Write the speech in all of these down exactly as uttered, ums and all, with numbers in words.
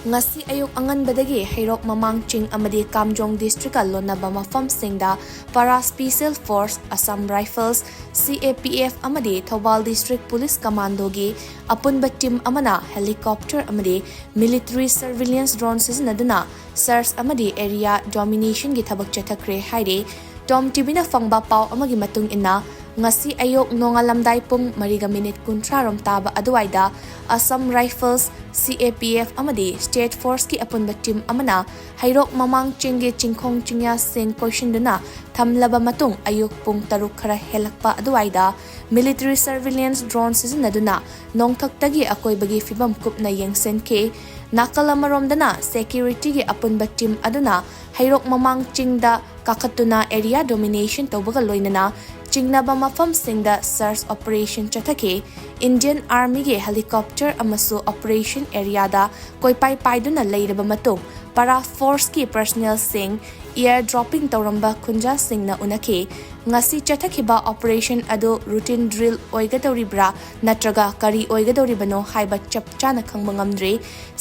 ꯉꯁꯤ ꯑꯌꯨꯛ ꯑꯉꯟꯕꯗꯒꯤ ꯍꯩꯔꯣꯛ ꯃꯃꯥꯡ ꯆꯤꯡ ꯑꯃꯗꯤ ꯀꯥꯝꯖꯣꯡ district ꯀ ꯂꯣꯟꯅꯕ ꯃꯐꯝꯁꯤꯡꯗ Para Special Force, Assam Rifles, C A P F ꯑꯃꯗꯤ ꯊꯧꯕꯥꯜ District Police Commando ꯒꯤ ꯑꯄꯨꯟꯕ team ꯑꯃꯅ helicopter ꯑꯃꯗꯤ military surveillance drone ꯁꯤꯖꯤꯟꯅꯗꯨꯅ search ꯑꯃꯗꯤ area domination ꯒꯤ ꯊꯕꯛ ꯆꯠꯊꯈ꯭ꯔꯦ ꯍꯥꯏꯔꯤ꯫ Tom T V ꯅ ꯐꯪꯕ ꯄꯥꯎ ꯑꯃꯒꯤ ꯃꯇꯨꯡ ꯏꯟꯅ, ꯉꯁꯤ ꯑꯌꯨꯛ ꯅꯣꯡꯉꯥꯜꯂꯝꯗꯥꯏ ꯄꯨꯡ ꯃꯔꯤꯒ minute ꯀꯨꯟꯊ꯭ꯔꯥ ꯔꯣꯝ ꯇꯥꯕ ꯑꯗꯨꯋꯥꯏꯗ Assam Rifles, C A P F ꯑꯃꯗꯤ State Force ꯀꯤ ꯑꯄꯨꯟꯕ team ꯑꯃꯅ ꯍꯩꯔꯣꯛ ꯃꯃꯥꯡ ꯆꯤꯡꯒꯤ ꯆꯤꯡꯈꯣꯡ ꯆꯤꯡꯌꯥꯁꯤꯡ ꯀꯣꯏꯁꯤꯟꯗꯨꯅ ꯊꯝꯂꯕ ꯃꯇꯨꯡ, ꯑꯌꯨꯛ ꯄꯨꯡ ꯇꯔꯨꯛ ꯈꯔ ꯍꯦꯜꯂꯛꯄ ꯑꯗꯨꯋꯥꯏꯗ military surveillance drone ꯁꯤꯖꯤꯟꯅꯗꯨꯅ ꯅꯣꯡꯊꯛꯇꯒꯤ ꯑꯀꯣꯏꯕꯒꯤ ꯐꯤꯕꯝ ꯀꯨꯞꯅ ꯌꯦꯡꯁꯤꯟꯈꯤ꯫ ꯅꯥꯀꯜ ꯑꯃꯔꯣꯝꯗꯅ security ꯒꯤ ꯑꯄꯨꯟꯕ team ꯑꯗꯨꯅ ꯍꯩꯔꯣꯛ ꯃꯃꯥꯡ ꯆꯤꯡꯗ ꯀꯥꯈꯠꯇꯨꯅ area domination ꯇꯧꯕꯒ ꯂꯣꯏꯅꯅ ꯆꯤꯡꯅꯕ ꯃꯐꯝꯁꯤꯡꯗ search operation ꯆꯠꯊꯈꯤ꯫ Indian Army ꯒꯤ helicopter ꯑꯃꯁꯨ operation area ꯗ ꯀꯣꯏꯄꯥꯏ ꯄꯥꯏꯗꯨꯅ ꯂꯩꯔꯕ ꯃꯇꯨꯡ, Para Force ꯀꯤ personnel ꯁꯤꯡ air dropping ꯇꯧꯔꯝꯕ ꯈꯨꯟꯖꯥꯁꯤꯡꯅ ꯎꯅꯈꯤ꯫ ꯉꯁꯤ ꯆꯠꯊꯈꯤꯕ operation ꯑꯗꯨ routine drill ꯑꯣꯏꯒꯗꯧꯔꯤꯕ꯭ꯔꯥ ꯅꯠꯇ꯭ꯔꯒ ꯀꯔꯤ ꯑꯣꯏꯒꯗꯧꯔꯤꯕꯅꯣ ꯍꯥꯏꯕ ꯆꯞ ꯆꯥꯅ ꯈꯪꯕ ꯉꯝꯗ꯭ꯔꯤ꯫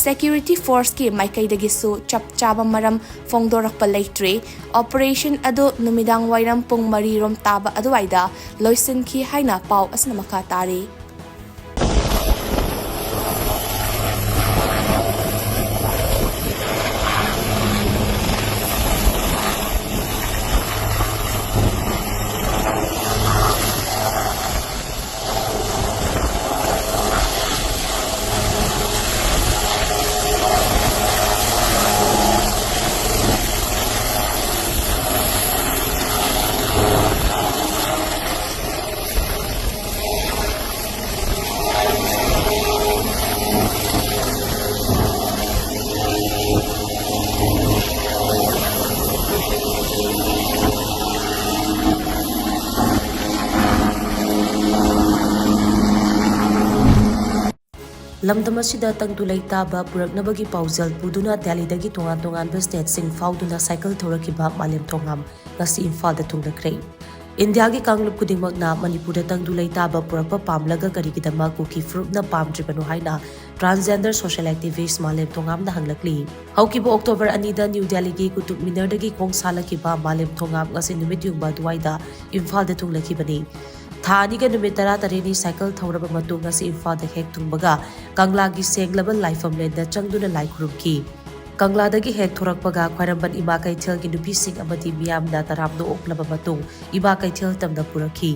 Security Force ꯀꯤ ꯃꯥꯏꯀꯩꯗꯒꯤꯁꯨ ꯆꯞ ꯆꯥꯕ ꯃꯔꯝ ꯐꯣꯡꯗꯣꯔꯛꯄ ꯂꯩꯇ꯭ꯔꯤ꯫ Operation ꯑꯗꯨ ꯅꯨꯃꯤꯗꯥꯡ ꯋꯥꯏꯔꯝ ꯄꯨꯡ ꯃꯔꯤ ꯔꯣꯝ ꯇꯥꯕ ꯑꯗꯨꯋꯥꯏꯗ ꯂꯣꯏꯁꯤꯟꯈꯤ ꯍꯥꯏꯅ ꯄꯥꯎ ꯑꯁꯤꯅ ꯃꯈꯥ ꯇꯥꯔꯤ꯫ ꯂꯝꯗꯝ ꯑꯁꯤꯗ ꯇꯪꯗꯨ ꯂꯩꯇꯥꯕ ꯄꯨꯔꯛꯅꯕꯒꯤ ꯄꯥꯎꯖꯦꯜ ꯄꯨꯗꯨꯅ ꯗꯦꯜꯂꯤꯗꯒꯤ ꯇꯣꯉꯥꯟ ꯇꯣꯉꯥꯟꯕ stateꯁꯤꯡ ꯐꯥꯎꯗꯨꯅ cycle ꯊꯧꯔꯛꯈꯤꯕ ꯃꯥꯂꯦꯝ ꯊꯣꯡꯉꯥꯝ ꯉꯁꯤ ꯏꯝꯐꯥꯜꯗ ꯊꯨꯡꯂꯈ꯭ꯔꯦ꯫ ꯏꯟꯗꯤꯌꯥꯒꯤ ꯀꯥꯡꯂꯨꯞ ꯈꯨꯗꯤꯡꯃꯛꯅ ꯃꯅꯤꯄꯨꯔꯗ ꯇꯪꯗꯨ ꯂꯩꯇꯥꯕ ꯄꯨꯔꯛꯄ ꯄꯥꯝꯂꯒ ꯀꯔꯤꯒꯤꯗꯃꯛ ꯀꯨꯀꯤ ꯐꯨꯔꯨꯞꯅ ꯄꯥꯝꯗ꯭ꯔꯤꯕꯅꯣ ꯍꯥꯏꯅ transgender social activist ꯃꯥꯂꯦꯝ ꯊꯣꯉꯥꯝꯅ ꯍꯪꯂꯛꯂꯤ꯫ ꯍꯧꯈꯤꯕ October ꯑꯅꯤꯗ ꯅ꯭ꯌꯨ ꯗꯦꯜꯂꯤꯒꯤ ꯀꯨꯇꯨꯕ ꯃꯤꯅꯔꯗꯒꯤ ꯈꯣꯡ ꯁꯥꯜꯂꯛꯈꯤꯕ ꯃꯥꯂꯦꯝ ꯊꯣꯉꯥꯝ ꯉꯁꯤ ꯅꯨꯃꯤꯠ ꯌꯨꯡꯕ ꯑꯗꯨꯋꯥꯏꯗ ꯏꯝꯐꯥꯜꯗ ꯊꯨꯡꯂꯈꯤꯕꯅꯤ꯫ ꯊꯥ ꯑꯅꯤꯒ ꯅꯨꯃꯤꯠ ꯇꯔꯥꯇꯔꯦꯠꯅꯤ ꯁꯥꯏꯀꯜ ꯊꯧꯔꯕ ꯃꯇꯨꯡ ꯉꯁꯤ ꯏꯝꯐꯥꯜꯗ ꯍꯦꯛ ꯊꯨꯡꯕꯒ ꯀꯪꯂꯥꯒꯤ ꯁꯦꯡꯂꯕ ꯂꯥꯏꯐꯝꯂꯦꯟꯗ ꯆꯪꯗꯨꯅ ꯂꯥꯏ ꯈꯨꯔꯨꯝꯈꯤ꯫ ꯀꯪꯂꯥꯗꯒꯤ ꯍꯦꯛ ꯊꯣꯔꯛꯄꯒ ꯈ꯭ꯋꯥꯏꯔꯝꯕꯟ ꯏꯃꯥ ꯀꯩꯊꯦꯜꯒꯤ ꯅꯨꯄꯤꯁꯤꯡ ꯑꯃꯗꯤ ꯃꯤꯌꯥꯝꯅ ꯇꯔꯥꯝꯅ ꯑꯣꯛꯂꯕ ꯃꯇꯨꯡ ꯏꯃꯥ ꯀꯩꯊꯦꯜ ꯇꯝꯅ ꯄꯨꯔꯛꯈꯤ꯫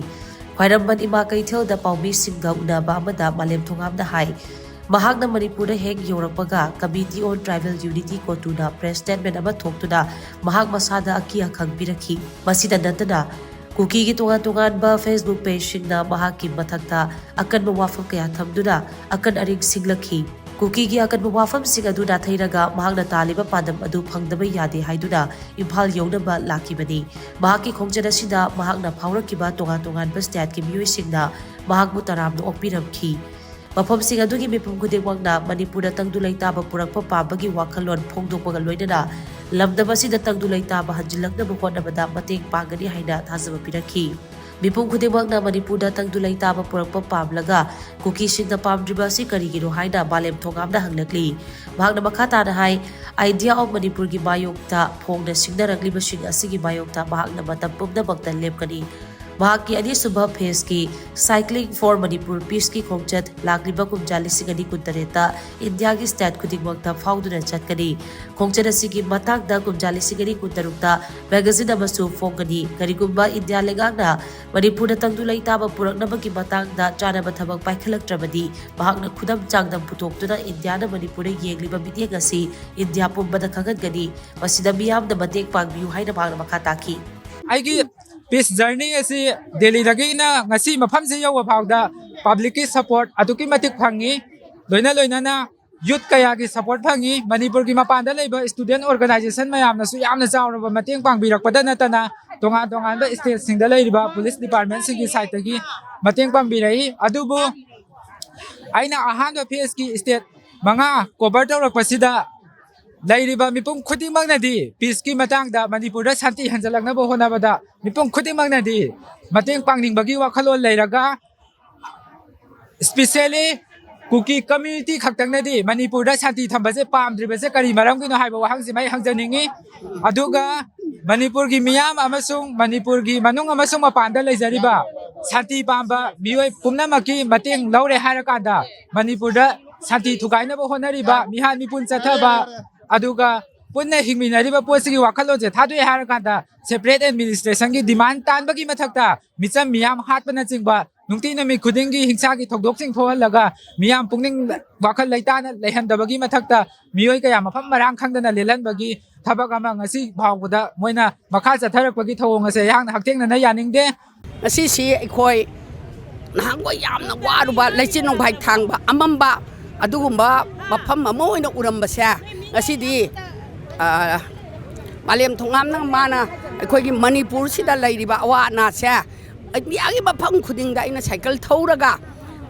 ꯈ꯭ꯋꯥꯏꯔꯝꯕꯟ ꯏꯃꯥ ꯀꯩꯊꯦꯜꯗ ꯄꯥꯎꯃꯤꯁꯤꯡꯒ ꯎꯅꯕ ꯑꯃꯗ ꯃꯥꯂꯦꯝ ꯊꯣꯉꯥꯝꯅ ꯍꯥꯏ, ꯃꯍꯥꯛꯅ ꯃꯅꯤꯄꯨꯔꯗ ꯍꯦꯛ ꯌꯧꯔꯛꯄꯒ Committee on Tribal Unity, ꯀꯣꯇꯨꯅ press statement ꯑꯃ ꯊꯣꯛꯇꯨꯅ ꯃꯍꯥꯛ ꯃꯁꯥꯗ ꯑꯀꯤ ꯑꯈꯪ ꯄꯤꯔꯛꯈꯤ꯫ ꯃꯁꯤꯗ ꯅꯠꯇꯅ ꯀꯨꯀꯤꯒꯤ ꯇꯣꯉꯥꯟ ꯇꯣꯉꯥꯟꯕ Facebook pageꯁꯤꯡꯅ ꯃꯍꯥꯛꯀꯤ ꯃꯊꯛꯇ ꯑꯀꯟꯕ ꯋꯥꯐꯝ ꯀꯌꯥ ꯊꯝꯗꯨꯅ ꯑꯀꯟ ꯑꯔꯤꯡ ꯁꯤꯡꯂꯛꯈꯤ꯫ ꯀꯨꯀꯤꯒꯤ ꯑꯀꯟꯕ ꯋꯥꯐꯝꯁꯤꯡ ꯑꯗꯨ ꯅꯥꯊꯩꯔꯒ ꯃꯍꯥꯛꯅ ꯇꯥꯜꯂꯤꯕ ꯄꯥꯟꯗꯝ ꯑꯗꯨ ꯐꯪꯗꯕ ꯌꯥꯗꯦ ꯍꯥꯏꯗꯨꯅ ꯏꯝꯐꯥꯜ ꯌꯧꯅꯕ ꯂꯥꯛꯈꯤꯕꯅꯤ꯫ ꯃꯍꯥꯛꯀꯤ ꯈꯣꯡꯆꯠ ꯑꯁꯤꯗ ꯃꯍꯥꯛꯅ ꯐꯥꯎꯔꯛꯈꯤꯕ ꯇꯣꯉꯥꯟ ꯇꯣꯉꯥꯟꯕ stateꯀꯤ ꯃꯤꯑꯣꯏꯁꯤꯡꯅ ꯃꯍꯥꯛꯄꯨ ꯇꯔꯥꯝꯅ ꯑꯣꯛꯄꯤꯔꯝꯈꯤ꯫ ꯃꯐꯝꯁꯤꯡ ꯑꯗꯨꯒꯤ ꯃꯤꯄꯨꯝ ꯈꯨꯗꯤꯡꯃꯛꯅ ꯃꯅꯤꯄꯨꯔꯗ ꯇꯪꯗꯨ ꯂꯩꯇꯥꯕ ꯄꯨꯔꯛꯄ ꯄꯥꯝꯕꯒꯤ ꯋꯥꯈꯜꯂꯣꯟ ꯐꯣꯡꯗꯣꯛꯄꯒ ꯂꯣꯏꯅꯅ ꯂꯝꯗꯝ ꯑꯁꯤꯗ ꯇꯪꯗꯨ ꯂꯩꯇꯥꯕ ꯍꯟꯖꯤꯜꯂꯛꯅꯕ ꯍꯣꯠꯅꯕꯗ ꯃꯇꯦꯡ ꯄꯥꯡꯒꯅꯤ ꯍꯥꯏꯅ ꯊꯥꯖꯕ ꯄꯤꯔꯛꯈꯤ꯫ ꯃꯤꯄꯨꯝ ꯈꯨꯗꯤꯡꯃꯛꯅ ꯃꯅꯤꯄꯨꯔꯗ ꯇꯪꯗꯨ ꯂꯩꯇꯥꯕ ꯄꯨꯔꯛꯄ ꯄꯥꯝꯂꯒ ꯀꯨꯀꯤꯁꯤꯡꯅ ꯄꯥꯝꯗ꯭ꯔꯤꯕ ꯑꯁꯤ ꯀꯔꯤꯒꯤꯅꯣ ꯍꯥꯏꯅ ꯃꯥꯂꯦꯝ ꯊꯣꯉꯥꯝꯅ ꯍꯪꯂꯛꯂꯤ꯫ ꯃꯍꯥꯛꯅ ꯃꯈꯥ ꯇꯥꯅ ꯍꯥꯏ, Idea of ꯃꯅꯤꯄꯨꯔꯒꯤ ꯃꯥꯌꯣꯛꯇ ꯐꯣꯡꯅ ꯁꯤꯡꯅꯔꯛꯂꯤꯕꯁꯤꯡ ꯑꯁꯤꯒꯤ ꯃꯥꯌꯣꯛꯇ ꯃꯍꯥꯛꯅ ꯃꯇꯝ ꯄꯨꯝꯅꯃꯛꯇ ꯂꯦꯞꯀꯅꯤ꯫ ꯃꯍꯥꯛꯀꯤ ꯑꯅꯤꯁꯨꯕ phaseꯀꯤ Cycling for Manipur Peaceꯀꯤ ꯈꯣꯡꯆꯠ ꯂꯥꯛꯂꯤꯕ ꯀꯨꯝꯖꯥ ꯂꯤꯁꯤꯡ ꯑꯅꯤ ꯀꯨꯟꯇꯔꯦꯠꯇ ꯏꯟꯗꯤꯌꯥꯒꯤ state ꯈꯨꯗꯤꯡꯃꯛꯇ ꯐꯥꯎꯗꯨꯅ ꯆꯠꯀꯅꯤ꯫ ꯈꯣꯡꯆꯠ ꯑꯁꯤꯒꯤ ꯃꯇꯥꯡꯗ ꯀꯨꯝꯖꯥ ꯂꯤꯁꯤꯡ ꯑꯅꯤ ꯀꯨꯟꯇꯔꯨꯛꯇ magazine ꯑꯃꯁꯨ ꯐꯣꯡꯒꯅꯤ꯫ ꯀꯔꯤꯒꯨꯝꯕ ꯏꯟꯗꯤꯌꯥ ꯂꯩꯉꯥꯛꯅ ꯃꯅꯤꯄꯨꯔꯗ ꯇꯪꯗꯨ ꯂꯩꯇꯥꯕ ꯄꯨꯔꯛꯅꯕꯒꯤ ꯃꯇꯥꯡꯗ ꯆꯥꯅꯕ ꯊꯕꯛ ꯄꯥꯏꯈꯠꯂꯛꯇ꯭ꯔꯕꯗꯤ ꯃꯍꯥꯛꯅ ꯈꯨꯗꯝ ꯆꯥꯡꯗꯝ ꯄꯨꯊꯣꯛꯇꯨꯅ ꯏꯟꯗꯤꯌꯥꯅ ꯃꯅꯤꯄꯨꯔꯗ ꯌꯦꯡꯂꯤꯕ ꯃꯤꯠꯌꯦꯡ ꯑꯁꯤ ꯏꯟꯗꯤꯌꯥ ꯄꯨꯝꯕꯗ ꯈꯪꯍꯟꯒꯅꯤ꯫ ꯃꯁꯤꯗ ꯃꯤꯌꯥꯝꯅ ꯃꯇꯦꯡ ꯄꯥꯡꯕꯤꯌꯨ ꯍꯥꯏꯅ ꯃꯍꯥꯛꯅ ꯃꯈꯥ ꯇꯥꯈꯤ꯫ ꯑꯩꯒꯤ peace journey ꯑꯁꯤ ꯗꯦꯜꯂꯤꯗꯒꯤꯅ ꯉꯁꯤ ꯃꯐꯝꯁꯤ ꯌꯧꯕ ꯐꯥꯎꯗ publicꯀꯤ support ꯑꯗꯨꯛꯀꯤ ꯃꯇꯤꯛ ꯐꯪꯉꯤ꯫ ꯂꯣꯏꯅ ꯂꯣꯏꯅꯅ youth ꯀꯌꯥꯒꯤ support ꯐꯪꯉꯤ꯫ ꯃꯅꯤꯄꯨꯔꯒꯤ ꯃꯄꯥꯟꯗ ꯂꯩꯕ student organisation ꯃꯌꯥꯝꯅꯁꯨ ꯌꯥꯝꯅ ꯆꯥꯎꯔꯕ ꯃꯇꯦꯡ ꯄꯥꯡꯕꯤꯔꯛꯄꯗ ꯅꯠꯇꯅ ꯇꯣꯉꯥꯟ ꯇꯣꯉꯥꯟꯕ stateꯁꯤꯡꯗ ꯂꯩꯔꯤꯕ police departmentꯁꯤꯡꯒꯤ sideꯇꯒꯤ ꯃꯇꯦꯡ ꯄꯥꯡꯕꯤꯔꯛꯏ꯫ ꯑꯗꯨꯕꯨ ꯑꯩꯅ ꯑꯍꯥꯟꯕ phaseꯀꯤ state ꯃꯉꯥ cover ꯇꯧꯔꯛꯄꯁꯤꯗ ꯂꯩꯔꯤꯕ ꯃꯤꯄꯨꯝ ꯈꯨꯗꯤꯡꯃꯛꯅꯗꯤ ꯄꯤꯁꯀꯤ ꯃꯇꯥꯡꯗ, ꯃꯅꯤꯄꯨꯔꯗ ꯁꯥꯟꯇꯤ ꯍꯟꯖꯜꯂꯛꯅꯕ ꯍꯣꯠꯅꯕꯗ ꯃꯤꯄꯨꯝ ꯈꯨꯗꯤꯡꯃꯛꯅꯗꯤ ꯃꯇꯦꯡ ꯄꯥꯡꯅꯤꯡꯕꯒꯤ ꯋꯥꯈꯜꯂꯣꯟ ꯂꯩꯔꯒ, especially ꯀꯨꯀꯤ ꯀꯝꯃ꯭ꯌꯨꯅꯤꯇꯤ ꯈꯛꯇꯪꯅꯗꯤ ꯃꯅꯤꯄꯨꯔꯗ ꯁꯥꯟꯇꯤ ꯊꯝꯕꯁꯦ ꯄꯥꯝꯗ꯭ꯔꯤꯕꯁꯦ ꯀꯔꯤ ꯃꯔꯝꯒꯤꯅꯣ ꯍꯥꯏꯕ ꯋꯥꯍꯪꯁꯤꯃ ꯑꯩ ꯍꯪꯖꯅꯤꯡꯉꯤ꯫ ꯑꯗꯨꯒ ꯃꯅꯤꯄꯨꯔꯒꯤ ꯃꯤꯌꯥꯝ ꯑꯃꯁꯨꯡ ꯃꯅꯤꯄꯨꯔꯒꯤ ꯃꯅꯨꯡ ꯑꯃꯁꯨꯡ ꯃꯄꯥꯟꯗ ꯂꯩꯖꯔꯤꯕ ꯁꯥꯟꯇꯤ ꯄꯥꯝꯕ ꯃꯤꯑꯣꯏ ꯄꯨꯝꯅꯃꯛꯀꯤ ꯃꯇꯦꯡ ꯂꯧꯔꯦ ꯍꯥꯏꯔꯀꯥꯟꯗ, ꯃꯅꯤꯄꯨꯔꯗ ꯁꯥꯟꯇꯤ ꯊꯨꯒꯥꯏꯅꯕ ꯍꯣꯠꯅꯔꯤꯕ ꯃꯤꯍꯥꯠ ꯃꯤꯄꯨꯟ ꯆꯠꯊꯕ, ꯑꯗꯨꯒ ꯄꯨꯟꯅ ꯍꯤꯡꯃꯤꯟꯅꯔꯤꯕ ꯄꯣꯠꯁꯤꯒꯤ ꯋꯥꯈꯜꯂꯣꯟꯁꯦ ꯊꯥꯗꯣꯛꯑꯦ ꯍꯥꯏꯔꯀꯥꯟꯗ, separate administrationꯒꯤ demand ꯇꯥꯟꯕꯒꯤ ꯃꯊꯛꯇ ꯃꯤꯆꯝ ꯃꯤꯌꯥꯝ ꯍꯥꯠꯄꯅꯆꯤꯡꯕ ꯅꯨꯡꯇꯤ ꯅꯨꯃꯤꯠ ꯈꯨꯗꯤꯡꯒꯤ ꯍꯤꯡꯁꯥꯒꯤ ꯊꯧꯗꯣꯛꯁꯤꯡ ꯊꯣꯛꯍꯜꯂꯒ, ꯃꯤꯌꯥꯝ ꯄꯨꯛꯅꯤꯡ ꯋꯥꯈꯜ ꯂꯩꯇꯥꯅ ꯂꯩꯍꯟꯗꯕꯒꯤ ꯃꯊꯛꯇ, ꯃꯤꯑꯣꯏ ꯀꯌꯥ ꯃꯐꯝ ꯃꯔꯥꯡ ꯈꯪꯗꯅ ꯂꯦꯜꯍꯟꯕꯒꯤ ꯊꯕꯛ ꯑꯃ ꯉꯁꯤ ꯐꯥꯎꯕꯗ ꯃꯣꯏꯅ ꯃꯈꯥ ꯆꯠꯊꯔꯛꯄꯒꯤ ꯊꯧꯑꯣꯡ ꯑꯁꯦ ꯑꯩꯍꯥꯛꯅ ꯍꯛꯊꯦꯡꯅꯅ ꯌꯥꯅꯤꯡꯗꯦ꯫ ꯉꯁꯤꯁꯤ ꯑꯩꯈꯣꯏ ꯅꯍꯥꯟꯈꯣꯏ ꯌꯥꯝꯅ ꯋꯥꯔꯨꯕ ꯂꯩꯆꯤꯟ ꯅꯣꯡꯐꯥꯏ ꯊꯥꯡꯕ ꯑꯃꯝꯕ ꯑꯗꯨꯒꯨꯝꯕ ꯃꯐꯝ ꯑꯃ ꯑꯣꯏꯅ ꯎꯔꯝꯕꯁꯦ, ꯉꯁꯤꯗꯤ, ꯑ, ꯃꯥꯂꯦꯝ ꯊꯣꯡꯉꯥꯝꯅ ꯃꯥꯅ ꯑꯩꯈꯣꯏꯒꯤ ꯃꯅꯤꯄꯨꯔꯁꯤꯗ ꯂꯩꯔꯤꯕ ꯑꯋꯥ ꯑꯅꯥꯁꯦ, ꯏꯟꯗꯤꯌꯥꯒꯤ ꯃꯐꯝ ꯈꯨꯗꯤꯡꯗ ꯑꯩꯅ ꯁꯥꯏꯀꯜ ꯊꯧꯔꯒ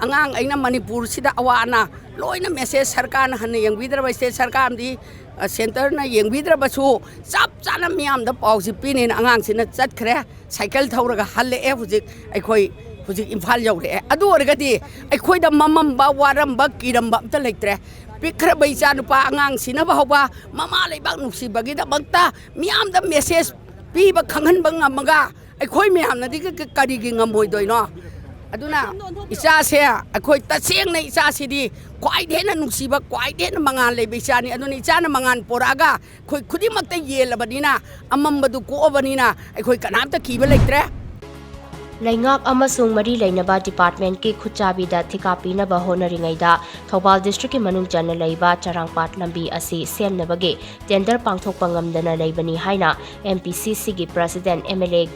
ꯑꯉꯥꯡ ꯑꯩꯅ ꯃꯅꯤꯄꯨꯔꯁꯤꯗ ꯑꯋꯥ ꯑꯅꯥ ꯂꯣꯏꯅ message ꯁꯔꯀꯥꯔꯅ ꯍꯟꯅ ꯌꯦꯡꯕꯤꯗ꯭ꯔꯕ, state ꯁꯔꯀꯥꯔ ꯑꯃꯗꯤ, ꯑ, centreꯅ ꯌꯦꯡꯕꯤꯗ꯭ꯔꯕꯁꯨ ꯆꯞ ꯆꯥꯅ ꯃꯤꯌꯥꯝꯗ ꯄꯥꯎꯁꯤ ꯄꯤꯅꯦꯅ ꯑꯉꯥꯡꯁꯤꯅ ꯆꯠꯈ꯭ꯔꯦ꯫ ꯁꯥꯏꯀꯜ ꯊꯧꯔꯒ ꯍꯜꯂꯛꯑꯦ꯫ ꯍꯧꯖꯤꯛ ꯑꯩꯈꯣꯏ ꯍꯧꯖꯤꯛ ꯏꯝꯐꯥꯜ ꯌꯧꯔꯛꯑꯦ꯫ ꯑꯗꯨ ꯑꯣꯏꯔꯒꯗꯤ ꯑꯩꯈꯣꯏꯗ ꯃꯃꯝꯕ, ꯋꯥꯔꯝꯕ, ꯀꯤꯔꯝꯕ ꯑꯝꯇ ꯂꯩꯇ꯭ꯔꯦ꯫ ꯄꯤꯛꯈ꯭ꯔꯕ ꯏꯆꯥ ꯅꯨꯄꯥ ꯑꯉꯥꯡ ꯁꯤꯅꯕ ꯍꯧꯕ ꯃꯃꯥ ꯂꯩꯕꯥꯛ ꯅꯨꯡꯁꯤꯕꯒꯤꯗꯃꯛꯇ ꯃꯤꯌꯥꯝꯗ message ꯄꯤꯕ, ꯈꯪꯍꯟꯕ ꯉꯝꯃꯒ ꯑꯩꯈꯣꯏ ꯃꯌꯥꯝꯅꯗꯤ ꯀ-, ꯀ-, ꯀꯔꯤꯒꯤ ꯉꯝꯃꯣꯏꯗꯣꯏꯅꯣ? ꯑꯗꯨꯅ ꯏꯆꯥꯁꯦ ꯑꯩꯈꯣꯏ ꯇꯁꯦꯡꯅ ꯏꯆꯥꯁꯤꯗꯤ ꯈ꯭ꯋꯥꯏꯗꯒꯤ ꯍꯦꯟꯅ ꯅꯨꯡꯁꯤꯕ, ꯈ꯭ꯋꯥꯏꯗꯒꯤ ꯍꯦꯟꯅ ꯃꯉꯥꯜ ꯂꯩꯕ ꯏꯆꯥꯅꯤ꯫ ꯑꯗꯨꯅ ꯏꯆꯥꯅ ꯃꯉꯥꯜ ꯄꯣꯔꯛꯑꯒ ꯑꯩꯈꯣꯏ ꯈꯨꯗꯤꯡꯃꯛꯇ ꯌꯦꯜꯂꯕꯅꯤꯅ, ꯑꯃꯝꯕꯗꯨ ꯀꯣꯛꯑꯕꯅꯤꯅ ꯑꯩꯈꯣꯏ ꯀꯅꯥꯝꯇ ꯀꯤꯕ ꯂꯩꯇ꯭ꯔꯦ꯫ ꯂꯩꯉꯥꯛ ꯑꯃꯁꯨꯡ ꯃꯔꯤ ꯂꯩꯅꯕ departmentꯀꯤ ꯈꯨꯠꯆꯥꯕꯤꯗ ꯊꯤꯀꯥ ꯄꯤꯅꯕ ꯍꯣꯠꯅꯔꯤꯉꯩꯗ, ꯊꯧꯕꯥꯜ districtꯀꯤ ꯃꯅꯨꯡ ꯆꯟꯅ ꯂꯩꯕ ꯆꯔꯥꯡꯄꯥꯠ ꯂꯝꯕꯤ ꯑꯁꯤ ꯁꯦꯝꯅꯕꯒꯤ tender ꯄꯥꯡꯊꯣꯛꯄ ꯉꯝꯗꯅ ꯂꯩꯕꯅꯤ ꯍꯥꯏꯅ MPCCꯒꯤ president, MLA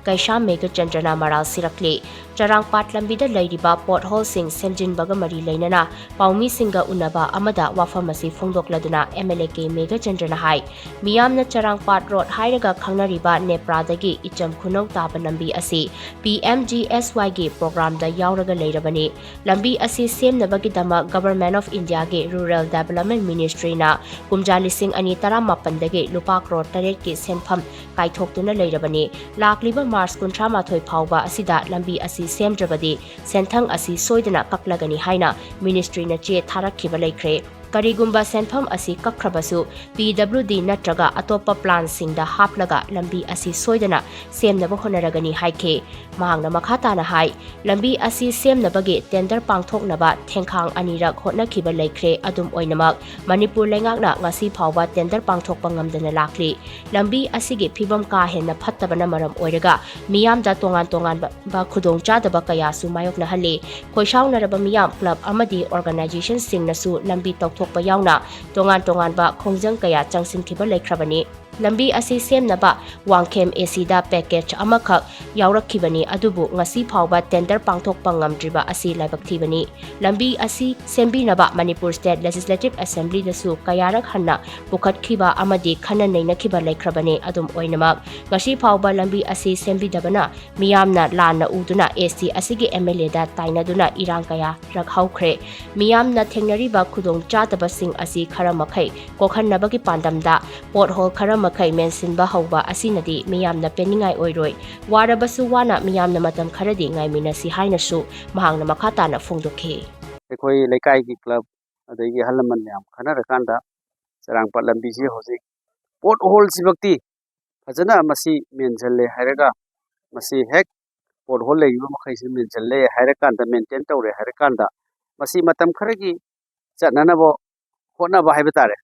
ꯀꯩꯁꯥꯝ ꯃꯦꯘꯆꯟꯗ꯭ꯔꯅ ꯃꯔꯥꯜ ꯁꯤꯔꯛꯂꯤ꯫ ꯆꯔꯥꯡꯄꯥꯠ ꯂꯝꯕꯤꯗ ꯂꯩꯔꯤꯕ ꯄꯣꯠꯍꯣꯜꯁꯤꯡ ꯁꯦꯝꯖꯤꯟꯕꯒ ꯃꯔꯤ ꯂꯩꯅꯅ ꯄꯥꯎꯃꯤꯁꯤꯡꯒ ꯎꯅꯕ ꯑꯃꯗ ꯋꯥꯐꯝ ꯑꯁꯤ ꯐꯣꯡꯗꯣꯛꯂꯗꯨꯅ ꯑꯦꯝ ꯑꯦꯜ ꯑꯦ ꯀꯦ ꯃꯦꯘꯆꯟꯗ꯭ꯔꯅ ꯍꯥꯏ, ꯃꯤꯌꯥꯝꯅ ꯆꯔꯥꯡꯄꯥꯠ ꯔꯣꯗ ꯍꯥꯏꯔꯒ ꯈꯪꯅꯔꯤꯕ ꯅꯦꯄ꯭ꯔꯥꯗꯒꯤ ꯏꯆꯝ ꯈꯨꯅꯧ ꯇꯥꯕ ꯂꯝꯕꯤ ꯑꯁꯤ ꯄꯤ ꯑꯦꯝ ꯖꯤ ꯑꯦꯁ ꯋꯥꯏꯒꯤ ꯄ꯭ꯔꯣꯒ꯭ꯔꯥꯝꯗ ꯌꯥꯎꯔꯒ ꯂꯩꯔꯕꯅꯤ꯫ ꯂꯝꯕꯤ ꯑꯁꯤ ꯁꯦꯝꯅꯕꯒꯤꯗꯃꯛ Government of Indiaꯒꯤ Rural Development Ministryꯅ ꯀꯨꯝꯖꯥ ꯂꯤꯁꯤꯡ ꯑꯅꯤ ꯇꯔꯥꯃꯥꯄꯟꯗꯒꯤ ꯂꯨꯄꯥ ꯀ꯭ꯔꯣꯔ ꯇꯔꯦꯠꯀꯤ ꯁꯦꯟꯐꯝ ꯀꯥꯏꯊꯣꯛꯇꯨꯅ ꯂꯩꯔꯕꯅꯤ꯫ ꯂꯥꯛꯂꯤꯕ ꯃꯥꯔꯆ ꯀꯨꯟꯊ꯭ꯔꯥ ꯃꯥꯊꯣꯏ ꯐꯥꯎꯕ ꯑꯁꯤꯗ ꯂꯝꯕꯤ ꯑꯁꯤ ꯁꯦꯝꯗ꯭ꯔꯕꯗꯤ ꯁꯦꯟꯊꯪ ꯑꯁꯤ ꯁꯣꯏꯗꯅ ꯀꯛꯂꯒꯅꯤ ꯍꯥꯏꯅ ꯃꯤꯅꯤꯁꯇ꯭ꯔꯤꯅ ꯆꯦ ꯊꯥꯔꯛꯈꯤꯕ ꯂꯩꯈ꯭ꯔꯦ꯫ ꯀꯔꯤꯒꯨꯝꯕ ꯁꯦꯟꯐꯝ ꯑꯁꯤ ꯀꯛꯈ꯭ꯔꯕꯁꯨ ꯄꯤ ꯗꯕ꯭ꯂꯤꯎ ꯗꯤ ꯅꯠꯇ꯭ꯔꯒ ꯑꯇꯣꯞꯄ ꯄ꯭ꯂꯥꯟꯁꯤꯡꯗ ꯍꯥꯞꯂꯒ ꯂꯝꯕꯤ ꯑꯁꯤ ꯁꯣꯏꯗꯅ ꯁꯦꯝꯅꯕ ꯍꯣꯠꯅꯔꯒꯅꯤ ꯍꯥꯏꯈꯤ꯫ ꯃꯍꯥꯛꯅ ꯃꯈꯥ ꯇꯥꯅ ꯍꯥꯏ, ꯂꯝꯕꯤ ꯑꯁꯤ ꯁꯦꯝꯅꯕꯒꯤ ꯇꯦꯟꯗꯔ ꯄꯥꯡꯊꯣꯛꯅꯕ ꯊꯦꯡꯈꯥꯡ ꯑꯅꯤꯔꯛ ꯍꯣꯠꯅꯈꯤꯕ ꯂꯩꯈ꯭ꯔꯦ꯫ ꯑꯗꯨꯝ ꯑꯣꯏꯅꯃꯛ, ꯃꯅꯤꯄꯨꯔ ꯂꯩꯉꯥꯛꯅ ꯉꯁꯤ ꯐꯥꯎꯕ ꯇꯦꯟꯗꯔ ꯄꯥꯡꯊꯣꯛꯄ ꯉꯝꯗꯅ ꯂꯥꯛꯂꯤ꯫ ꯂꯝꯕꯤ ꯑꯁꯤꯒꯤ ꯐꯤꯕꯝ ꯀꯥ ꯍꯦꯟꯅ ꯐꯠꯇꯕꯅ ꯃꯔꯝ ꯑꯣꯏꯔꯒ ꯃꯤꯌꯥꯝꯗ ꯇꯣꯉꯥꯟ ꯇꯣꯉꯥꯟꯕ ꯈꯨꯗꯣꯡꯆꯥꯗꯕ ꯀꯌꯥꯁꯨ ꯃꯥꯌꯣꯛꯅꯍꯜꯂꯤ꯫ ꯈꯣꯏꯁꯥꯎꯅꯔꯕ ꯃꯤꯌꯥꯝ, ꯀ꯭ꯂꯕ ꯑꯃꯗꯤ ꯑꯣꯔꯒꯅꯥꯏꯖꯦꯁꯟꯁꯤꯡꯅꯁꯨ ꯂꯝꯕꯤ ꯇꯧꯊꯣꯛꯄ ꯌꯥꯎꯅ ꯇꯣꯉꯥꯟ ꯇꯣꯉꯥꯟꯕ ꯈꯣꯡꯖꯪ ꯀꯌꯥ ꯆꯪꯁꯤꯟꯈꯤꯕ ꯂꯩꯈ꯭ꯔꯕꯅꯤ꯫ ꯂꯝꯕꯤ ꯑꯁꯤ ꯁꯦꯝꯅꯕ ꯋꯥꯡꯈꯦꯝ ꯑꯦ ꯁꯤꯗ ꯄꯦꯀꯦꯖ ꯑꯃꯈꯛ ꯌꯥꯎꯔꯛꯈꯤꯕꯅꯤ, ꯑꯗꯨꯕꯨ ꯉꯁꯤ ꯐꯥꯎꯕ ꯇꯦꯟꯗꯔ ꯄꯥꯡꯊꯣꯛꯄ ꯉꯝꯗ꯭ꯔꯤꯕ ꯑꯁꯤ ꯂꯥꯏꯕꯛ ꯊꯤꯕꯅꯤ꯫ ꯂꯝꯕꯤ ꯑꯁꯤ ꯁꯦꯝꯕꯤꯅꯕ ꯃꯅꯤꯄꯨꯔ ꯁ꯭ꯇꯦꯠ ꯂꯦꯖꯤꯁꯂꯦꯇꯤꯚ ꯑꯦꯁꯦꯝꯕ꯭ꯂꯤꯗꯁꯨ ꯀꯌꯥꯔꯛ ꯍꯟꯅ ꯄꯨꯈꯠꯈꯤꯕ ꯑꯃꯗꯤ ꯈꯟꯅ ꯅꯩꯅꯈꯤꯕ ꯂꯩꯈ꯭ꯔꯕꯅꯤ꯫ ꯑꯗꯨꯝ ꯑꯣꯏꯅꯃꯛ, ꯉꯁꯤ ꯐꯥꯎꯕ ꯂꯝꯕꯤ ꯑꯁꯤ ꯁꯦꯝꯕꯤꯗꯕꯅ ꯃꯤꯌꯥꯝꯅ ꯂꯥꯟꯅ ꯎꯗꯨꯅ ꯑꯦꯁ ꯇꯤ ꯑꯁꯤꯒꯤ ꯑꯦꯝ ꯑꯦꯜ ꯑꯦꯗ ꯇꯥꯏꯅꯗꯨꯅ ꯏꯔꯥꯡ ꯀꯌꯥꯔꯛ ꯍꯧꯈ꯭ꯔꯦ꯫ ꯃꯤꯌꯥꯝꯅ ꯊꯦꯡꯅꯔꯤꯕ ꯈꯨꯗꯣꯡꯆꯥꯗꯕꯁꯤꯡ ꯑꯁꯤ ꯈꯔ ꯃꯈꯩ ꯀꯣꯛꯍꯟꯅꯕꯒꯤ ꯄꯥꯟꯗꯝꯗ ꯄꯣꯠꯍꯣꯜ ꯈꯔ ꯃꯈꯩ ꯃꯦꯟꯁꯤꯟꯕ ꯍꯧꯕ ꯑꯁꯤꯅꯗꯤ ꯃꯤꯌꯥꯝꯅ ꯄꯦꯟꯅꯤꯡꯉꯥꯏ ꯑꯣꯏꯔꯣꯏ꯫ ꯋꯥꯔꯕꯁꯨ ꯋꯥꯅ ꯃꯤꯌꯥꯝꯅ ꯃꯇꯝ ꯈꯔꯗꯤ ꯉꯥꯏꯃꯤꯟꯅꯁꯤ ꯍꯥꯏꯅꯁꯨ ꯃꯍꯥꯛꯅ ꯃꯈꯥ ꯇꯥꯅ ꯐꯣꯡꯗꯣꯛꯈꯤ꯫ ꯑꯩꯈꯣꯏ ꯂꯩꯀꯥꯏꯒꯤ ꯀ꯭ꯂꯕ ꯑꯗꯒꯤ ꯑꯍꯜ ꯂꯃꯟ ꯃꯌꯥꯝ ꯈꯟꯅꯔꯀꯥꯟꯗ ꯆꯔꯥꯡꯄꯥꯠ ꯂꯝꯕꯤꯁꯤ ꯍꯧꯖꯤꯛ ꯄꯣꯠ ꯍꯣꯜꯁꯤꯃꯛꯇꯤ ꯐꯖꯅ ꯃꯁꯤ ꯃꯦꯟꯁꯤꯜꯂꯦ ꯍꯥꯏꯔꯒ, ꯃꯁꯤ ꯍꯦꯛ ꯄꯣꯠ ꯍꯣꯜ ꯂꯩꯔꯤꯕ ꯃꯈꯩꯁꯤ ꯃꯦꯟꯁꯤꯜꯂꯦ ꯍꯥꯏꯔꯀꯥꯟꯗ, ꯃꯦꯟꯇꯦꯟ ꯇꯧꯔꯦ ꯍꯥꯏꯔꯀꯥꯟꯗ, ꯃꯁꯤ ꯃꯇꯝ ꯈꯔꯒꯤ ꯆꯠꯅꯅꯕ ꯍꯣꯠꯅꯕ ꯍꯥꯏꯕ ꯇꯥꯔꯦ꯫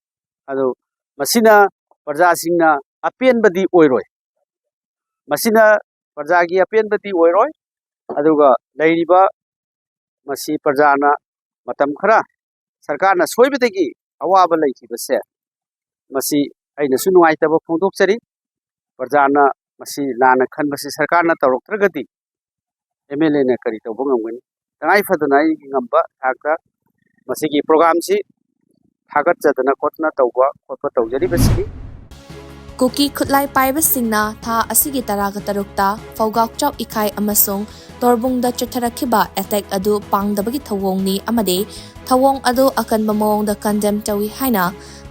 ꯑꯗꯨ ꯃꯁꯤꯅ ꯄ꯭ꯔꯖꯥꯁꯤꯡꯅ ꯑꯄꯦꯟꯕꯗꯤ ꯑꯣꯏꯔꯣꯏ꯫ ꯃꯁꯤꯅ ꯄ꯭ꯔꯖꯥꯒꯤ ꯑꯄꯦꯟꯕꯗꯤ ꯑꯣꯏꯔꯣꯏ꯫ ꯑꯗꯨꯒ ꯂꯩꯔꯤꯕ ꯃꯁꯤ ꯄ꯭ꯔꯖꯥꯅ ꯃꯇꯝ ꯈꯔ ꯁꯔꯀꯥꯔꯅ ꯁꯣꯏꯕꯗꯒꯤ ꯑꯋꯥꯕ ꯂꯩꯈꯤꯕꯁꯦ, ꯃꯁꯤ ꯑꯩꯅꯁꯨ ꯅꯨꯡꯉꯥꯏꯇꯕ ꯐꯣꯡꯗꯣꯛꯆꯔꯤ꯫ ꯄ꯭ꯔꯖꯥꯅ ꯃꯁꯤ ꯂꯥꯟꯅ ꯈꯟꯕꯁꯤ ꯁꯔꯀꯥꯔꯅ ꯇꯧꯔꯛꯇ꯭ꯔꯒꯗꯤ ꯑꯦꯝ ꯑꯦꯜ ꯑꯦꯅ ꯀꯔꯤ ꯇꯧꯕ ꯉꯝꯒꯅꯤ? ꯇꯉꯥꯏ ꯐꯗꯅ ꯑꯩꯒꯤ ꯉꯝꯕ ꯊꯥꯛꯇ ꯃꯁꯤꯒꯤ ꯄ꯭ꯔꯣꯒ꯭ꯔꯥꯝꯁꯤ ꯊꯥꯒꯠꯆꯗꯅ ꯈꯣꯠꯇꯅ ꯇꯧꯕ ꯈꯣꯠꯄ ꯇꯧꯖꯔꯤꯕꯁꯤꯅꯤ꯫ ꯀꯨꯀꯤ ꯈꯨꯠꯂꯥꯏ ꯄꯥꯏꯕꯁꯤꯡꯅ ꯊꯥ ꯑꯁꯤꯒꯤ ꯇꯔꯥꯒ ꯇꯔꯨꯛꯇ ꯐꯧꯒꯥꯛꯆꯥꯎ ꯏꯈꯥꯏ ꯑꯃꯁꯨꯡ ꯇꯣꯔꯕꯨꯡꯗ ꯆꯠꯊꯔꯛꯈꯤꯕ ꯑꯦꯇꯦꯛ ꯑꯗꯨ ꯄꯥꯡꯗꯕꯒꯤ ꯊꯧꯑꯣꯡꯅꯤ ꯑꯃꯗꯤ ꯊꯧꯑꯣꯡ ꯑꯗꯨ ꯑꯀꯟꯕ ꯃꯑꯣꯡꯗ ꯀꯟꯗꯦꯝ ꯇꯧꯏ ꯍꯥꯏꯅ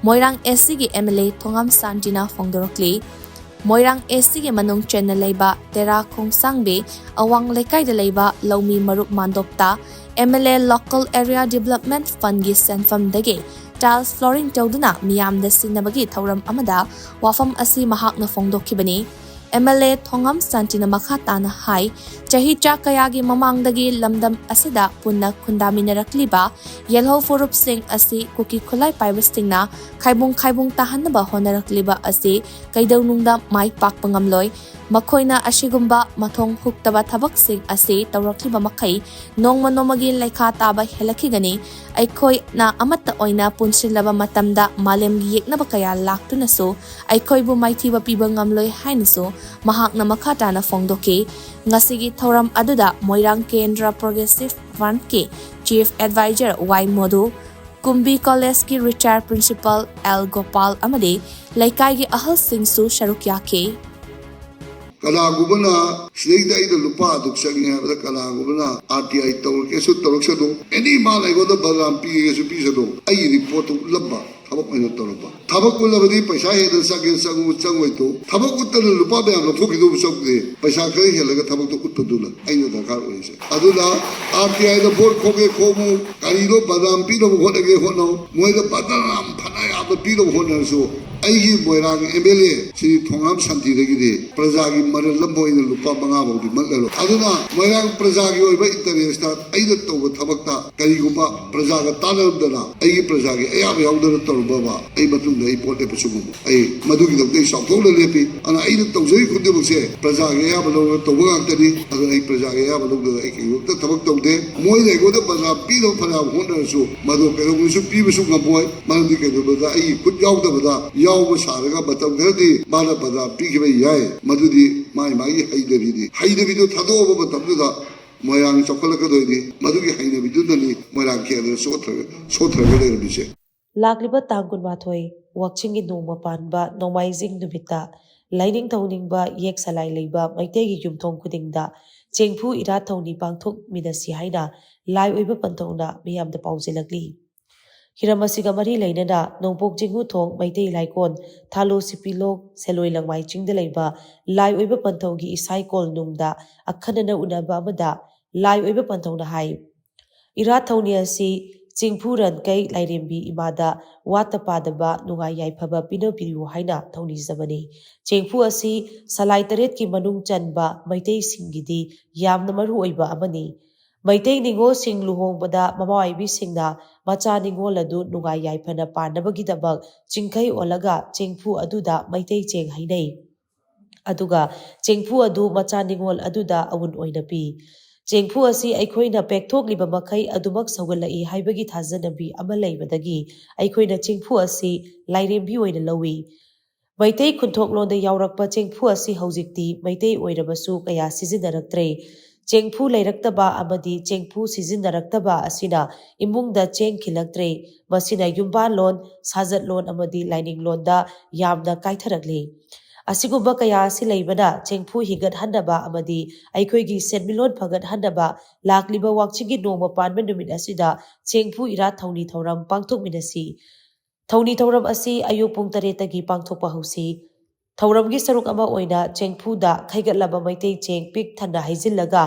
ꯃꯣꯏꯔꯥꯡ ꯑꯦꯁ ꯁꯤꯒꯤ ꯑꯦꯝ ꯑꯦꯜ ꯑꯦ ꯊꯣꯉꯥꯝ ꯁꯥꯟꯇꯤꯅ ꯐꯣꯡꯗꯣꯔꯛꯂꯤ꯫ ꯃꯣꯏꯔꯥꯡ ꯑꯦꯁ ꯁꯤꯒꯤ ꯃꯅꯨꯡ ꯆꯟꯅ ꯂꯩꯕ ꯇꯦꯔꯥ ꯈꯣꯡꯁꯥꯡꯕꯤ ꯑꯋꯥꯡ ꯂꯩꯀꯥꯏꯗ ꯂꯩꯕ ꯂꯧꯃꯤ ꯃꯔꯨꯞ ꯃꯥꯟꯗꯣꯞꯇ M L A local area development ꯐꯟꯒꯤ ꯁꯦꯟꯐꯝꯗꯒꯤ ꯇꯥꯏꯜꯁ ꯐ꯭ꯂꯣꯔꯤꯡ ꯇꯧꯗꯨꯅ ꯃꯤꯌꯥꯝꯗ ꯁꯤꯟꯅꯕꯒꯤ ꯊꯧꯔꯝ ꯑꯃꯗ ꯋꯥꯐꯝ ꯑꯁꯤ ꯃꯍꯥꯛꯅ ꯐꯣꯡꯗꯣꯛꯈꯤꯕꯅꯤ꯫ ꯑꯦꯝ ꯑꯦꯜ ꯑꯦ ꯊꯣꯉꯥꯝ ꯁꯥꯟꯇꯤꯅ ꯃꯈꯥ ꯇꯥꯅ ꯍꯥꯏ, ꯆꯍꯤ ꯆꯥ ꯀꯌꯥꯒꯤ ꯃꯃꯥꯡꯗꯒꯤ ꯂꯝꯗꯝ ꯑꯁꯤꯗ ꯄꯨꯟꯅ ꯈꯨꯟꯗꯥꯃꯤꯟꯅꯔꯛꯂꯤꯕ ꯌꯦꯜꯍꯧ ꯐꯨꯔꯨꯞꯁꯤꯡ ꯑꯁꯤ ꯀꯨꯀꯤ ꯈꯨꯠꯂꯥꯏ ꯄꯥꯏꯕꯁꯤꯡꯅ ꯈꯥꯏꯕꯨꯡ ꯈꯥꯏꯕꯨꯡ ꯇꯥꯍꯟꯅꯕ ꯍꯣꯠꯅꯔꯛꯂꯤꯕ ꯑꯁꯤ ꯀꯩꯗꯧꯅꯨꯡꯗ ꯃꯥꯏ ꯄꯥꯛꯄ ꯉꯝꯂꯣꯏ꯫ ꯃꯈꯣꯏꯅ ꯑꯁꯤꯒꯨꯝꯕ ꯃꯊꯣꯡ ꯍꯨꯛꯇꯕ ꯊꯕꯛꯁꯤꯡ ꯑꯁꯤ ꯇꯧꯔꯛꯂꯤꯕ ꯃꯈꯩ ꯅꯣꯡꯃ ꯅꯣꯡꯃꯒꯤ ꯂꯩꯈꯥ ꯇꯥꯕ ꯍꯦꯜꯂꯛꯈꯤꯒꯅꯤ꯫ ꯑꯩꯈꯣꯏꯅ ꯑꯃꯠꯇ ꯑꯣꯏꯅ ꯄꯨꯟꯁꯤꯜꯂꯕ ꯃꯇꯝꯗ ꯃꯥꯂꯦꯝꯒꯤ ꯌꯦꯛꯅꯕ ꯀꯌꯥ ꯂꯥꯛꯇꯨꯅꯁꯨ ꯑꯩꯈꯣꯏꯕꯨ ꯃꯥꯏꯊꯤꯕ ꯄꯤꯕ ꯉꯝꯂꯣꯏ ꯍꯥꯏꯅꯁꯨ ꯃꯍꯥꯛꯅ ꯃꯈꯥ ꯇꯥꯅ ꯐꯣꯡꯗꯣꯛꯈꯤ꯫ ꯉꯁꯤꯒꯤ ꯊꯧꯔꯝ ꯑꯗꯨꯗ ꯃꯣꯏꯔꯥꯡ ꯀꯦꯟꯗ꯭ꯔ ꯄ꯭ꯔꯣꯒ꯭ꯔꯦꯁꯤꯚ ꯐ꯭ꯔꯟꯠꯀꯤ ꯆꯤꯐ ꯑꯦꯗꯚꯥꯏꯖꯔ ꯋꯥꯏ ꯃꯣꯗꯨ, ꯀꯨꯝꯕꯤ ꯀꯣꯂꯦꯖꯀꯤ ꯔꯤꯇꯥꯌꯔ ꯄ꯭ꯔꯤꯟꯁꯤꯄꯥꯜ ꯑꯦꯜ ꯒꯣꯄꯥꯜ ꯑꯃꯗꯤ ꯂꯩꯀꯥꯏꯒꯤ ꯑꯍꯜꯁꯤꯡꯁꯨ ꯁꯔꯨꯛ ꯌꯥꯈꯤ꯫ ꯀꯅꯥꯒꯨꯝꯕꯅ ꯁꯤꯗꯩꯗ ꯑꯩꯅ ꯂꯨꯄꯥ ꯑꯗꯨꯛ ꯆꯪꯉꯦ ꯍꯥꯏꯕꯗ ꯀꯅꯥꯒꯨꯝꯕꯅ ꯑꯥꯔ ꯇꯤ ꯑꯥꯏ ꯇꯧꯔꯒꯦꯁꯨ ꯇꯧꯔꯛꯁꯅꯨ, ꯑꯦꯅꯤ ꯃꯥꯅ ꯑꯩꯉꯣꯟꯗ ꯕꯗꯅꯥꯝ ꯄꯤꯒꯦꯁꯨ ꯄꯤꯁꯅꯨ, ꯑꯩꯒꯤ ꯔꯤꯄꯣꯔꯠꯇꯨ ꯎꯠꯂꯝꯕ, ꯊꯕꯛ ꯑꯣꯏꯅ ꯇꯧꯔꯝꯕ꯫ ꯊꯕꯛ ꯎꯠꯂꯕꯗꯤ ꯄꯩꯁꯥ ꯍꯦꯟꯅ ꯆꯪꯒꯦ ꯆꯪꯉꯨ ꯆꯪꯉꯣꯏꯗꯣ, ꯊꯕꯛ ꯎꯠꯇꯅ ꯂꯨꯄꯥ ꯃꯌꯥꯝ ꯂꯧꯊꯣꯛꯈꯤꯗꯧꯕ ꯆꯪꯗꯦ, ꯄꯩꯁꯥ ꯈꯔ ꯍꯦꯜꯂꯒ ꯊꯕꯛꯇꯣ ꯎꯠꯄꯗꯨꯅ ꯑꯩꯅ ꯗꯔꯀꯥꯔ ꯑꯣꯏꯔꯤꯁꯦ꯫ ꯑꯗꯨꯅ ꯑꯥꯔ ꯇꯤ ꯑꯥꯏꯗ ꯚꯣꯠ ꯈꯣꯝꯒꯦ ꯈꯣꯝꯃꯨ, ꯀꯔꯤꯅꯣ ꯕꯗꯅꯥꯝ ꯄꯤꯅꯕ ꯍꯣꯠꯅꯒꯦ ꯍꯣꯠꯅꯧ, ꯃꯣꯏꯗ ꯕꯗꯅꯥꯝ ꯐꯅ ꯌꯥꯝꯅ ꯄꯤꯅꯕ ꯍꯣꯠꯅꯔꯁꯨ ꯑꯩꯒꯤ ꯃꯣꯏꯔꯥꯡ ꯑꯦꯝ ꯑꯦꯜ ꯑꯦ ꯁ꯭ꯔꯤ ꯊꯣꯉꯥꯝ ꯁꯥꯟꯇꯤꯗꯒꯤꯗꯤ ꯄ꯭ꯔꯖꯥꯒꯤ ꯃꯔꯜ ꯑꯃ ꯑꯣꯏꯅ ꯂꯨꯄꯥ ꯃꯉꯥ ꯐꯥꯎꯗꯤ ꯃꯠꯂꯔꯣꯏ꯫ ꯑꯗꯨꯅ ꯃꯣꯏꯔꯥꯡ ꯄ꯭ꯔꯖꯥꯒꯤ ꯑꯣꯏꯕ ꯏꯟꯇꯔꯦꯁꯇ ꯑꯩꯅ ꯇꯧꯕ ꯊꯕꯛꯇ ꯀꯔꯤꯒꯨꯝꯕ ꯄ꯭ꯔꯖꯥꯒ ꯇꯥꯟꯅꯔꯝꯗꯅ ꯑꯩꯒꯤ ꯄ꯭ꯔꯖꯥꯒꯤ ꯑꯌꯥꯕ ꯌꯥꯎꯗꯅ ꯇꯧꯔꯝꯕ ꯑꯩ ꯃꯇꯨꯡꯗ ꯑꯩ ꯚꯣꯠ ꯂꯦꯞꯄꯁꯨ ꯉꯝꯃꯣꯏ꯫ ꯑꯩ ꯃꯗꯨꯒꯤꯗꯃꯛꯇ ꯑꯩ ꯆꯥꯎꯊꯣꯛꯅ ꯂꯦꯞꯄꯤ꯫ ꯑꯗꯨꯅ ꯑꯩꯅ ꯇꯧꯖꯔꯤ ꯈꯨꯗꯤꯡꯃꯛꯁꯦ ꯄ꯭ꯔꯖꯥꯒꯤ ꯑꯌꯥꯕ ꯂꯧꯔꯒ ꯇꯧꯕ ꯉꯥꯛꯇꯅꯤ꯫ ꯑꯗꯨꯅ ꯑꯩ ꯄ꯭ꯔꯖꯥꯒꯤ ꯑꯌꯥꯕ ꯂꯧꯗꯅ ꯑꯩ ꯀꯩꯗꯃꯛꯇ ꯊꯕꯛ ꯇꯧꯗꯦ꯫ ꯃꯣꯏꯅ ꯑꯩꯉꯣꯟꯗ ꯄ꯭ꯔꯖꯥ ꯄꯤꯅꯕ ꯐꯅꯌꯥꯝ ꯍꯣꯠꯅꯔꯁꯨ ꯃꯗꯨ ꯀꯩꯗꯧꯉꯩꯁꯨ ꯄꯤꯕꯁꯨ ꯉꯝꯃꯣꯏ꯫ ꯃꯔꯝꯗꯤ ꯀꯩꯗꯧꯕꯗ ꯑꯩꯒꯤ ꯈꯨꯠ ꯌꯥꯎꯗꯕꯗ ꯌꯥꯎ ꯐꯥꯎꯕ ꯁꯥꯔꯒ ꯃꯇꯝ ꯈꯔꯗꯤ ꯃꯥꯅ ꯕꯗꯅꯥꯝ ꯄꯤꯈꯤꯕ ꯌꯥꯏ꯫ ꯃꯗꯨꯗꯤ ꯃꯥꯒꯤ ꯃꯥꯒꯤ ꯍꯩꯅꯕꯤꯅꯤ꯫ ꯍꯩꯅꯕꯤꯗꯨ ꯊꯥꯗꯣꯛꯑꯕ ꯃꯇꯝꯗꯨꯗ ꯃꯣꯏꯔꯥꯡ ꯆꯥꯎꯈꯠꯂꯛꯀꯗꯣꯏꯅꯤ꯫ ꯃꯗꯨꯒꯤ ꯍꯩꯅꯕꯤꯗꯨꯅꯅꯤ ꯃꯣꯏꯔꯥꯡ ꯀꯦꯟꯗ꯭ꯔ ꯁꯣꯠꯊꯔꯒ ꯁꯣꯠꯊꯔꯒ ꯂꯩꯔꯝꯃꯤꯁꯦ꯫ ꯂꯥꯛꯂꯤꯕ ꯇꯥꯡ ꯀꯨꯟꯃꯥꯊꯣꯏ, ꯋꯥꯛꯆꯤꯡꯒꯤ ꯅꯣꯡꯃ ꯄꯥꯟꯕ ꯅꯣꯡꯃꯥꯏꯖꯤꯡ ꯅꯨꯃꯤꯠꯇ ꯂꯥꯏꯅꯤꯡꯊꯧ ꯅꯤꯡꯕ ꯌꯦꯛ ꯁꯂꯥꯏ ꯂꯩꯕ ꯃꯩꯇꯩꯒꯤ ꯌꯨꯝꯊꯣꯡ ꯈꯨꯗꯤꯡꯗ ꯆꯦꯡꯐꯨ ꯏꯔꯥꯠ ꯊꯧꯅꯤ ꯄꯥꯡꯊꯣꯛꯃꯤꯟꯅꯁꯤ ꯍꯥꯏꯅ ꯂꯥꯏ ꯑꯣꯏꯕ ꯄꯟꯊꯧꯅ ꯃꯤꯌꯥꯝꯗ ꯄꯥꯎꯖꯦꯜꯂꯛꯂꯤ꯫ ꯍꯤꯔꯝ ꯑꯁꯤꯒ ꯃꯔꯤ ꯂꯩꯅꯅ ꯅꯣꯡꯄꯣꯛ ꯆꯤꯡꯉꯨꯊꯣꯡ ꯃꯩꯇꯩ ꯂꯥꯏꯀꯣꯟ ꯊꯥꯂꯣ ꯁꯤꯄꯤꯂꯣꯛ ꯁꯦꯂꯣꯏ ꯂꯪꯃꯥꯏ ꯆꯤꯡꯗ ꯂꯩꯕ ꯂꯥꯏ ꯑꯣꯏꯕ ꯄꯟꯊꯧꯒꯤ ꯏꯁꯥꯏꯀꯣꯜ ꯅꯨꯡꯗ ꯑꯈꯟꯅꯅ ꯎꯅꯕ ꯑꯃꯗ ꯂꯥꯏ ꯑꯣꯏꯕ ꯄꯟꯊꯧꯅ ꯍꯥꯏ, ꯏꯔꯥꯠ ꯊꯧꯅꯤ ꯑꯁꯤ ꯆꯤꯡꯐꯨ ꯔꯟꯀꯩ ꯂꯥꯏꯔꯦꯝꯕꯤ ꯏꯃꯥꯗ ꯋꯥꯠꯇ ꯄꯥꯗꯕ ꯅꯨꯡꯉꯥꯏ ꯌꯥꯏꯐꯕ ꯄꯤꯅꯕꯤꯌꯨ ꯍꯥꯏꯅ ꯊꯧꯅꯤꯖꯕꯅꯤ꯫ ꯆꯦꯡꯐꯨ ꯑꯁꯤ ꯁꯂꯥꯏ ꯇꯔꯦꯠꯀꯤ ꯃꯅꯨꯡ ꯆꯟꯕ ꯃꯩꯇꯩꯁꯤꯡꯒꯤꯗꯤ ꯌꯥꯝꯅ ꯃꯔꯨ ꯑꯣꯏꯕ ꯑꯃꯅꯤ꯫ ꯃꯩꯇꯩ ꯅꯤꯉꯣꯜꯁꯤꯡ ꯂꯨꯍꯣꯡꯕꯗ ꯃꯃꯥ ꯑꯣꯏꯕꯤꯁꯤꯡꯅ ꯃꯆꯥ ꯅꯤꯉꯣꯜ ꯑꯗꯨ ꯅꯨꯡꯉꯥꯏ ꯌꯥꯏꯐꯅ ꯄꯥꯟꯅꯕꯒꯤꯗꯃꯛ ꯆꯤꯡꯈꯩ ꯑꯣꯜꯂꯒ ꯆꯦꯡꯐꯨ ꯑꯗꯨꯗ ꯃꯩꯇꯩ ꯆꯦꯡ ꯍꯩꯅꯩ꯫ ꯑꯗꯨꯒ ꯆꯦꯡꯐꯨ ꯑꯗꯨ ꯃꯆꯥ ꯅꯤꯉꯣꯜ ꯑꯗꯨꯗ ꯑꯎꯟ ꯑꯣꯏꯅ ꯄꯤ꯫ ꯆꯦꯡꯐꯨ ꯑꯁꯤ ꯑꯩꯈꯣꯏꯅ ꯄꯦꯛꯊꯣꯛꯂꯤꯕ ꯃꯈꯩ ꯑꯗꯨꯃꯛ ꯁꯧꯒꯠꯂꯛꯏ ꯍꯥꯏꯕꯒꯤ ꯊꯥꯖꯅꯕꯤ ꯑꯃ ꯂꯩꯕꯗꯒꯤ ꯑꯩꯈꯣꯏꯅ ꯆꯦꯡꯐꯨ ꯑꯁꯤ ꯂꯥꯏꯔꯦꯝꯕꯤ ꯑꯣꯏꯅ ꯂꯧꯏ꯫ ꯃꯩꯇꯩ ꯈꯨꯟꯊꯣꯛꯂꯣꯟꯗ ꯌꯥꯎꯔꯛꯄ ꯆꯦꯡꯐꯨ ꯑꯁꯤ ꯍꯧꯖꯤꯛꯇꯤ ꯃꯩꯇꯩ ꯑꯣꯏꯔꯕꯁꯨ ꯀꯌꯥ ꯁꯤꯖꯤꯟꯅꯔꯛꯇ꯭ꯔꯦ꯫ ꯆꯦꯡꯐꯨ ꯂꯩꯔꯛꯇꯕ ꯑꯃꯗꯤ ꯆꯦꯡꯐꯨ ꯁꯤꯖꯤꯟꯅꯔꯛꯇꯕ ꯑꯁꯤꯅ ꯏꯃꯨꯡꯗ ꯆꯦꯡ ꯈꯤꯜꯂꯛꯇ꯭ꯔꯦ꯫ ꯃꯁꯤꯅ ꯌꯨꯝꯕꯥꯜꯂꯣꯟ, ꯁꯥꯖꯠꯂꯣꯟ ꯑꯃꯗꯤ ꯂꯥꯏꯅꯤꯡꯂꯣꯟꯗ ꯌꯥꯝꯅ ꯀꯥꯏꯊꯔꯛꯂꯤ꯫ ꯑꯁꯤꯒꯨꯝꯕ ꯀꯌꯥ ꯑꯁꯤ ꯂꯩꯕꯅ ꯆꯦꯡꯐꯨ ꯍꯤꯒꯠꯍꯟꯅꯕ ꯑꯃꯗꯤ ꯑꯩꯈꯣꯏꯒꯤ ꯁꯦꯟꯃꯤꯠꯂꯣꯟ ꯐꯒꯠꯍꯟꯅꯕ ꯂꯥꯛꯂꯤꯕ ꯋꯥꯛꯆꯤꯡꯒꯤ ꯅꯣꯡꯃ ꯄꯥꯟꯕ ꯅꯨꯃꯤꯠ ꯑꯁꯤꯗ ꯆꯦꯡꯐꯨ ꯏꯔꯥꯠ ꯊꯧꯅꯤ ꯊꯧꯔꯝ ꯄꯥꯡꯊꯣꯛꯃꯤꯟꯅꯁꯤ꯫ ꯊꯧꯅꯤ ꯊꯧꯔꯝ ꯑꯁꯤ ꯑꯌꯨꯛ ꯄꯨꯡ ꯇꯔꯦꯠꯇꯒꯤ ꯄꯥꯡꯊꯣꯛꯄ ꯍꯧꯁꯤ꯫ ꯊꯧꯔꯝꯒꯤ ꯁꯔꯨꯛ ꯑꯃ ꯑꯣꯏꯅ ꯆꯦꯡꯐꯨꯗ ꯈꯩꯒꯠꯂꯕ ꯃꯩꯇꯩ ꯆꯦꯡ ꯄꯤꯛ ꯊꯟꯅ ꯍꯩꯖꯤꯜꯂꯒ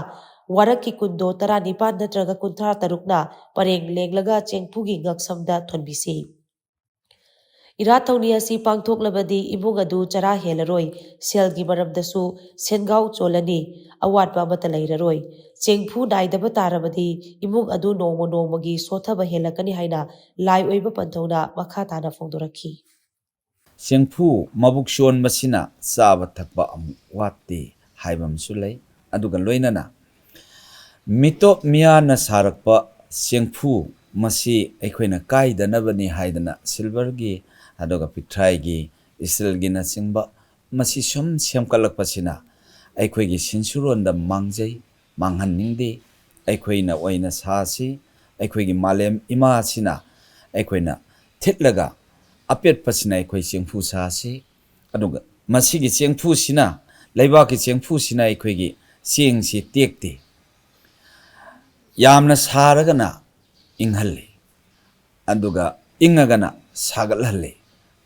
ꯋꯥꯔꯛꯀꯤ ꯀꯨꯟꯗꯣ ꯇꯔꯥꯅꯤꯄꯥꯟ ꯅꯠꯇ꯭ꯔꯒ ꯀꯨꯟꯊ꯭ꯔꯥ ꯇꯔꯨꯛꯅ ꯄꯔꯦꯡ ꯂꯦꯡꯂꯒ ꯆꯦꯡꯐꯨꯒꯤ ꯉꯛꯁꯝꯗ ꯊꯣꯟꯕꯤꯁꯤ꯫ ꯏꯔꯥꯠ ꯊꯧꯅꯤ ꯑꯁꯤ ꯄꯥꯡꯊꯣꯛꯂꯕꯗꯤ ꯏꯃꯨꯡ ꯑꯗꯨ ꯆꯔꯥ ꯍꯦꯜꯂꯔꯣꯏ, ꯁꯦꯜꯒꯤ ꯃꯔꯝꯗꯁꯨ ꯁꯦꯟꯒꯥꯎ ꯆꯣꯜꯂꯅꯤ, ꯑꯋꯥꯠꯄ ꯑꯃꯠꯇ ꯂꯩꯔꯔꯣꯏ꯫ ꯆꯦꯡꯐꯨ ꯅꯥꯏꯗꯕ ꯇꯥꯔꯕꯗꯤ ꯏꯃꯨꯡ ꯑꯗꯨ ꯅꯣꯡꯃ ꯅꯣꯡꯃꯒꯤ ꯁꯣꯠꯊꯕ ꯍꯦꯜꯂꯛꯀꯅꯤ ꯍꯥꯏꯅ ꯂꯥꯏ ꯑꯣꯏꯕ ꯄꯟꯊꯧꯅ ꯃꯈꯥ ꯇꯥꯅ ꯐꯣꯡꯗꯣꯔꯛꯈꯤ꯫ ꯆꯦꯡꯐꯨ ꯃꯕꯨꯛ ꯁꯣꯟꯕꯁꯤꯅ ꯆꯥꯕ ꯊꯛꯄ ꯑꯃꯨꯛ ꯋꯥꯠꯇꯦ ꯍꯥꯏꯕ ꯑꯃꯁꯨ ꯂꯩ꯫ ꯑꯗꯨꯒ ꯂꯣꯏꯅꯅ ꯃꯤꯇꯣꯞ ꯃꯤꯌꯥꯅ ꯁꯥꯔꯛꯄ ꯆꯦꯡꯐꯨ ꯃꯁꯤ ꯑꯩꯈꯣꯏꯅ ꯀꯥꯏꯗꯅꯕꯅꯤ ꯍꯥꯏꯗꯅ ꯁꯤꯜꯚꯔꯒꯤ ꯑꯗꯨꯒ ꯄꯤꯊ꯭ꯔꯥꯏꯒꯤ, ꯏꯁꯇꯤꯜꯒꯤꯅꯆꯤꯡꯕ, ꯃꯁꯤ ꯁꯨꯝ ꯁꯦꯝꯒꯠꯂꯛꯄꯁꯤꯅ ꯑꯩꯈꯣꯏꯒꯤ ꯁꯤꯟꯁꯨꯔꯣꯟꯗ ꯃꯥꯡꯖꯩ, ꯃꯥꯡꯍꯟꯅꯤꯡꯗꯦ꯫ ꯑꯩꯈꯣꯏꯅ ꯑꯣꯏꯅ ꯁꯥꯁꯤ, ꯑꯩꯈꯣꯏꯒꯤ ꯃꯥꯂꯦꯝ ꯏꯃꯥꯁꯤꯅ ꯑꯩꯈꯣꯏꯅ ꯊꯤꯠꯂꯒ, ꯑꯄꯦꯠꯄꯁꯤꯅ ꯑꯩꯈꯣꯏ ꯆꯦꯡꯐꯨ ꯁꯥꯁꯤ꯫ ꯑꯗꯨꯒ ꯃꯁꯤꯒꯤ ꯆꯦꯡꯐꯨꯁꯤꯅ, ꯂꯩꯕꯥꯛꯀꯤ ꯆꯦꯡꯐꯨꯁꯤꯅ ꯑꯩꯈꯣꯏꯒꯤ ꯆꯦꯡꯁꯤ ꯇꯦꯛꯇꯦ꯫ ꯌꯥꯝꯅ ꯁꯥꯔꯒꯅ ꯏꯪꯍꯜꯂꯤ, ꯑꯗꯨꯒ ꯏꯪꯉꯒꯅ ꯁꯥꯒꯠꯍꯜꯂꯤ꯫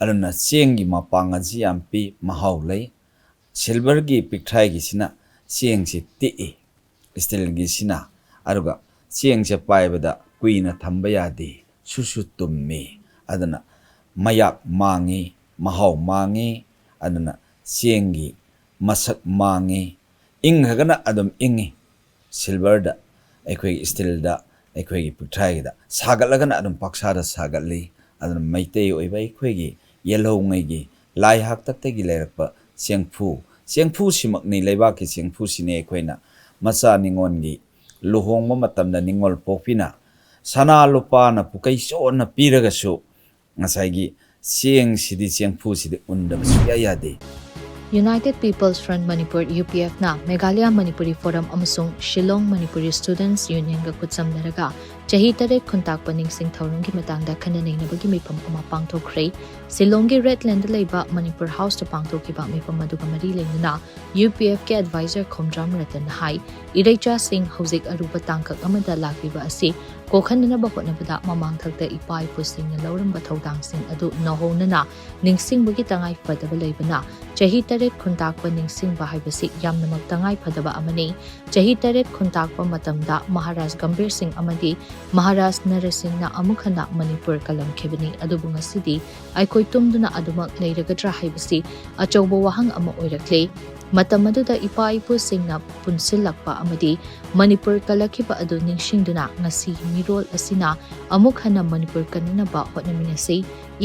ꯑꯗꯨꯅ ꯆꯦꯡꯒꯤ ꯃꯄꯥꯡꯒꯜꯁꯤ ꯌꯥꯝ ꯄꯤ, ꯃꯍꯥꯎ ꯂꯩ꯫ ꯁꯤꯜꯚꯔꯒꯤ ꯄꯤꯛꯊ꯭ꯔꯥꯏꯒꯤꯁꯤꯅ ꯆꯦꯡꯁꯤ ꯇꯦꯛꯏ, ꯏꯁꯇꯤꯜꯒꯤꯁꯤꯅ, ꯑꯗꯨꯒ ꯆꯦꯡꯁꯦ ꯄꯥꯏꯕꯗ ꯀꯨꯏꯅ ꯊꯝꯕ ꯌꯥꯗꯦ, ꯁꯨꯁꯨ ꯇꯨꯝꯃꯤ꯫ ꯑꯗꯨꯅ ꯃꯌꯥꯛ ꯃꯥꯡꯉꯤ, ꯃꯍꯥꯎ ꯃꯥꯡꯉꯤ꯫ ꯑꯗꯨꯅ ꯆꯦꯡꯒꯤ ꯃꯁꯛ ꯃꯥꯡꯉꯤ꯫ ꯏꯪꯈ꯭ꯔꯒꯅ ꯑꯗꯨꯝ ꯏꯪꯉꯤ꯫ ꯁꯤꯜꯚꯔꯗ, ꯑꯩꯈꯣꯏꯒꯤ ꯏꯁꯇꯤꯜꯗ, ꯑꯩꯈꯣꯏꯒꯤ ꯄꯤꯛꯊ꯭ꯔꯥꯏꯒꯤꯗ ꯁꯥꯒꯠꯂꯒꯅ ꯑꯗꯨꯝ ꯄꯥꯛꯁꯥꯗ ꯁꯥꯒꯠꯂꯤ꯫ ꯑꯗꯨꯅ ꯃꯩꯇꯩ ꯑꯣꯏꯕ ꯑꯩꯈꯣꯏꯒꯤ ꯌꯦꯜꯍꯧꯉꯩꯒꯤ ꯂꯥꯏ ꯍꯥꯛꯇꯛꯇꯒꯤ ꯂꯩꯔꯛꯄ ꯆꯦꯡꯐꯨ, ꯆꯦꯡꯐꯨꯁꯤꯃꯛꯅꯤ, ꯂꯩꯕꯥꯛꯀꯤ ꯆꯦꯡꯐꯨꯁꯤꯅꯤ ꯑꯩꯈꯣꯏꯅ ꯃꯆꯥ ꯅꯤꯉꯣꯜꯒꯤ ꯂꯨꯍꯣꯡꯕ ꯃꯇꯝꯗ ꯅꯤꯉꯣꯜ ꯄꯣꯛꯄꯤꯅ ꯁꯅꯥ ꯂꯨꯄꯥꯅ ꯄꯨꯀꯩ ꯆꯣꯟꯅ ꯄꯤꯔꯒꯁꯨ ꯉꯁꯥꯏꯒꯤ ꯆꯦꯡꯁꯤꯗꯤ, ꯆꯦꯡꯐꯨꯁꯤꯗꯤ ꯎꯟꯗꯕ ꯁꯨꯡꯌꯥ ꯌꯥꯗꯦ꯫ United People's Front Manipur, UPFꯅ Meghalaya Manipuri Forum ꯑꯃꯁꯨꯡ Shillong Manipuri Students Unionꯒ ꯈꯨꯠꯁꯝꯅꯔꯒ ꯆꯍꯤ ꯇꯔꯦꯠ ꯈꯨꯟꯇꯥꯛꯄ ꯅꯤꯡꯁꯤꯡ ꯊꯧꯔꯝꯒꯤ ꯃꯇꯥꯡꯗ ꯈꯟꯅ ꯅꯩꯅꯕꯒꯤ ꯃꯤꯐꯝ ꯑꯃ ꯄꯥꯡꯊꯣꯛꯈ꯭ꯔꯦ꯫ ꯁꯤꯂꯣꯡꯒꯤ ꯔꯦꯗ ꯂꯦꯟꯗ ꯂꯩꯕ ꯃꯅꯤꯄꯨꯔ ꯍꯥꯎꯁꯇ ꯄꯥꯡꯊꯣꯛꯈꯤꯕ ꯃꯤꯐꯝ ꯑꯗꯨꯒ ꯃꯔꯤ ꯂꯩꯅꯅ UPFꯀꯤ advisor ꯈꯣꯝꯗ꯭ꯔꯥꯝ ꯔꯇꯟꯅ ꯍꯥꯏ, ꯏꯔꯩꯆꯥꯁꯤꯡ ꯍꯧꯖꯤꯛ ꯑꯔꯨꯕ ꯇꯥꯡꯀꯛ ꯑꯃꯗ ꯂꯥꯛꯂꯤꯕ ꯑꯁꯤ ꯀꯣꯛꯍꯟꯅꯅꯕ ꯍꯣꯠꯅꯕꯗ ꯃꯃꯥꯡꯊꯛꯇ ꯏꯄꯥ ꯏꯄꯨꯁꯤꯡꯅ ꯂꯧꯔꯝꯕ ꯊꯧꯗꯥꯡꯁꯤꯡ ꯑꯗꯨ ꯅꯧꯍꯧꯅꯅ ꯅꯤꯡꯁꯤꯡꯕꯒꯤ ꯇꯉꯥꯏ ꯐꯗꯕ ꯂꯩꯕꯅ, ꯆꯍꯤ ꯇꯔꯦꯠ ꯈꯨꯟꯇꯥꯛꯄ ꯅꯤꯡꯁꯤꯡꯕ ꯍꯥꯏꯕꯁꯤ ꯌꯥꯝꯅꯃꯛ ꯇꯉꯥꯏ ꯐꯗꯕ ꯑꯃꯅꯤ꯫ ꯆꯍꯤ ꯇꯔꯦꯠ ꯈꯨꯟꯇꯥꯛꯄ ꯃꯇꯝꯗ ꯃꯍꯥꯔꯥꯖ ꯒꯝꯚꯤꯔ ꯁꯤꯡ ꯑꯃꯗꯤ ꯃꯍꯥꯔꯥꯖ ꯅꯔꯁꯤꯡꯅ ꯑꯃꯨꯛ ꯍꯟꯅ ꯃꯅꯤꯄꯨꯔ ꯀꯜꯂꯝꯈꯤꯕꯅꯤ, ꯑꯗꯨꯕꯨ ꯉꯁꯤꯗꯤ ꯑꯩꯈꯣꯏ ꯇꯨꯝꯗꯨꯅ ꯑꯗꯨꯃꯛ ꯂꯩꯔꯒꯗ꯭ꯔꯥ ꯍꯥꯏꯕꯁꯤ ꯑꯆꯧꯕ ꯋꯥꯍꯪ ꯑꯃ ꯑꯣꯏꯔꯛꯂꯦ꯫ ꯃꯇꯝ ꯑꯗꯨꯗ ꯏꯄꯥ ꯏꯄꯨꯁꯤꯡꯅ ꯄꯨꯟꯁꯤꯜꯂꯛꯄ ꯑꯃꯗꯤ ꯃꯅꯤꯄꯨꯔ ꯀꯜꯂꯛꯈꯤꯕ ꯑꯗꯨ ꯅꯤꯡꯁꯤꯡꯗꯨꯅ ꯉꯁꯤꯒꯤ ꯃꯤꯔꯣꯜ ꯑꯁꯤꯅ ꯑꯃꯨꯛ ꯍꯟꯅ ꯃꯅꯤꯄꯨꯔ ꯀꯟꯅꯅꯕ ꯍꯣꯠꯅꯃꯤꯟꯅꯁꯤ꯫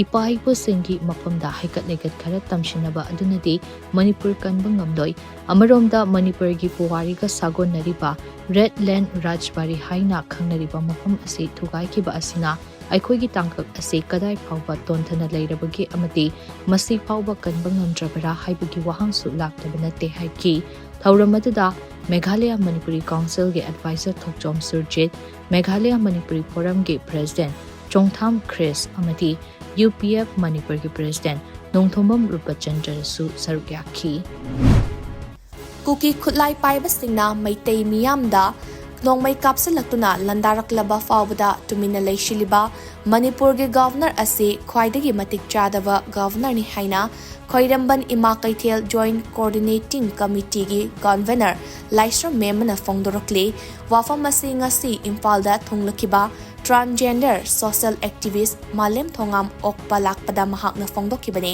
ꯏꯄꯥ ꯏꯄꯨꯁꯤꯡꯒꯤ ꯃꯐꯝꯗ ꯍꯩꯀꯠ ꯂꯩꯀꯠ ꯈꯔ ꯇꯝꯁꯤꯟꯅꯕ ꯑꯗꯨꯅꯗꯤ ꯃꯅꯤꯄꯨꯔ ꯀꯟꯕ ꯉꯝꯂꯣꯏ꯫ ꯑꯃꯔꯣꯝꯗ ꯃꯅꯤꯄꯨꯔꯒꯤ ꯄꯨꯋꯥꯔꯤꯒ ꯁꯥꯒꯣꯟꯅꯔꯤꯕ ꯔꯦꯗ ꯂꯦꯟ ꯔꯥꯖꯕꯥꯔꯤ ꯍꯥꯏꯅ ꯈꯪꯅꯔꯤꯕ ꯃꯐꯝ ꯑꯁꯤ ꯊꯨꯒꯥꯏꯈꯤꯕ ꯑꯁꯤꯅ ꯑꯩꯈꯣꯏꯒꯤ ꯇꯥꯡꯀꯛ ꯑꯁꯤ ꯀꯗꯥꯏ ꯐꯥꯎꯕ ꯇꯣꯟꯊꯅ ꯂꯩꯔꯕꯒꯦ ꯑꯃꯗꯤ ꯃꯁꯤ ꯐꯥꯎꯕ ꯀꯟꯕ ꯉꯝꯗ꯭ꯔꯕꯔꯥ ꯍꯥꯏꯕꯒꯤ ꯋꯥꯍꯪꯁꯨ ꯂꯥꯛꯇꯕ ꯅꯠꯇꯦ ꯍꯥꯏꯈꯤ꯫ ꯊꯧꯔꯝ ꯑꯗꯨꯗ ꯃꯦꯘꯥꯂꯌ ꯃꯅꯤꯄꯨꯔꯤ ꯀꯥꯎꯟꯁꯤꯜꯒꯤ ꯑꯦꯗꯚꯥꯏꯖꯔ ꯊꯣꯛꯆꯣꯝ ꯁꯨꯔꯖꯤꯠ, ꯃꯦꯘꯥꯂꯌ ꯃꯅꯤꯄꯨꯔꯤ ꯐꯣꯔꯝꯒꯤ ꯄ꯭ꯔꯦꯁꯤꯗꯦꯟꯠ ꯆꯣꯡꯊꯥꯝ ꯈ꯭ꯔꯤꯁ ꯑꯃꯗꯤ ꯌꯨ ꯄꯤ ꯑꯦꯐ ꯃꯅꯤꯄꯨꯔꯒꯤ ꯄ꯭ꯔꯦꯁꯤꯗꯦꯟꯠ ꯅꯣꯡꯊꯣꯝꯕꯝ ꯔꯨꯄꯆꯟꯗ꯭ꯔꯁꯨ ꯁꯔꯨꯛ ꯌꯥꯈꯤ꯫ ꯀꯨꯀꯤ ꯈꯨꯠꯂꯥꯏ ꯄꯥꯏꯕꯁꯤꯡꯅ ꯃꯩꯇꯩ ꯃꯤꯌꯥꯝꯗ ꯅꯣꯡꯃꯩ ꯀꯥꯞꯁꯤꯜꯂꯛꯇꯨꯅ ꯂꯥꯟꯗꯥꯔꯛꯂꯕ ꯐꯥꯎꯕꯗ ꯇꯨꯃꯤꯟꯅ ꯂꯩꯁꯤꯜꯂꯤꯕ ꯃꯅꯤꯄꯨꯔꯒꯤ ꯒꯚꯔꯅꯔ ꯑꯁꯤ ꯈ꯭ꯋꯥꯏꯗꯒꯤ ꯃꯇꯤꯛ ꯆꯥꯗꯕ ꯒꯚꯔꯅꯔꯅꯤ ꯍꯥꯏꯅ ꯈ꯭ꯋꯥꯏꯔꯝꯕꯟ ꯏꯃꯥ ꯀꯩꯊꯦꯜ ꯖꯣꯏꯟꯠ ꯀꯣꯑꯣꯔꯗꯤꯅꯦꯇꯤꯡ ꯀꯃꯤꯇꯤꯒꯤ ꯀꯟꯚꯦꯅꯔ ꯂꯥꯏꯁ꯭ꯔꯝ ꯃꯦꯝꯕꯅ ꯐꯣꯡꯗꯣꯔꯛꯂꯤ꯫ ꯋꯥꯐꯝ ꯑꯁꯤ ꯉꯁꯤ ꯏꯝꯐꯥꯜꯗ ꯊꯨꯡꯂꯈꯤꯕ ꯇ꯭ꯔꯥꯟꯁꯖꯦꯟꯗꯔ ꯁꯣꯁꯤꯌꯦꯜ ꯑꯦꯛꯇꯤꯚꯤꯁ꯭ꯠ ꯃꯥꯂꯦꯝ ꯊꯣꯉꯥꯝ ꯑꯣꯛꯄ ꯂꯥꯛꯄꯗ ꯃꯍꯥꯛꯅ ꯐꯣꯡꯗꯣꯛꯈꯤꯕꯅꯤ꯫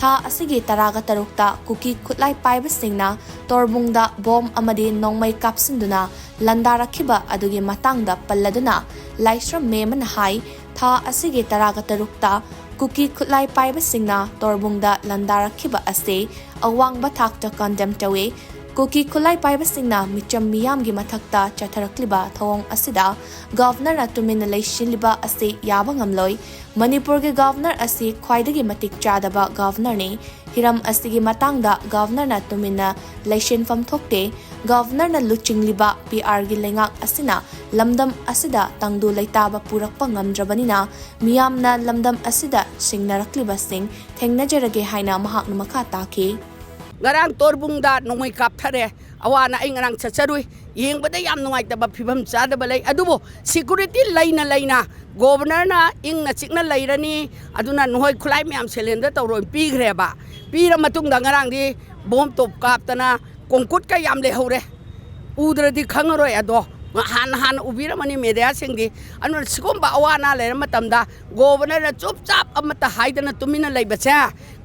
ꯊꯥ ꯑꯁꯤꯒꯤ ꯇꯔꯥꯒ ꯇꯔꯨꯛꯇ ꯀꯨꯀꯤ ꯈꯨꯠꯂꯥꯏ ꯄꯥꯏꯕꯁꯤꯡꯅ ꯇꯣꯔꯕꯨꯡꯗ ꯕꯣꯝ ꯑꯃꯗꯤ ꯅꯣꯡꯃꯩ ꯀꯥꯞꯁꯤꯟꯗꯨꯅ ꯂꯥꯟꯗꯥꯔꯛꯈꯤꯕ ꯑꯗꯨꯒꯤ ꯃꯇꯥꯡꯗ ꯄꯜꯂꯗꯨꯅ ꯂꯥꯏꯁ꯭ꯔꯝ ꯃꯦꯝꯕꯅ ꯍꯥꯏ, ꯊꯥ ꯑꯁꯤꯒꯤ ꯇꯔꯥꯒ ꯇꯔꯨꯛꯇ ꯀꯨꯀꯤ ꯈꯨꯠꯂꯥꯏ ꯄꯥꯏꯕꯁꯤꯡꯅ ꯇꯣꯔꯕꯨꯡꯗ ꯂꯥꯟꯗꯥꯔꯛꯈꯤꯕ ꯑꯁꯤ ꯑꯋꯥꯡꯕ ꯊꯥꯛꯇ ꯀꯟꯗꯦꯝ ꯇꯧꯏ꯫ ꯀꯨꯀꯤ ꯈꯨꯠꯂꯥꯏ ꯄꯥꯏꯕꯁꯤꯡꯅ ꯃꯤꯆꯝ ꯃꯤꯌꯥꯝꯒꯤ ꯃꯊꯛꯇ ꯆꯠꯊꯔꯛꯂꯤꯕ ꯊꯧꯑꯣꯡ ꯑꯁꯤꯗ ꯒꯚꯔꯅꯔꯅ ꯇꯨꯃꯤꯟꯅ ꯂꯩꯁꯤꯜꯂꯤꯕ ꯑꯁꯤ ꯌꯥꯕ ꯉꯝꯂꯣꯏ꯫ ꯃꯅꯤꯄꯨꯔꯒꯤ ꯒꯚꯔꯅꯔ ꯑꯁꯤ ꯈ꯭ꯋꯥꯏꯗꯒꯤ ꯃꯇꯤꯛ ꯆꯥꯗꯕ ꯒꯚꯔꯅꯔꯅꯤ꯫ ꯍꯤꯔꯝ ꯑꯁꯤꯒꯤ ꯃꯇꯥꯡꯗ ꯒꯚꯔꯅꯔꯅ ꯇꯨꯃꯤꯟꯅ ꯂꯩꯁꯤꯟꯐꯝ ꯊꯣꯛꯇꯦ꯫ ꯒꯚꯔꯅꯔꯅ ꯂꯨꯆꯤꯡꯂꯤꯕ ꯄꯤ ꯑꯥꯔꯒꯤ ꯂꯩꯉꯥꯛ ꯑꯁꯤꯅ ꯂꯝꯗꯝ ꯑꯁꯤꯗ ꯇꯪꯗꯨ ꯂꯩꯇꯥꯕ ꯄꯨꯔꯛꯄ ꯉꯝꯗ꯭ꯔꯕꯅꯤꯅ ꯃꯤꯌꯥꯝꯅ ꯂꯝꯗꯝ ꯑꯁꯤꯗ ꯁꯤꯡꯅꯔꯛꯂꯤꯕꯁꯤꯡ ꯊꯦꯡꯅꯖꯔꯒꯦ ꯍꯥꯏꯅ ꯃꯍꯥꯛꯅ ꯃꯈꯥ ꯇꯥꯈꯤ꯫ ꯉꯔꯥꯡ ꯇꯣꯔꯕꯨꯡꯗ ꯅꯣꯡꯃꯩ ꯀꯥꯞꯊꯔꯦ꯫ ꯑꯋꯥꯅ ꯑꯩ ꯉꯔꯥꯡ ꯆꯠꯆꯔꯨꯏ꯫ ꯌꯦꯡꯕꯗ ꯌꯥꯝ ꯅꯨꯡꯉꯥꯏꯇꯕ ꯐꯤꯕꯝ ꯆꯥꯗꯕ ꯂꯩ꯫ ꯑꯗꯨꯕꯨ ꯁꯤꯀ꯭ꯌꯨꯔꯤꯇꯤ ꯂꯩꯅ ꯂꯩꯅ ꯒꯣꯕꯔꯅꯔꯅ ꯏꯪꯅ ꯆꯤꯛꯅ ꯂꯩꯔꯅꯤ, ꯑꯗꯨꯅ ꯅꯈꯣꯏ ꯈꯨꯠꯂꯥꯏ ꯃꯌꯥꯝ ꯁꯦꯂꯦꯟꯗꯔ ꯇꯧꯔꯣꯅ ꯄꯤꯈ꯭ꯔꯦꯕ꯫ ꯄꯤꯔ ꯃꯇꯨꯡꯗ ꯉꯔꯥꯡꯗꯤ ꯕꯣꯝ ꯇꯣꯞ ꯀꯥꯞꯇꯅ ꯀꯣꯡꯀꯨꯠꯀ ꯌꯥꯝ ꯂꯩꯍꯧꯔꯦ꯫ ꯎꯗ꯭ꯔꯗꯤ ꯈꯪꯉꯔꯣꯏ ꯑꯗꯣ꯫ ꯍꯥꯟꯅ ꯍꯥꯟꯅ ꯎꯕꯤꯔꯝꯃꯅꯤ ꯃꯦꯗꯤꯌꯥꯁꯤꯡꯗꯤ꯫ ꯑꯗꯨꯅ ꯁꯤꯒꯨꯝꯕ ꯑꯋꯥ ꯑꯅꯥ ꯂꯩꯔ ꯃꯇꯝꯗ ꯒꯣꯕꯔꯅꯔꯅ ꯆꯨꯞ ꯆꯥꯞ ꯑꯃꯠꯇ ꯍꯥꯏꯗꯅ ꯇꯨꯃꯤꯟꯅ ꯂꯩꯕꯁꯦ,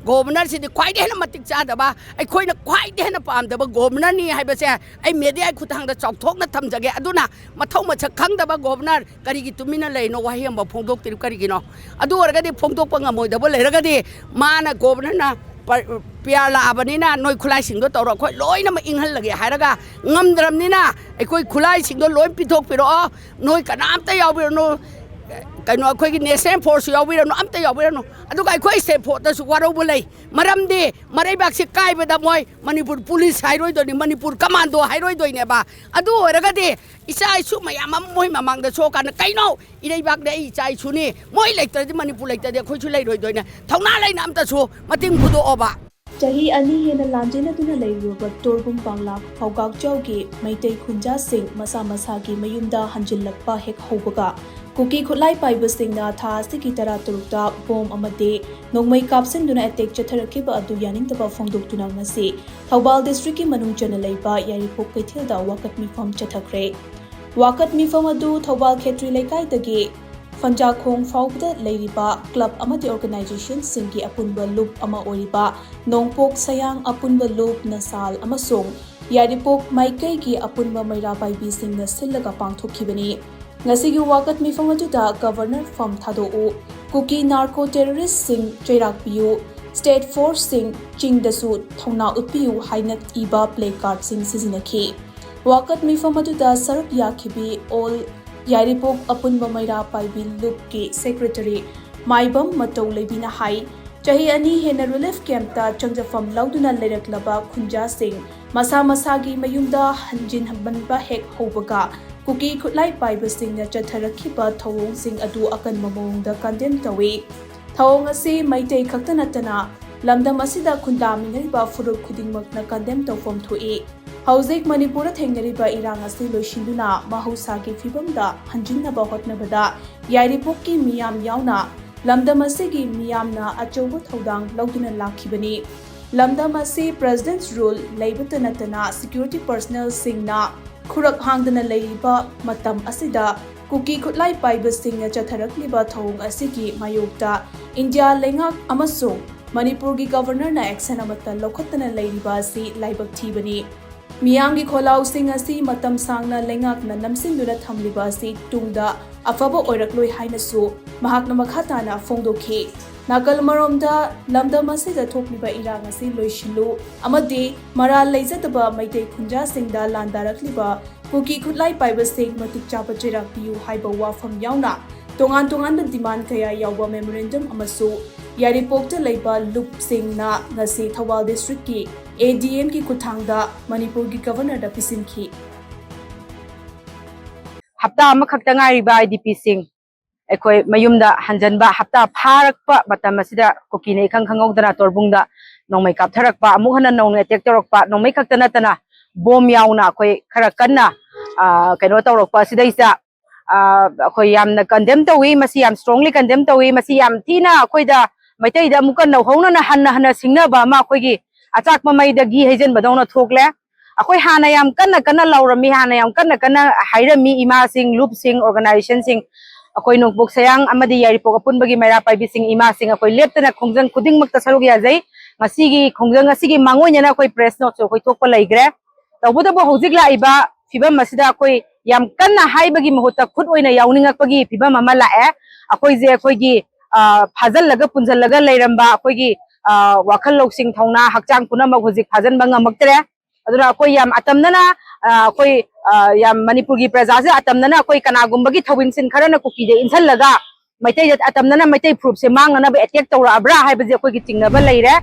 ꯒꯣꯕꯔꯅꯔꯁꯤꯗꯤ ꯈ꯭ꯋꯥꯏꯗꯒꯤ ꯍꯦꯟꯅ ꯃꯇꯤꯛ ꯆꯥꯗꯕ, ꯑꯩꯈꯣꯏꯅ ꯈ꯭ꯋꯥꯏꯗꯒꯤ ꯍꯦꯟꯅ ꯄꯥꯝꯗꯕ ꯒꯣꯕꯔꯅꯔꯅꯤ ꯍꯥꯏꯕꯁꯦ ꯑꯩ ꯃꯦꯗꯤꯌꯥꯒꯤ ꯈꯨꯠꯊꯥꯡꯗ ꯆꯥꯎꯊꯣꯛꯅ ꯊꯝꯖꯒꯦ꯫ ꯑꯗꯨꯅ ꯃꯊꯧ ꯃꯁꯛ ꯈꯪꯗꯕ ꯒꯣꯕꯔꯅꯔ ꯀꯔꯤꯒꯤ ꯇꯨꯃꯤꯟꯅ ꯂꯩꯔꯤꯅꯣ? ꯋꯥꯍꯩ ꯑꯃꯐꯥꯎ ꯐꯣꯡꯗꯣꯛꯇ꯭ꯔꯤꯕ ꯀꯔꯤꯒꯤꯅꯣ? ꯑꯗꯨ ꯑꯣꯏꯔꯒꯗꯤ ꯐꯣꯡꯗꯣꯛꯄ ꯉꯝꯃꯣꯏꯗꯕ ꯂꯩꯔꯒꯗꯤ ꯃꯥꯅ ꯒꯣꯕꯔꯅꯔꯅ ꯄ-, ꯄꯤ ꯑꯥꯔ ꯂꯥꯛꯑꯕꯅꯤꯅ ꯅꯣꯏ ꯈꯨꯠꯂꯥꯏꯁꯤꯡꯗꯣ ꯇꯧꯔꯣ, ꯑꯩꯈꯣꯏ ꯂꯣꯏꯅꯃꯛ ꯏꯪꯍꯜꯂꯒꯦ ꯍꯥꯏꯔꯒ ꯉꯝꯗ꯭ꯔꯕꯅꯤꯅ ꯑꯩꯈꯣꯏ ꯈꯨꯠꯂꯥꯏꯁꯤꯡꯗꯣ ꯂꯣꯏ ꯄꯤꯊꯣꯛꯄꯤꯔꯛꯑꯣ, ꯅꯣꯏ ꯀꯅꯥꯝꯇ ꯌꯥꯎꯕꯤꯔꯨꯅꯨ, ꯀꯩꯅꯣ, ꯑꯩꯈꯣꯏꯒꯤ ꯅꯦꯁꯅꯦꯜ ꯐꯣꯔꯁꯁꯨ ꯌꯥꯎꯕꯤꯔꯅꯨ, ꯑꯝꯇ ꯌꯥꯎꯕꯤꯔꯅꯨ꯫ ꯑꯗꯨꯒ ꯑꯩꯈꯣꯏ ꯁ꯭ꯇꯦꯠ ꯐꯣꯔꯁꯇꯁꯨ ꯋꯥꯔꯧꯕ ꯂꯩ꯫ ꯃꯔꯝꯗꯤ ꯃꯔꯩꯕꯥꯛꯁꯤ ꯀꯥꯏꯕꯗ ꯃꯣꯏ ꯃꯅꯤꯄꯨꯔ ꯄꯨꯂꯤꯁ ꯍꯥꯏꯔꯣꯏꯗꯣꯏꯅꯤ, ꯃꯅꯤꯄꯨꯔ ꯀꯃꯥꯟꯗꯣ ꯍꯥꯏꯔꯣꯏꯗꯣꯏꯅꯦꯕ꯫ ꯑꯗꯨ ꯑꯣꯏꯔꯒꯗꯤ ꯏꯆꯥ ꯏꯁꯨ ꯃꯌꯥꯝ ꯑꯃ ꯃꯣꯏ ꯃꯃꯥꯡꯗ ꯁꯣꯛꯑꯀꯥꯟꯗ, "ꯀꯩꯅꯣ, ꯏꯔꯩꯕꯥꯛꯅꯦ ꯑꯩ ꯏꯆꯥ ꯏꯁꯨꯅꯤ, ꯃꯣꯏ ꯂꯩꯇ꯭ꯔꯗꯤ, ꯃꯅꯤꯄꯨꯔ ꯂꯩꯇ꯭ꯔꯗꯤ ꯑꯩꯈꯣꯏꯁꯨ ꯂꯩꯔꯣꯏꯗꯣꯏꯅꯦ"? ꯊꯧꯅꯥ ꯂꯩꯅ ꯑꯝꯇꯁꯨ ꯃꯇꯦꯡ ꯄꯨꯗꯣꯛꯑꯣꯕ꯫ ꯆꯍꯤ ꯑꯅꯤ ꯍꯦꯟꯅ ꯂꯥꯟꯖꯦꯟꯅꯗꯨꯅ ꯂꯩꯔꯨꯔꯕ ꯇꯣꯔꯕꯨꯡ ꯄꯥꯡꯂꯥꯛ ꯐꯥꯎꯒꯥꯛꯆꯥꯎꯒꯤ ꯃꯩꯇꯩ ꯈꯨꯟꯖꯥꯁꯤꯡ ꯃꯁꯥ ꯃꯁꯥꯒꯤ ꯃꯌꯨꯝꯗ ꯍꯟꯖꯤꯜꯂꯛꯄ ꯍꯦꯛ ꯍꯧꯕꯒ, ꯀꯨꯀꯤ ꯈꯨꯠꯂꯥꯏ ꯄꯥꯏꯕꯁꯤꯡꯅ ꯊꯥ ꯑꯁꯤꯒꯤ ꯇꯔꯥꯇꯔꯨꯛꯇ ꯕꯣꯝ ꯑꯃꯗꯤ ꯅꯣꯡꯃꯩ ꯀꯥꯞꯁꯤꯟꯗꯨꯅ ꯑꯦꯇꯦꯛ ꯆꯠꯊꯔꯛꯈꯤꯕ ꯑꯗꯨ ꯌꯥꯅꯤꯡꯗꯕ ꯐꯣꯡꯗꯣꯛꯇꯨꯅ ꯉꯁꯤ ꯊꯧꯕꯥꯜ ꯗꯤꯁꯇ꯭ꯔꯤꯛꯀꯤ ꯃꯅꯨꯡ ꯆꯟꯅ ꯂꯩꯕ ꯌꯥꯏꯔꯤꯄꯣꯛ ꯀꯩꯊꯦꯜꯗ ꯋꯥꯀꯠ ꯃꯤꯐꯝ ꯆꯠꯊꯈ꯭ꯔꯦ꯫ ꯋꯥꯀꯠ ꯃꯤꯐꯝ ꯑꯗꯨ ꯊꯧꯕꯥꯜ ꯈꯦꯇ꯭ꯔꯤ ꯂꯩꯀꯥꯏꯗꯒꯤ ꯐꯟꯖꯥꯈꯣꯡ ꯐꯥꯎꯕꯗ ꯂꯩꯔꯤꯕ ꯀ꯭ꯂꯕ ꯑꯃꯗꯤ ꯑꯣꯔꯒꯅꯥꯏꯖꯦꯁꯟꯁꯤꯡꯒꯤ ꯑꯄꯨꯟꯕ ꯂꯨꯞ ꯑꯃ ꯑꯣꯏꯔꯤꯕ ꯅꯣꯡꯄꯣꯛ ꯁꯌꯥꯡ ꯑꯄꯨꯟꯕ ꯂꯨꯞ, ꯅꯁꯥꯜ ꯑꯃꯁꯨꯡ ꯌꯥꯏꯔꯤꯄꯣꯛ ꯃꯥꯏꯀꯩꯒꯤ ꯑꯄꯨꯟꯕ ꯃꯩꯔꯥ ꯄꯥꯏꯕꯤꯁꯤꯡꯅ ꯁꯤꯜꯂꯒ ꯄꯥꯡꯊꯣꯛꯈꯤꯕꯅꯤ꯫ ꯉꯁꯤꯒꯤ ꯋꯥꯀꯠ ꯃꯤꯐꯝ ꯑꯗꯨꯗ "ꯒꯕꯔꯅꯔ ꯐꯝ ꯊꯥꯗꯣꯛꯎ", "ꯀꯨꯀꯤ ꯅꯥꯔꯀꯣ ꯇꯦꯔꯣꯔꯤꯁ꯭ꯠꯁꯤꯡ ꯆꯩꯔꯥꯛ ꯄꯤꯌꯨ", "ꯁ꯭ꯇꯦꯠ ꯐꯣꯔꯁꯁꯤꯡ ꯆꯤꯡꯗꯁꯨ ꯊꯧꯅꯥ ꯎꯠꯄꯤꯌꯨ" ꯍꯥꯏꯅ ꯏꯕ ꯄ꯭ꯂꯦ ꯀꯥꯔꯗꯁꯤꯡ ꯁꯤꯖꯤꯟꯅꯈꯤ꯫ ꯋꯥꯀꯠ ꯃꯤꯐꯝ ꯑꯗꯨꯗ ꯁꯔꯨꯛ ꯌꯥꯈꯤꯕꯤ ꯑꯣꯜ ꯌꯥꯏꯔꯤꯄꯣꯛ ꯑꯄꯨꯟꯕ ꯃꯩꯔꯥ ꯄꯥꯏꯕꯤ ꯂꯨꯞꯀꯤ ꯁꯦꯀ꯭ꯔꯦꯇꯔꯤ ꯃꯥꯏꯕꯝ ꯃꯇꯧ ꯂꯩꯕꯤꯅ ꯍꯥꯏ, ꯆꯍꯤ ꯑꯅꯤ ꯍꯦꯟꯅ ꯔꯤꯂꯤꯐ ꯀꯦꯝꯞꯇ ꯆꯪꯖꯐꯝ ꯂꯧꯗꯨꯅ ꯂꯩꯔꯛꯂꯕ ꯈꯨꯟꯖꯥꯁꯤꯡ ꯃꯁꯥ ꯃꯁꯥꯒꯤ ꯃꯌꯨꯝꯗ ꯍꯟꯖꯤꯟꯍꯟꯕ ꯍꯦꯛ ꯍꯧꯕꯒ, ꯀꯨꯀꯤ ꯈꯨꯠꯂꯥꯏ ꯄꯥꯏꯕꯁꯤꯡꯅ ꯆꯠꯊꯔꯛꯈꯤꯕ ꯊꯧꯑꯣꯡꯁꯤꯡ ꯑꯗꯨ ꯑꯀꯟꯕ ꯃꯑꯣꯡꯗ ꯀꯟꯗꯦꯝ ꯇꯧꯏ꯫ ꯊꯧꯑꯣꯡ ꯑꯁꯤ ꯃꯩꯇꯩ ꯈꯛꯇ ꯅꯠꯇꯅ ꯂꯝꯗꯝ ꯑꯁꯤꯗ ꯈꯨꯟꯗꯥꯃꯤꯟꯅꯔꯤꯕ ꯐꯨꯔꯨꯞ ꯈꯨꯗꯤꯡꯃꯛꯅ ꯀꯟꯗꯦꯝ ꯇꯧꯐꯝ ꯊꯣꯛꯏ꯫ ꯍꯧꯖꯤꯛ ꯃꯅꯤꯄꯨꯔꯗ ꯊꯦꯡꯅꯔꯤꯕ ꯏꯔꯥꯡ ꯑꯁꯤ ꯂꯣꯏꯁꯤꯟꯗꯨꯅ ꯃꯍꯧꯁꯥꯒꯤ ꯐꯤꯕꯝꯗ ꯍꯟꯖꯤꯟꯅꯕ ꯍꯣꯠꯅꯕꯗ ꯌꯥꯏꯔꯤꯄꯣꯛꯀꯤ ꯃꯤꯌꯥꯝ ꯌꯥꯎꯅ ꯂꯝꯗꯝ ꯑꯁꯤꯒꯤ ꯃꯤꯌꯥꯝꯅ ꯑꯆꯧꯕ ꯊꯧꯗꯥꯡ ꯂꯧꯗꯨꯅ ꯂꯥꯛꯈꯤꯕꯅꯤ꯫ ꯂꯝꯗꯝ ꯑꯁꯤ ꯄ꯭ꯔꯦꯁꯤꯗꯦꯟꯠꯁ ꯔꯨꯜ ꯂꯩꯕꯇ ꯅꯠꯇꯅ ꯁꯦꯀ꯭ꯌꯨꯔꯤꯇꯤ ꯄꯔꯁꯅꯦꯜꯁꯤꯡꯅ ꯈꯨꯔꯛ ꯍꯥꯡꯗꯅ ꯂꯩꯔꯤꯕ ꯃꯇꯝ ꯑꯁꯤꯗ ꯀꯨꯀꯤ ꯈꯨꯠꯂꯥꯏ ꯄꯥꯏꯕꯁꯤꯡꯅ ꯆꯠꯊꯔꯛꯂꯤꯕ ꯊꯧꯑꯣꯡ ꯑꯁꯤꯒꯤ ꯃꯥꯌꯣꯛꯇ ꯏꯟꯗꯤꯌꯥ ꯂꯩꯉꯥꯛ ꯑꯃꯁꯨꯡ ꯃꯅꯤꯄꯨꯔꯒꯤ ꯒꯕꯔꯅꯔꯅ ꯑꯦꯛꯁꯟ ꯑꯃꯠꯇ ꯂꯧꯈꯠꯇꯅ ꯂꯩꯔꯤꯕ ꯑꯁꯤ ꯂꯥꯏꯕꯛ ꯊꯤꯕꯅꯤ꯫ ꯃꯤꯌꯥꯝꯒꯤ ꯈꯣꯜꯂꯥꯎꯁꯤꯡ ꯑꯁꯤ ꯃꯇꯝ ꯁꯥꯡꯅ ꯂꯩꯉꯥꯛꯅ ꯅꯝꯁꯤꯟꯗꯨꯅ ꯊꯝꯂꯤꯕ ꯑꯁꯤ ꯇꯨꯡꯗ ꯑꯐꯕ ꯑꯣꯏꯔꯛꯂꯣꯏ ꯍꯥꯏꯅꯁꯨ ꯃꯍꯥꯛꯅ ꯃꯈꯥ ꯇꯥꯅ ꯐꯣꯡꯗꯣꯛꯈꯤ꯫ ꯅꯥꯀꯜ ꯑꯃꯔꯣꯝꯗ, ꯂꯝꯗꯝ ꯑꯁꯤꯗ ꯊꯣꯛꯂꯤꯕ ꯏꯔꯥꯡ ꯑꯁꯤ ꯂꯣꯏꯁꯤꯜꯂꯨ ꯑꯃꯗꯤ ꯃꯔꯥꯜ ꯂꯩꯖꯗꯕ ꯃꯩꯇꯩ ꯈꯨꯟꯖꯥꯁꯤꯡꯗ ꯂꯥꯟꯗꯥꯔꯛꯂꯤꯕ ꯀꯨꯀꯤ ꯈꯨꯠꯂꯥꯏ ꯄꯥꯏꯕꯁꯤꯡ ꯃꯇꯤꯛ ꯆꯥꯕ ꯆꯩꯔꯥꯛ ꯄꯤꯌꯨ ꯍꯥꯏꯕ ꯋꯥꯐꯝ ꯌꯥꯎꯅ ꯇꯣꯉꯥꯟ ꯇꯣꯉꯥꯟꯕ demand ꯀꯌꯥ ꯌꯥꯎꯕ memorandum ꯑꯃꯁꯨ ꯌꯥꯏꯔꯤꯄꯣꯛꯇ ꯂꯩꯕ ꯂꯨꯞꯁꯤꯡꯅ ꯉꯁꯤ ꯊꯧꯕꯥꯜ districtꯀꯤ ADMꯒꯤ ꯈꯨꯠꯊꯥꯡꯗ ꯃꯅꯤꯄꯨꯔꯒꯤ governorꯗ ꯄꯤꯁꯤꯟꯈꯤ꯫ ꯍꯞꯇꯥ ꯑꯃꯈꯛꯇ ꯉꯥꯏꯔꯤꯕ IDPꯁꯤꯡ ꯑꯩꯈꯣꯏ ꯃꯌꯨꯝꯗ ꯍꯟꯖꯟꯕ ꯍꯞꯇꯥ ꯐꯥꯔꯛꯄ ꯃꯇꯝ ꯑꯁꯤꯗ ꯀꯨꯀꯤꯅ ꯏꯈꯪ ꯈꯪꯍꯧꯗꯅ ꯇꯣꯔꯕꯨꯡꯗ ꯅꯣꯡꯃꯩ ꯀꯥꯞꯊꯔꯛꯄ, ꯑꯃꯨꯛ ꯍꯟꯅ ꯅꯧꯅ attack ꯇꯧꯔꯛꯄ, ꯅꯣꯡꯃꯩ ꯈꯛꯇ ꯅꯠꯇꯅ ꯕꯣꯝ ꯌꯥꯎꯅ ꯑꯩꯈꯣꯏ ꯈꯔ ꯀꯟꯅ, ꯑ, ꯀꯩꯅꯣ ꯇꯧꯔꯛꯄ ꯑꯁꯤꯗꯩꯁꯤꯗ, ꯑ, ꯑꯩꯈꯣꯏ ꯌꯥꯝꯅ condemn ꯇꯧꯏ, ꯃꯁꯤ ꯌꯥꯝ strongly condemn ꯇꯧꯏ꯫ ꯃꯁꯤ ꯌꯥꯝ ꯊꯤꯅ ꯑꯩꯈꯣꯏꯗ, ꯃꯩꯇꯩꯗ ꯑꯃꯨꯛꯀ ꯅꯧꯍꯧꯅꯅ ꯍꯟꯅ ꯍꯟꯅ ꯁꯤꯡꯅꯕ ꯑꯃ ꯑꯩꯈꯣꯏꯒꯤ ꯑꯆꯥꯛꯄ ꯃꯩꯗ ꯘꯤ ꯍꯩꯖꯤꯟꯕꯗꯧꯅ ꯊꯣꯛꯂꯦ꯫ ꯑꯩꯈꯣꯏ ꯍꯥꯟꯅ ꯌꯥꯝ ꯀꯟꯅ ꯀꯟꯅ ꯂꯥꯎꯔꯝꯃꯤ, ꯍꯥꯟꯅ ꯌꯥꯝ ꯀꯟꯅ ꯀꯟꯅ ꯍꯥꯏꯔꯝꯃꯤ, ꯏꯃꯥꯁꯤꯡ, ꯂꯨꯞꯁꯤꯡ, organizationꯁꯤꯡ, ꯑꯩꯈꯣꯏ ꯅꯣꯡꯄꯣꯛ ꯁꯌꯥꯡ ꯑꯃꯗꯤ ꯌꯥꯏꯔꯤꯄꯣꯛ ꯑꯄꯨꯟꯕꯒꯤ ꯃꯩꯔꯥ ꯄꯥꯏꯕꯤꯁꯤꯡ, ꯏꯃꯥꯁꯤꯡ, ꯑꯩꯈꯣꯏ ꯂꯦꯞꯇꯅ ꯈꯣꯡꯖꯪ ꯈꯨꯗꯤꯡꯃꯛꯇ ꯁꯔꯨꯛ ꯌꯥꯖꯩ꯫ ꯉꯁꯤꯒꯤ ꯈꯣꯡꯖꯪ ꯑꯁꯤꯒꯤ ꯃꯥꯡꯑꯣꯏꯅꯅ ꯑꯩꯈꯣꯏ press noteꯁꯨ ꯑꯩꯈꯣꯏ ꯊꯣꯛꯄ ꯂꯩꯈ꯭ꯔꯦ꯫ ꯇꯧꯕꯇꯕꯨ ꯍꯧꯖꯤꯛ ꯂꯥꯛꯏꯕ ꯐꯤꯕꯝ ꯑꯁꯤꯗ ꯑꯩꯈꯣꯏ ꯌꯥꯝ ꯀꯟꯅ ꯍꯥꯏꯕꯒꯤ ꯃꯍꯨꯠꯇ ꯈꯨꯠ ꯑꯣꯏꯅ ꯌꯥꯎꯅꯤꯡꯉꯛꯄꯒꯤ ꯐꯤꯕꯝ ꯑꯃ ꯂꯥꯛꯑꯦ꯫ ꯑꯩꯈꯣꯏꯁꯦ ꯑꯩꯈꯣꯏꯒꯤ, ꯑ, ꯐꯥꯖꯤꯜꯂꯒ ꯄꯨꯟꯁꯤꯜꯂꯒ ꯂꯩꯔꯝꯕ ꯑꯩꯈꯣꯏꯒꯤ, ꯑ, ꯋꯥꯈꯜ ꯂꯧꯁꯤꯡ, ꯊꯧꯅꯥ, ꯍꯛꯆꯥꯡ ꯄꯨꯝꯅꯃꯛ ꯍꯧꯖꯤꯛ ꯐꯥꯖꯤꯟꯕ ꯉꯝꯃꯛꯇ꯭ꯔꯦ꯫ ꯑꯗꯨꯅ ꯑꯩꯈꯣꯏ ꯌꯥꯝ ꯑꯇꯝꯅꯅ, ꯑ, ꯑꯩꯈꯣꯏ, ꯑ, ꯌꯥꯝ ꯃꯅꯤꯄꯨꯔꯒꯤ ꯄ꯭ꯔꯖꯥꯁꯦ ꯑꯇꯝꯅꯅ ꯑꯩꯈꯣꯏ ꯀꯅꯥꯒꯨꯝꯕꯒꯤ ꯊꯧꯕꯤꯟꯁꯤꯟ ꯈꯔꯅ ꯀꯨꯀꯤꯗ ꯏꯟꯁꯤꯜꯂꯒ ꯃꯩꯇꯩꯗ ꯑꯇꯝꯅꯅ ꯃꯩꯇꯩ ꯐꯨꯔꯨꯞꯁꯦ ꯃꯥꯡꯅꯅꯕ attack ꯇꯧꯔꯛꯑꯕ꯭ꯔꯥ ꯍꯥꯏꯕꯁꯦ ꯑꯩꯈꯣꯏꯒꯤ ꯆꯤꯡꯅꯕ ꯂꯩꯔꯦ꯫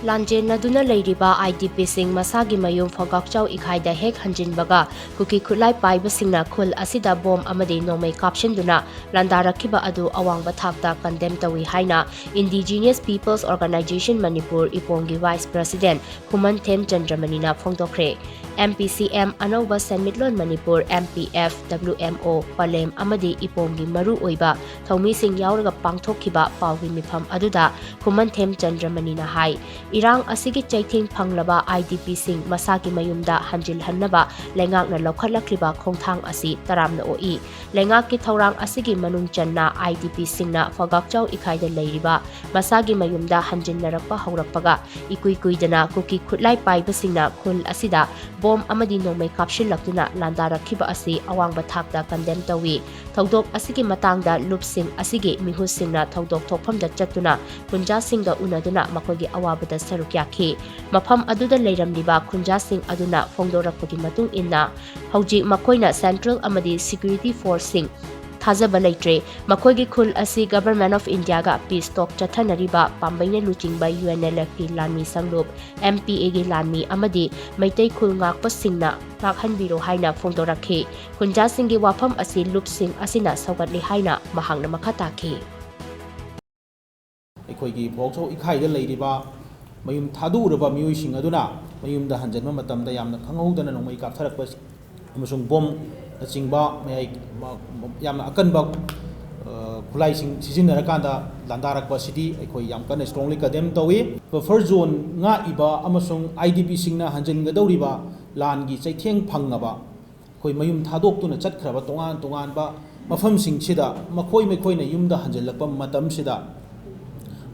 ꯂꯥꯟꯖꯦꯟꯅꯗꯨꯅ ꯂꯩꯔꯤꯕ IDPꯁꯤꯡ ꯃꯁꯥꯒꯤ ꯃꯌꯨꯝ ꯐꯣꯒꯥꯛꯆꯥꯎ ꯏꯈꯥꯏꯗ ꯍꯦꯛ ꯍꯟꯖꯤꯟꯕꯒ ꯀꯨꯀꯤ ꯈꯨꯠꯂꯥꯏ ꯄꯥꯏꯕꯁꯤꯡꯅ ꯈꯨꯜ ꯑꯁꯤꯗ ꯕꯣꯝ ꯑꯃꯗꯤ ꯅꯣꯡꯃꯩ ꯀꯥꯞꯁꯤꯟꯗꯨꯅ ꯂꯥꯟꯗꯥꯔꯛꯈꯤꯕ ꯑꯗꯨ ꯑꯋꯥꯡꯕ ꯊꯥꯛꯇ condemn ꯇꯧꯏ ꯍꯥꯏꯅ Indigenous Peoples Organisation Manipur, ꯏꯄꯣꯝꯒꯤ Vice President ꯈꯨꯃꯟꯊꯦꯝ ꯆꯟꯗ꯭ꯔꯃꯅꯤꯅ ꯐꯣꯡꯗꯣꯛꯈ꯭ꯔꯦ꯫ MPCM, ꯑꯅꯧꯕ ꯁꯦꯟꯃꯤꯠꯂꯣꯟ ꯃꯅꯤꯄꯨꯔ, MPF, WMO, ꯄꯂꯦꯝ ꯑꯃꯗꯤ ꯏꯄꯣꯝꯒꯤ ꯃꯔꯨ ꯑꯣꯏꯕ ꯊꯧꯃꯤꯁꯤꯡ ꯌꯥꯎꯔꯒ ꯄꯥꯡꯊꯣꯛꯈꯤꯕ ꯄꯥꯎꯒꯤ ꯃꯤꯐꯝ ꯑꯗꯨꯗ ꯈꯨꯃꯟꯊꯦꯝ ꯆꯟꯗ꯭ꯔꯃꯅꯤꯅ ꯍꯥꯏ, ꯏꯔꯥꯡ ꯑꯁꯤꯒꯤ ꯆꯩꯊꯦꯡ ꯐꯪꯂꯕ IDPꯁꯤꯡ ꯃꯁꯥꯒꯤ ꯃꯌꯨꯝꯗ ꯍꯟꯖꯤꯜꯍꯟꯅꯕ ꯂꯩꯉꯥꯛꯅ ꯂꯧꯈꯠꯂꯛꯂꯤꯕ ꯈꯣꯡꯊꯥꯡ ꯑꯁꯤ ꯇꯔꯥꯝꯅ ꯑꯣꯛꯏ꯫ ꯂꯩꯉꯥꯛꯀꯤ ꯊꯧꯔꯥꯡ ꯑꯁꯤꯒꯤ ꯃꯅꯨꯡ ꯆꯟꯅ IDPꯁꯤꯡꯅ ꯐꯣꯒꯥꯛꯆꯥꯎ ꯏꯈꯥꯏꯗ ꯂꯩꯔꯤꯕ ꯃꯁꯥꯒꯤ ꯃꯌꯨꯝꯗ ꯍꯟꯖꯤꯟꯅꯔꯛꯄ ꯍꯧꯔꯛꯄꯒ ꯏꯀꯨꯏ ꯀꯨꯏꯗꯅ ꯀꯨꯀꯤ ꯈꯨꯠꯂꯥꯏ ꯄꯥꯏꯕꯁꯤꯡꯅ ꯈꯨꯜ ꯑꯁꯤꯗ ꯕꯣꯝ ꯑꯃꯗꯤ ꯅꯣꯡꯃꯩ ꯀꯥꯞꯁꯤꯜꯂꯛꯇꯨꯅ ꯂꯥꯟꯗꯥꯔꯛꯈꯤꯕ ꯑꯁꯤ ꯑꯋꯥꯡꯕ ꯊꯥꯛꯇ condemn ꯇꯧꯏ꯫ ꯊꯧꯗꯣꯛ ꯑꯁꯤꯒꯤ ꯃꯇꯥꯡꯗ ꯂꯨꯞꯁꯤꯡ ꯑꯁꯤꯒꯤ ꯃꯤꯍꯨꯠꯁꯤꯡꯅ ꯊꯧꯗꯣꯛ ꯊꯣꯛꯐꯝꯗ ꯆꯠꯇꯨꯅ ꯈꯨꯟꯖꯥꯁꯤꯡꯒ ꯎꯅꯗꯨꯅ ꯃꯈꯣꯏꯒꯤ ꯑꯋꯥꯕꯗ ꯁꯔꯨꯛ ꯌꯥꯈꯤ꯫ ꯃꯐꯝ ꯑꯗꯨꯗ ꯂꯩꯔꯝꯂꯤꯕ ꯈꯨꯟꯖꯥꯁꯤꯡ ꯑꯗꯨꯅ ꯐꯣꯡꯗꯣꯔꯛꯄꯒꯤ ꯃꯇꯨꯡ ꯏꯟꯅ, ꯍꯧꯖꯤꯛ ꯃꯈꯣꯏꯅ central ꯑꯃꯗꯤ security forceꯁꯤꯡ ꯊꯥꯖꯕ ꯂꯩꯇ꯭ꯔꯦ꯫ ꯃꯈꯣꯏꯒꯤ ꯈꯨꯜ ꯑꯁꯤ Government of India ꯒ peace talk ꯆꯠꯊꯅꯔꯤꯕ ꯄꯥꯝꯕꯩꯅ ꯂꯨꯆꯤꯡꯕ UNLF ꯀꯤ ꯂꯥꯟꯃꯤ ꯁꯪꯂꯨꯞ, MPA ꯒꯤ ꯂꯥꯟꯃꯤ ꯑꯃꯗꯤ ꯃꯩꯇꯩ ꯈꯨꯜ ꯉꯥꯛꯄꯁꯤꯡꯅ ꯉꯥꯛꯍꯟꯕꯤꯔꯣ ꯍꯥꯏꯅ ꯐꯣꯡꯗꯣꯔꯛꯈꯤ꯫ ꯈꯨꯟꯖꯥꯁꯤꯡꯒꯤ ꯋꯥꯐꯝ ꯑꯁꯤ ꯂꯨꯞꯁꯤꯡ ꯑꯁꯤꯅ ꯁꯧꯒꯠꯂꯤ ꯍꯥꯏꯅ ꯃꯍꯥꯛꯅ ꯃꯈꯥ ꯇꯥꯈꯤ꯫ ꯑꯩꯈꯣꯏꯒꯤ ꯕꯣꯛꯁꯣ ꯏꯈꯥꯏꯗ ꯂꯩꯔꯤꯕ ꯃꯌꯨꯝ ꯊꯥꯗꯣꯛꯎꯔꯕ ꯃꯤꯑꯣꯏꯁꯤꯡ ꯑꯗꯨꯅ ꯃꯌꯨꯝꯗ ꯍꯟꯖꯤꯟꯕ ꯃꯇꯝꯗ ꯌꯥꯝꯅ ꯈꯪꯍꯧꯗꯅ ꯅꯣꯡꯃꯩ ꯀꯥꯞꯊꯔꯛꯄ ꯑꯃꯁꯨꯡ ꯕꯣꯝꯅꯆꯤꯡꯕ ꯃꯌꯥꯏ, ꯌꯥꯝꯅ ꯑꯀꯟꯕ, ꯑ, ꯈꯨꯠꯂꯥꯏꯁꯤꯡ ꯁꯤꯖꯤꯟꯅꯔꯀꯥꯟꯗ ꯂꯥꯟꯗꯥꯔꯛꯄ ꯑꯁꯤꯗꯤ ꯑꯩꯈꯣꯏ ꯌꯥꯝ ꯀꯟꯅ strongly condemn ꯇꯧꯏ꯫ Buffer zone ꯉꯥꯛꯏꯕ ꯑꯃꯁꯨꯡ IDP ꯁꯤꯡꯅ ꯍꯟꯖꯤꯟꯒꯗꯧꯔꯤꯕ ꯂꯥꯟꯒꯤ ꯆꯩꯊꯦꯡ ꯐꯪꯉꯕ ꯑꯩꯈꯣꯏ ꯃꯌꯨꯝ ꯊꯥꯗꯣꯛꯇꯨꯅ ꯆꯠꯈ꯭ꯔꯕ ꯇꯣꯉꯥꯟ ꯇꯣꯉꯥꯟꯕ ꯃꯐꯝꯁꯤꯡꯁꯤꯗ ꯃꯈꯣꯏ ꯃꯈꯣꯏꯅ ꯌꯨꯝꯗ ꯍꯟꯖꯤꯜꯂꯛꯄ ꯃꯇꯝꯁꯤꯗ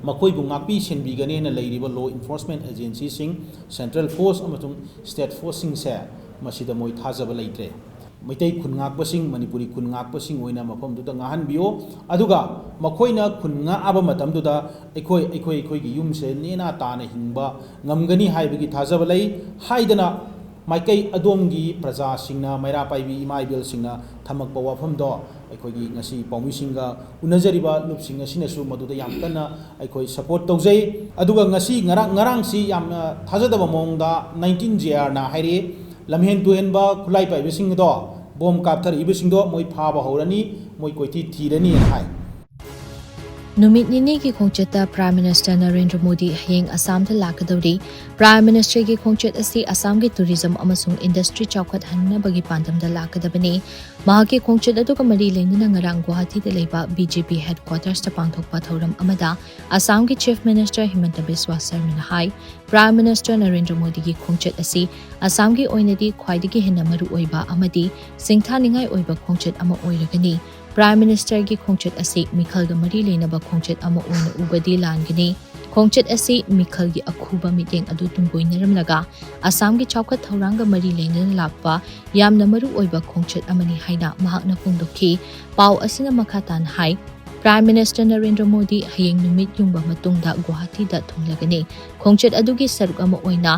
ꯃꯈꯣꯏꯕꯨ ꯉꯥꯛꯄꯤ ꯁꯦꯟꯕꯤꯒꯅꯦꯅ ꯂꯩꯔꯤꯕ law enforcement agency ꯁꯤꯡ, central force ꯑꯃꯁꯨꯡ state force ꯁꯤꯡꯁꯦ ꯃꯁꯤꯗ ꯃꯣꯏ ꯊꯥꯖꯕ ꯂꯩꯇ꯭ꯔꯦ꯫ ꯃꯩꯇꯩ ꯈꯨꯟ ꯉꯥꯛꯄꯁꯤꯡ, ꯃꯅꯤꯄꯨꯔꯤ ꯈꯨꯟ ꯉꯥꯛꯄꯁꯤꯡ ꯑꯣꯏꯅ ꯃꯐꯝꯗꯨꯗ ꯉꯥꯛꯍꯟꯕꯤꯌꯨ꯫ ꯑꯗꯨꯒ ꯃꯈꯣꯏꯅ ꯈꯨꯟ ꯉꯥꯛꯑꯕ ꯃꯇꯝꯗꯨꯗ ꯑꯩꯈꯣꯏ, ꯑꯩꯈꯣꯏ, ꯑꯩꯈꯣꯏꯒꯤ ꯌꯨꯝꯁꯦ ꯅꯦꯅꯥ ꯇꯥꯅ ꯍꯤꯡꯕ ꯉꯝꯒꯅꯤ ꯍꯥꯏꯕꯒꯤ ꯊꯥꯖꯕ ꯂꯩ ꯍꯥꯏꯗꯅ ꯃꯥꯏꯀꯩ ꯑꯗꯣꯝꯒꯤ ꯄ꯭ꯔꯖꯥꯁꯤꯡꯅ, ꯃꯩꯔꯥ ꯄꯥꯏꯕꯤ ꯏꯃꯥ ꯏꯕꯦꯜꯁꯤꯡꯅ ꯊꯝꯃꯛꯄ ꯋꯥꯐꯝꯗꯣ ꯑꯩꯈꯣꯏꯒꯤ ꯉꯁꯤ ꯄꯥꯎꯃꯤꯁꯤꯡꯒ ꯎꯅꯖꯔꯤꯕ ꯂꯨꯞꯁꯤꯡ ꯑꯁꯤꯅꯁꯨ ꯃꯗꯨꯗ ꯌꯥꯝ ꯀꯟꯅ ꯑꯩꯈꯣꯏ support ꯇꯧꯖꯩ꯫ ꯑꯗꯨꯒ ꯉꯁꯤ ꯉꯔꯥꯡ, ꯉꯔꯥꯡꯁꯤ ꯌꯥꯝꯅ ꯊꯥꯖꯗꯕ ꯃꯑꯣꯡꯗ nineteen JR ꯅ ꯍꯥꯏꯔꯛꯏ, ꯂꯝꯍꯦꯟ ꯇꯨꯍꯦꯟꯕ ꯈꯨꯠꯂꯥꯏ ꯄꯥꯏꯕꯁꯤꯡ ꯑꯗꯣ, ꯕꯣꯝ ꯀꯥꯞꯊꯔꯛꯏꯕꯁꯤꯡꯗꯣ ꯃꯣꯏ ꯐꯥꯕ ꯍꯧꯔꯅꯤ, ꯃꯣꯏ ꯀꯣꯏꯊꯤ ꯊꯤꯔꯅꯤꯅ ꯍꯥꯏ꯫ ꯅꯨꯃꯤꯠ ꯅꯤꯅꯤꯒꯤ ꯈꯣꯡꯆꯠꯇ Prime Minister ꯅꯔꯦꯟꯗ꯭ꯔ ꯃꯣꯗꯤ ꯍꯌꯦꯡ ꯑꯁꯥꯝꯗ ꯂꯥꯛꯀꯗꯧꯔꯤ꯫ Prime Minister ꯒꯤ ꯈꯣꯡꯆꯠ ꯑꯁꯤ ꯑꯁꯥꯝꯒꯤ tourism ꯑꯃꯁꯨꯡ industry ꯆꯥꯎꯈꯠꯍꯟꯅꯕꯒꯤ ꯄꯥꯟꯗꯝꯗ ꯂꯥꯛꯀꯗꯕꯅꯤ꯫ ꯃꯍꯥꯛꯀꯤ ꯈꯣꯡꯆꯠ ꯑꯗꯨꯒ ꯃꯔꯤ ꯂꯩꯅꯅ ꯉꯔꯥꯡ ꯒꯨꯋꯥꯍꯥꯇꯤꯗ ꯂꯩꯕ BJP headquarters ꯇ ꯄꯥꯡꯊꯣꯛꯄ ꯊꯧꯔꯝ ꯑꯃꯗ ꯑꯁꯥꯝꯒꯤ Chief Minister ꯍꯤꯃꯟꯇ ꯕꯤꯁ꯭ꯋ ꯁꯔꯃꯅ ꯍꯥꯏ, Prime Minister ꯅꯔꯦꯟꯗ꯭ꯔ ꯃꯣꯗꯤꯒꯤ ꯈꯣꯡꯆꯠ ꯑꯁꯤ ꯑꯁꯥꯝꯒꯤ ꯑꯣꯏꯅꯗꯤ ꯈ꯭ꯋꯥꯏꯗꯒꯤ ꯍꯦꯟꯅ ꯃꯔꯨ ꯑꯣꯏꯕ ꯑꯃꯗꯤ ꯁꯤꯡꯊꯥꯅꯤꯡꯉꯥꯏ ꯑꯣꯏꯕ ꯈꯣꯡꯆꯠ ꯑꯃ ꯑꯣꯏꯔꯒꯅꯤ꯫ Prime Minister ꯒꯤ ꯈꯣꯡꯆꯠ ꯑꯁꯤ ꯃꯤꯈꯜꯒ ꯃꯔꯤ ꯂꯩꯅꯕ ꯈꯣꯡꯆꯠ ꯑꯃ ꯑꯣꯏꯅ ꯎꯕꯗꯤ ꯂꯥꯟꯒꯅꯤ꯫ ꯈꯣꯡꯆꯠ ꯑꯁꯤ ꯃꯤꯈꯜꯒꯤ ꯑꯈꯨꯕ ꯃꯤꯠꯌꯦꯡ ꯑꯗꯨ ꯇꯨꯡꯒꯣꯏꯅꯔꯝꯂꯒ ꯑꯁꯥꯝꯒꯤ ꯆꯥꯎꯈꯠ ꯊꯧꯔꯥꯡꯒ ꯃꯔꯤ ꯂꯩꯅꯅ ꯂꯥꯛꯄ ꯌꯥꯝꯅ ꯃꯔꯨ ꯑꯣꯏꯕ ꯈꯣꯡꯆꯠ ꯑꯃꯅꯤ ꯍꯥꯏꯅ ꯃꯍꯥꯛꯅ ꯐꯣꯡꯗꯣꯛꯈꯤ꯫ ꯄꯥꯎ ꯑꯁꯤꯅ ꯃꯈꯥ ꯇꯥꯅ ꯍꯥꯏ, Prime Minister ꯅꯔꯦꯟꯗ꯭ꯔ ꯃꯣꯗꯤ ꯍꯌꯦꯡ ꯅꯨꯃꯤꯠ ꯌꯨꯡꯕ ꯃꯇꯨꯡꯗ ꯒꯨꯋꯥꯍꯥꯇꯤꯗ ꯊꯨꯡꯂꯒꯅꯤ꯫ ꯈꯣꯡꯆꯠ ꯑꯗꯨꯒꯤ ꯁꯔꯨꯛ ꯑꯃ ꯑꯣꯏꯅ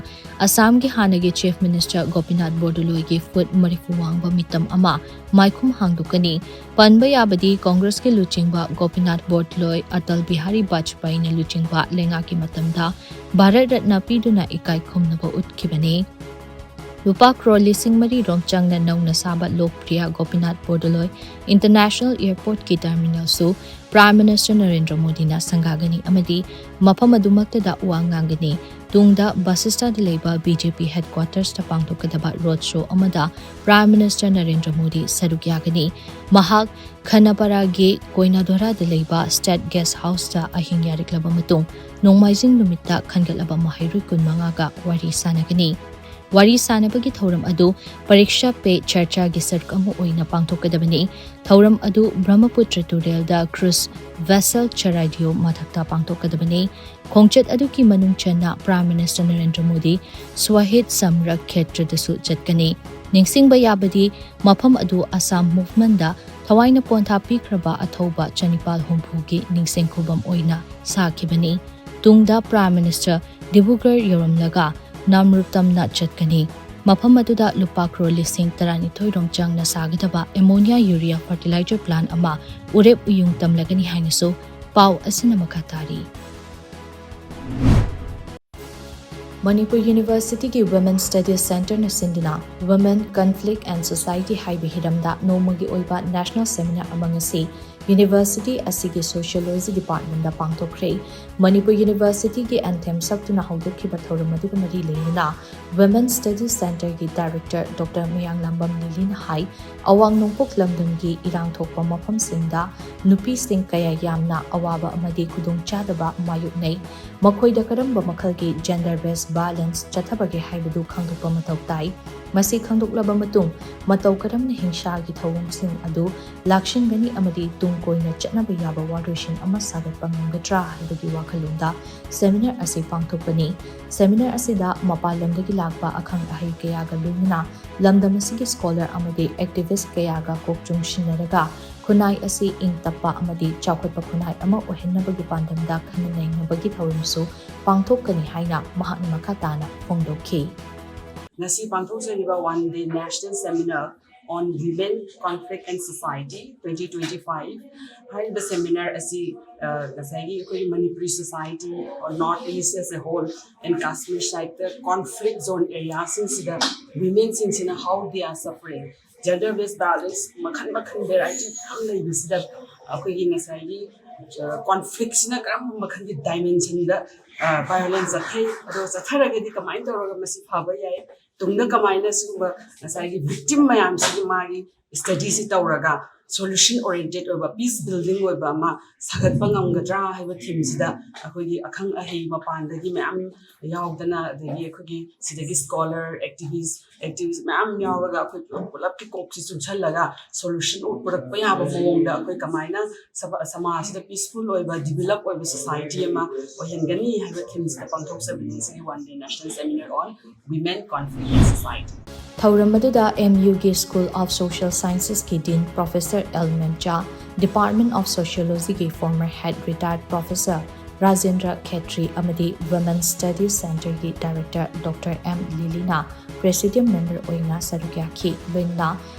ꯑꯁꯥꯝꯒꯤ ꯍꯥꯟꯅꯒꯤ Chief Minister ꯒꯣꯄꯤꯅꯥꯊ ꯕꯣꯔꯗꯣꯂꯣꯏꯒꯤ ꯐꯨꯠ ꯃꯔꯤꯐꯨ ꯋꯥꯡꯕ ꯃꯤꯇꯝ ꯑꯃ ꯃꯥꯏꯈꯨꯝ ꯍꯥꯡꯗꯣꯛꯀꯅꯤ꯫ ꯄꯟꯕ ꯌꯥꯕꯗꯤ, ꯀꯣꯡꯒ꯭ꯔꯦꯁꯀꯤ ꯂꯨꯆꯤꯡꯕ ꯒꯣꯄꯤꯅꯥꯊ ꯕꯣꯔꯗꯣꯂꯣꯏ ꯑꯇꯜ ꯕꯤꯍꯥꯔꯤ ꯕꯥꯖꯄꯥꯏꯅ ꯂꯨꯆꯤꯡꯕ ꯂꯩꯉꯥꯛꯀꯤ ꯃꯇꯝꯗ ꯚꯥꯔꯠ ꯔꯠꯅ ꯄꯤꯗꯨꯅ ꯏꯀꯥꯏ ꯈꯨꯝꯅꯕ ꯎꯠꯈꯤꯕꯅꯤ꯫ ꯂꯨꯄꯥ ꯀ꯭ꯔꯣꯔ ꯂꯤꯁꯤꯡ ꯃꯔꯤ ꯔꯣꯝ ꯆꯪꯅ ꯅꯧꯅ ꯁꯥꯕ ꯂꯣꯛꯄ꯭ꯔꯤꯌꯥ ꯒꯣꯄꯤꯅꯥꯊ ꯕꯣꯔꯗꯣꯂꯣꯏ International Airport ꯀꯤ terminal ꯁꯨ Prime Minister ꯅꯔꯦꯟꯗ꯭ꯔ ꯃꯣꯗꯤꯅ ꯁꯪꯒꯥꯒꯅꯤ ꯑꯃꯗꯤ ꯃꯐꯝ ꯑꯗꯨꯃꯛꯇꯗ ꯋꯥ ꯉꯥꯡꯒꯅꯤ꯫ ꯇꯨꯡꯗ ꯕꯁꯤꯁꯇꯥꯗ ꯂꯩꯕ B J P headquarters ꯇ ꯄꯥꯡꯊꯣꯛꯀꯗꯕ road show ꯑꯃꯗ Prime Minister ꯅꯔꯦꯟꯗ꯭ꯔ ꯃꯣꯗꯤ ꯁꯔꯨꯛ ꯌꯥꯒꯅꯤ꯫ ꯃꯍꯥꯛ ꯈꯅꯥꯄꯥꯔꯥꯒꯤ ꯀꯣꯏꯅꯥꯗꯣꯔꯥꯗ ꯂꯩꯕ State Guest House ꯇ ꯑꯍꯤꯡ ꯌꯥꯔꯤꯛꯂꯕ ꯃꯇꯨꯡ ꯅꯣꯡꯃꯥꯏꯖꯤꯡ ꯅꯨꯃꯤꯠꯇ ꯈꯟꯒꯠꯂꯕ ꯃꯍꯩꯔꯣꯏ ꯀꯨꯟꯃꯉꯥꯒ ꯋꯥꯔꯤ ꯁꯥꯟꯅꯒꯅꯤ꯫ ꯋꯥꯔꯤ ꯁꯥꯟꯅꯕꯒꯤ ꯊꯧꯔꯝ ꯑꯗꯨ Pariksha Pe Charcha ꯒꯤ ꯁꯔꯨꯛ ꯑꯃ ꯑꯣꯏꯅ ꯄꯥꯡꯊꯣꯛꯀꯗꯕꯅꯤ꯫ ꯊꯧꯔꯝ ꯑꯗꯨ ꯕ꯭ꯔꯍꯃꯄꯨꯇ꯭ꯔ ꯇꯨꯔꯦꯜꯗ cruise vessel Charaideo ꯃꯊꯛꯇ ꯄꯥꯡꯊꯣꯛꯀꯗꯕꯅꯤ꯫ ꯈꯣꯡꯆꯠ ꯑꯗꯨꯒꯤ ꯃꯅꯨꯡ ꯆꯟꯅ Prime Minister ꯅꯔꯦꯟꯗ꯭ꯔ ꯃꯣꯗꯤ ꯁ꯭ꯋꯥꯍꯤꯗ ꯁꯃꯔꯛ ꯈꯦꯇ꯭ꯔꯗꯁꯨ ꯆꯠꯀꯅꯤ꯫ ꯅꯤꯡꯁꯤꯡꯕ ꯌꯥꯕꯗꯤ, ꯃꯐꯝ ꯑꯗꯨ Assam Movement ꯗ ꯊꯋꯥꯏꯅ ꯄꯣꯟꯊꯥ ꯄꯤꯈ꯭ꯔꯕ ꯑꯊꯧꯕ ꯆꯅꯤꯄꯥꯜ ꯍꯨꯝꯐꯨꯒꯤ ꯅꯤꯡꯁꯤꯡ ꯈꯨꯕꯝ ꯑꯣꯏꯅ ꯁꯥꯈꯤꯕꯅꯤ꯫ ꯇꯨꯡꯗ Prime Minister ꯗꯤꯕ꯭ꯔꯨꯒꯔ ꯌꯧꯔꯝꯂꯒ ꯅꯥꯝꯔꯨꯇꯝꯅ ꯆꯠꯀꯅꯤ꯫ ꯃꯐꯝ ꯑꯗꯨꯗ ꯂꯨꯄꯥ ꯀ꯭ꯔꯣꯔ ꯂꯤꯁꯤꯡ ꯇꯔꯥꯅꯤꯊꯣꯏ ꯔꯣꯝ ꯆꯪꯅ ꯁꯥꯒꯗꯕ ammonia urea fertilizer plant ꯑꯃ ꯎꯔꯦꯞ ꯎꯌꯨꯡ ꯇꯝꯂꯒꯅꯤ ꯍꯥꯏꯅꯁꯨ ꯄꯥꯎ ꯑꯁꯤꯅ ꯃꯈꯥ ꯇꯥꯔꯤ꯫ ꯃꯅꯤꯄꯨꯔ University ꯒꯤ Women Studies Centre ꯅ ꯁꯤꯟꯗꯨꯅ Women, Conflict and Society ꯍꯥꯏꯕ ꯍꯤꯔꯝꯗ ꯅꯣꯡꯃꯒꯤ ꯑꯣꯏꯕ national seminar ꯑꯃ ꯉꯁꯤ University ꯑꯁꯤꯒꯤ Sociology Department ꯗ ꯄꯥꯡꯊꯣꯛꯈ꯭ꯔꯦ꯫ ꯃꯅꯤꯄꯨꯔ University ꯒꯤ anthem ꯁꯛꯇꯨꯅ ꯍꯧꯗꯣꯛꯈꯤꯕ ꯊꯧꯔꯝ ꯑꯗꯨꯒ ꯃꯔꯤ ꯂꯩꯅꯅ Women Studies Centre ꯒꯤ Director Doctor ꯃꯌꯥꯡꯂꯥꯝꯕꯝ ꯂꯤꯂꯤꯅ ꯍꯥꯏ, ꯑꯋꯥꯡ ꯅꯣꯡꯄꯣꯛ ꯂꯝꯗꯝꯒꯤ ꯏꯔꯥꯡ ꯊꯣꯛꯄ ꯃꯐꯝꯁꯤꯡꯗ ꯅꯨꯄꯤꯁꯤꯡ ꯀꯌꯥ ꯌꯥꯝꯅ ꯑꯋꯥꯕ ꯑꯃꯗꯤ ꯈꯨꯗꯣꯡꯆꯥꯗꯕ ꯃꯥꯌꯣꯛꯅꯩ꯫ ꯃꯈꯣꯏꯗ ꯀꯔꯝꯕ ꯃꯈꯜꯒꯤ gender based violence ꯆꯠꯊꯕꯒꯦ ꯍꯥꯏꯕꯗꯨ ꯈꯪꯗꯣꯛꯄ ꯃꯊꯧ ꯇꯥꯏ꯫ ꯃꯁꯤ ꯈꯪꯗꯣꯛꯂꯕ ꯃꯇꯨꯡ ꯃꯇꯧ ꯀꯔꯝꯅ ꯍꯤꯡꯁꯥꯒꯤ ꯊꯧꯑꯣꯡꯁꯤꯡ ꯑꯗꯨ ꯂꯥꯛꯁꯤꯟꯒꯅꯤ ꯑꯃꯗꯤ ꯇꯨꯡ ꯀꯣꯏꯅ ꯆꯠꯅꯕ ꯌꯥꯕ ꯋꯥꯔꯣꯏꯁꯤꯟ ꯑꯃ ꯁꯥꯒꯠꯄ ꯉꯝꯒꯗ꯭ꯔꯥ ꯍꯥꯏꯕꯒꯤ ꯋꯥꯈꯜꯂꯣꯟꯗ seminar ꯑꯁꯤ ꯄꯥꯡꯊꯣꯛꯄꯅꯤ꯫ Seminar ꯑꯁꯤꯗ ꯃꯄꯥꯟ ꯂꯝꯗꯒꯤ ꯂꯥꯛꯄ ꯑꯈꯪ ꯑꯍꯩ ꯀꯌꯥꯒ ꯂꯣꯏꯅꯅ ꯂꯝꯗꯝ ꯑꯁꯤꯒꯤ scholar ꯑꯃꯗꯤ activist ꯀꯌꯥꯒ ꯀꯣꯛ ꯆꯨꯡꯁꯤꯟꯅꯔꯒ ꯈꯨꯟꯅꯥꯏ ꯑꯁꯤ ꯏꯪ ꯇꯞꯄ ꯑꯃꯗꯤ ꯆꯥꯎꯈꯠꯄ ꯈꯨꯟꯅꯥꯏ ꯑꯃ ꯑꯣꯏꯍꯟꯅꯕꯒꯤ ꯄꯥꯟꯗꯝꯗ ꯈꯟꯅ ꯅꯩꯅꯕꯒꯤ ꯊꯧꯔꯝꯁꯨ ꯄꯥꯡꯊꯣꯛꯀꯅꯤ ꯍꯥꯏꯅ ꯃꯍꯥꯛꯅ ꯃꯈꯥ ꯇꯥꯅ ꯐꯣꯡꯗꯣꯛꯈꯤ꯫ ꯉꯁꯤ ꯄꯥꯡꯊꯣꯛꯆꯔꯤꯕ One Day National Seminar on Women, Conflict and Society twenty twenty-five ꯍꯥꯏꯔꯤꯕ seminar ꯑꯁꯤ ꯉꯁꯥꯏꯒꯤ ꯑꯩꯈꯣꯏꯒꯤ Manipuri society or North East as a whole and Kashmir side conflict zone area ꯁꯤꯡꯁꯤꯗ women ꯁꯤꯡꯁꯤꯅ how they are suffering, gender based violence ꯃꯈꯜ ꯃꯈꯜ variety ꯃꯌꯥꯝ ꯂꯩꯕꯁꯤꯗ ꯑꯩꯈꯣꯏꯒꯤ ꯉꯁꯥꯏꯒꯤ conflict ꯁꯤꯅ ꯀꯔꯝꯕ ꯃꯈꯜꯒꯤ dimension ꯗ violence ꯆꯠꯊꯩ, ꯑꯗꯣ ꯆꯠꯊꯔꯒꯗꯤ ꯀꯃꯥꯏꯅ ꯇꯧꯔꯒ ꯃꯁꯤ ꯐꯕ ꯌꯥꯏ, ꯇꯨꯡꯗ ꯀꯃꯥꯏꯅ ꯁꯤꯒꯨꯝꯕ ꯉꯁꯥꯏꯒꯤ victim ꯃꯌꯥꯝꯁꯤꯒꯤ ꯃꯥꯒꯤ study ꯁꯤ ꯇꯧꯔꯒ solution oriented ꯑꯣꯏꯕ peace building ꯑꯣꯏꯕ ꯑꯃ ꯁꯥꯒꯠꯄ ꯉꯝꯒꯗ꯭ꯔꯥ ꯍꯥꯏꯕ theme ꯁꯤꯗ ꯑꯩꯈꯣꯏꯒꯤ ꯑꯈꯪ ꯑꯍꯩ ꯃꯄꯥꯟꯗꯒꯤ ꯃꯌꯥꯝ ꯌꯥꯎꯗꯅ, ꯑꯗꯒꯤ ꯑꯩꯈꯣꯏꯒꯤ ꯁꯤꯗꯒꯤ scholar, activist, activist ꯃꯌꯥꯝ ꯌꯥꯎꯔꯒ ꯑꯩꯈꯣꯏ ꯄꯨꯂꯞꯀꯤ ꯀꯣꯛꯁꯤ ꯆꯨꯡꯁꯜꯂꯒ solution ꯄꯨꯔꯛꯄ ꯌꯥꯕ ꯃꯑꯣꯡꯗ ꯑꯩꯈꯣꯏ ꯀꯃꯥꯏꯅ ꯁꯃꯥꯖꯁꯤꯗ peaceful ꯑꯣꯏꯕ, develop ꯑꯣꯏꯕ society ꯑꯃ ꯑꯣꯏꯍꯟꯒꯅꯤ ꯍꯥꯏꯕ theme ꯁꯤꯗ ꯄꯥꯡꯊꯣꯛꯆꯕꯅꯤ ꯉꯁꯤꯒꯤ One Day National Seminar on Women, Conflict and Society. ꯊꯧꯔꯝ ꯑꯗꯨꯗ ꯑꯦꯝ ꯌꯨꯒꯤ School of Social Sciences ꯀꯤ Dean Professor L Memcha, Department of Sociology ꯒꯤ former head retired Professor Rajendra Khetri ꯑꯃꯗꯤ Women Studies Center ꯒꯤ Director Doctor ꯑꯦꯝ ꯂꯤꯂꯤꯅ Presidium Member ꯑꯣꯏꯅ ꯁꯔꯨꯛ ꯌꯥꯈꯤ꯫ ꯂꯣꯏꯅꯅ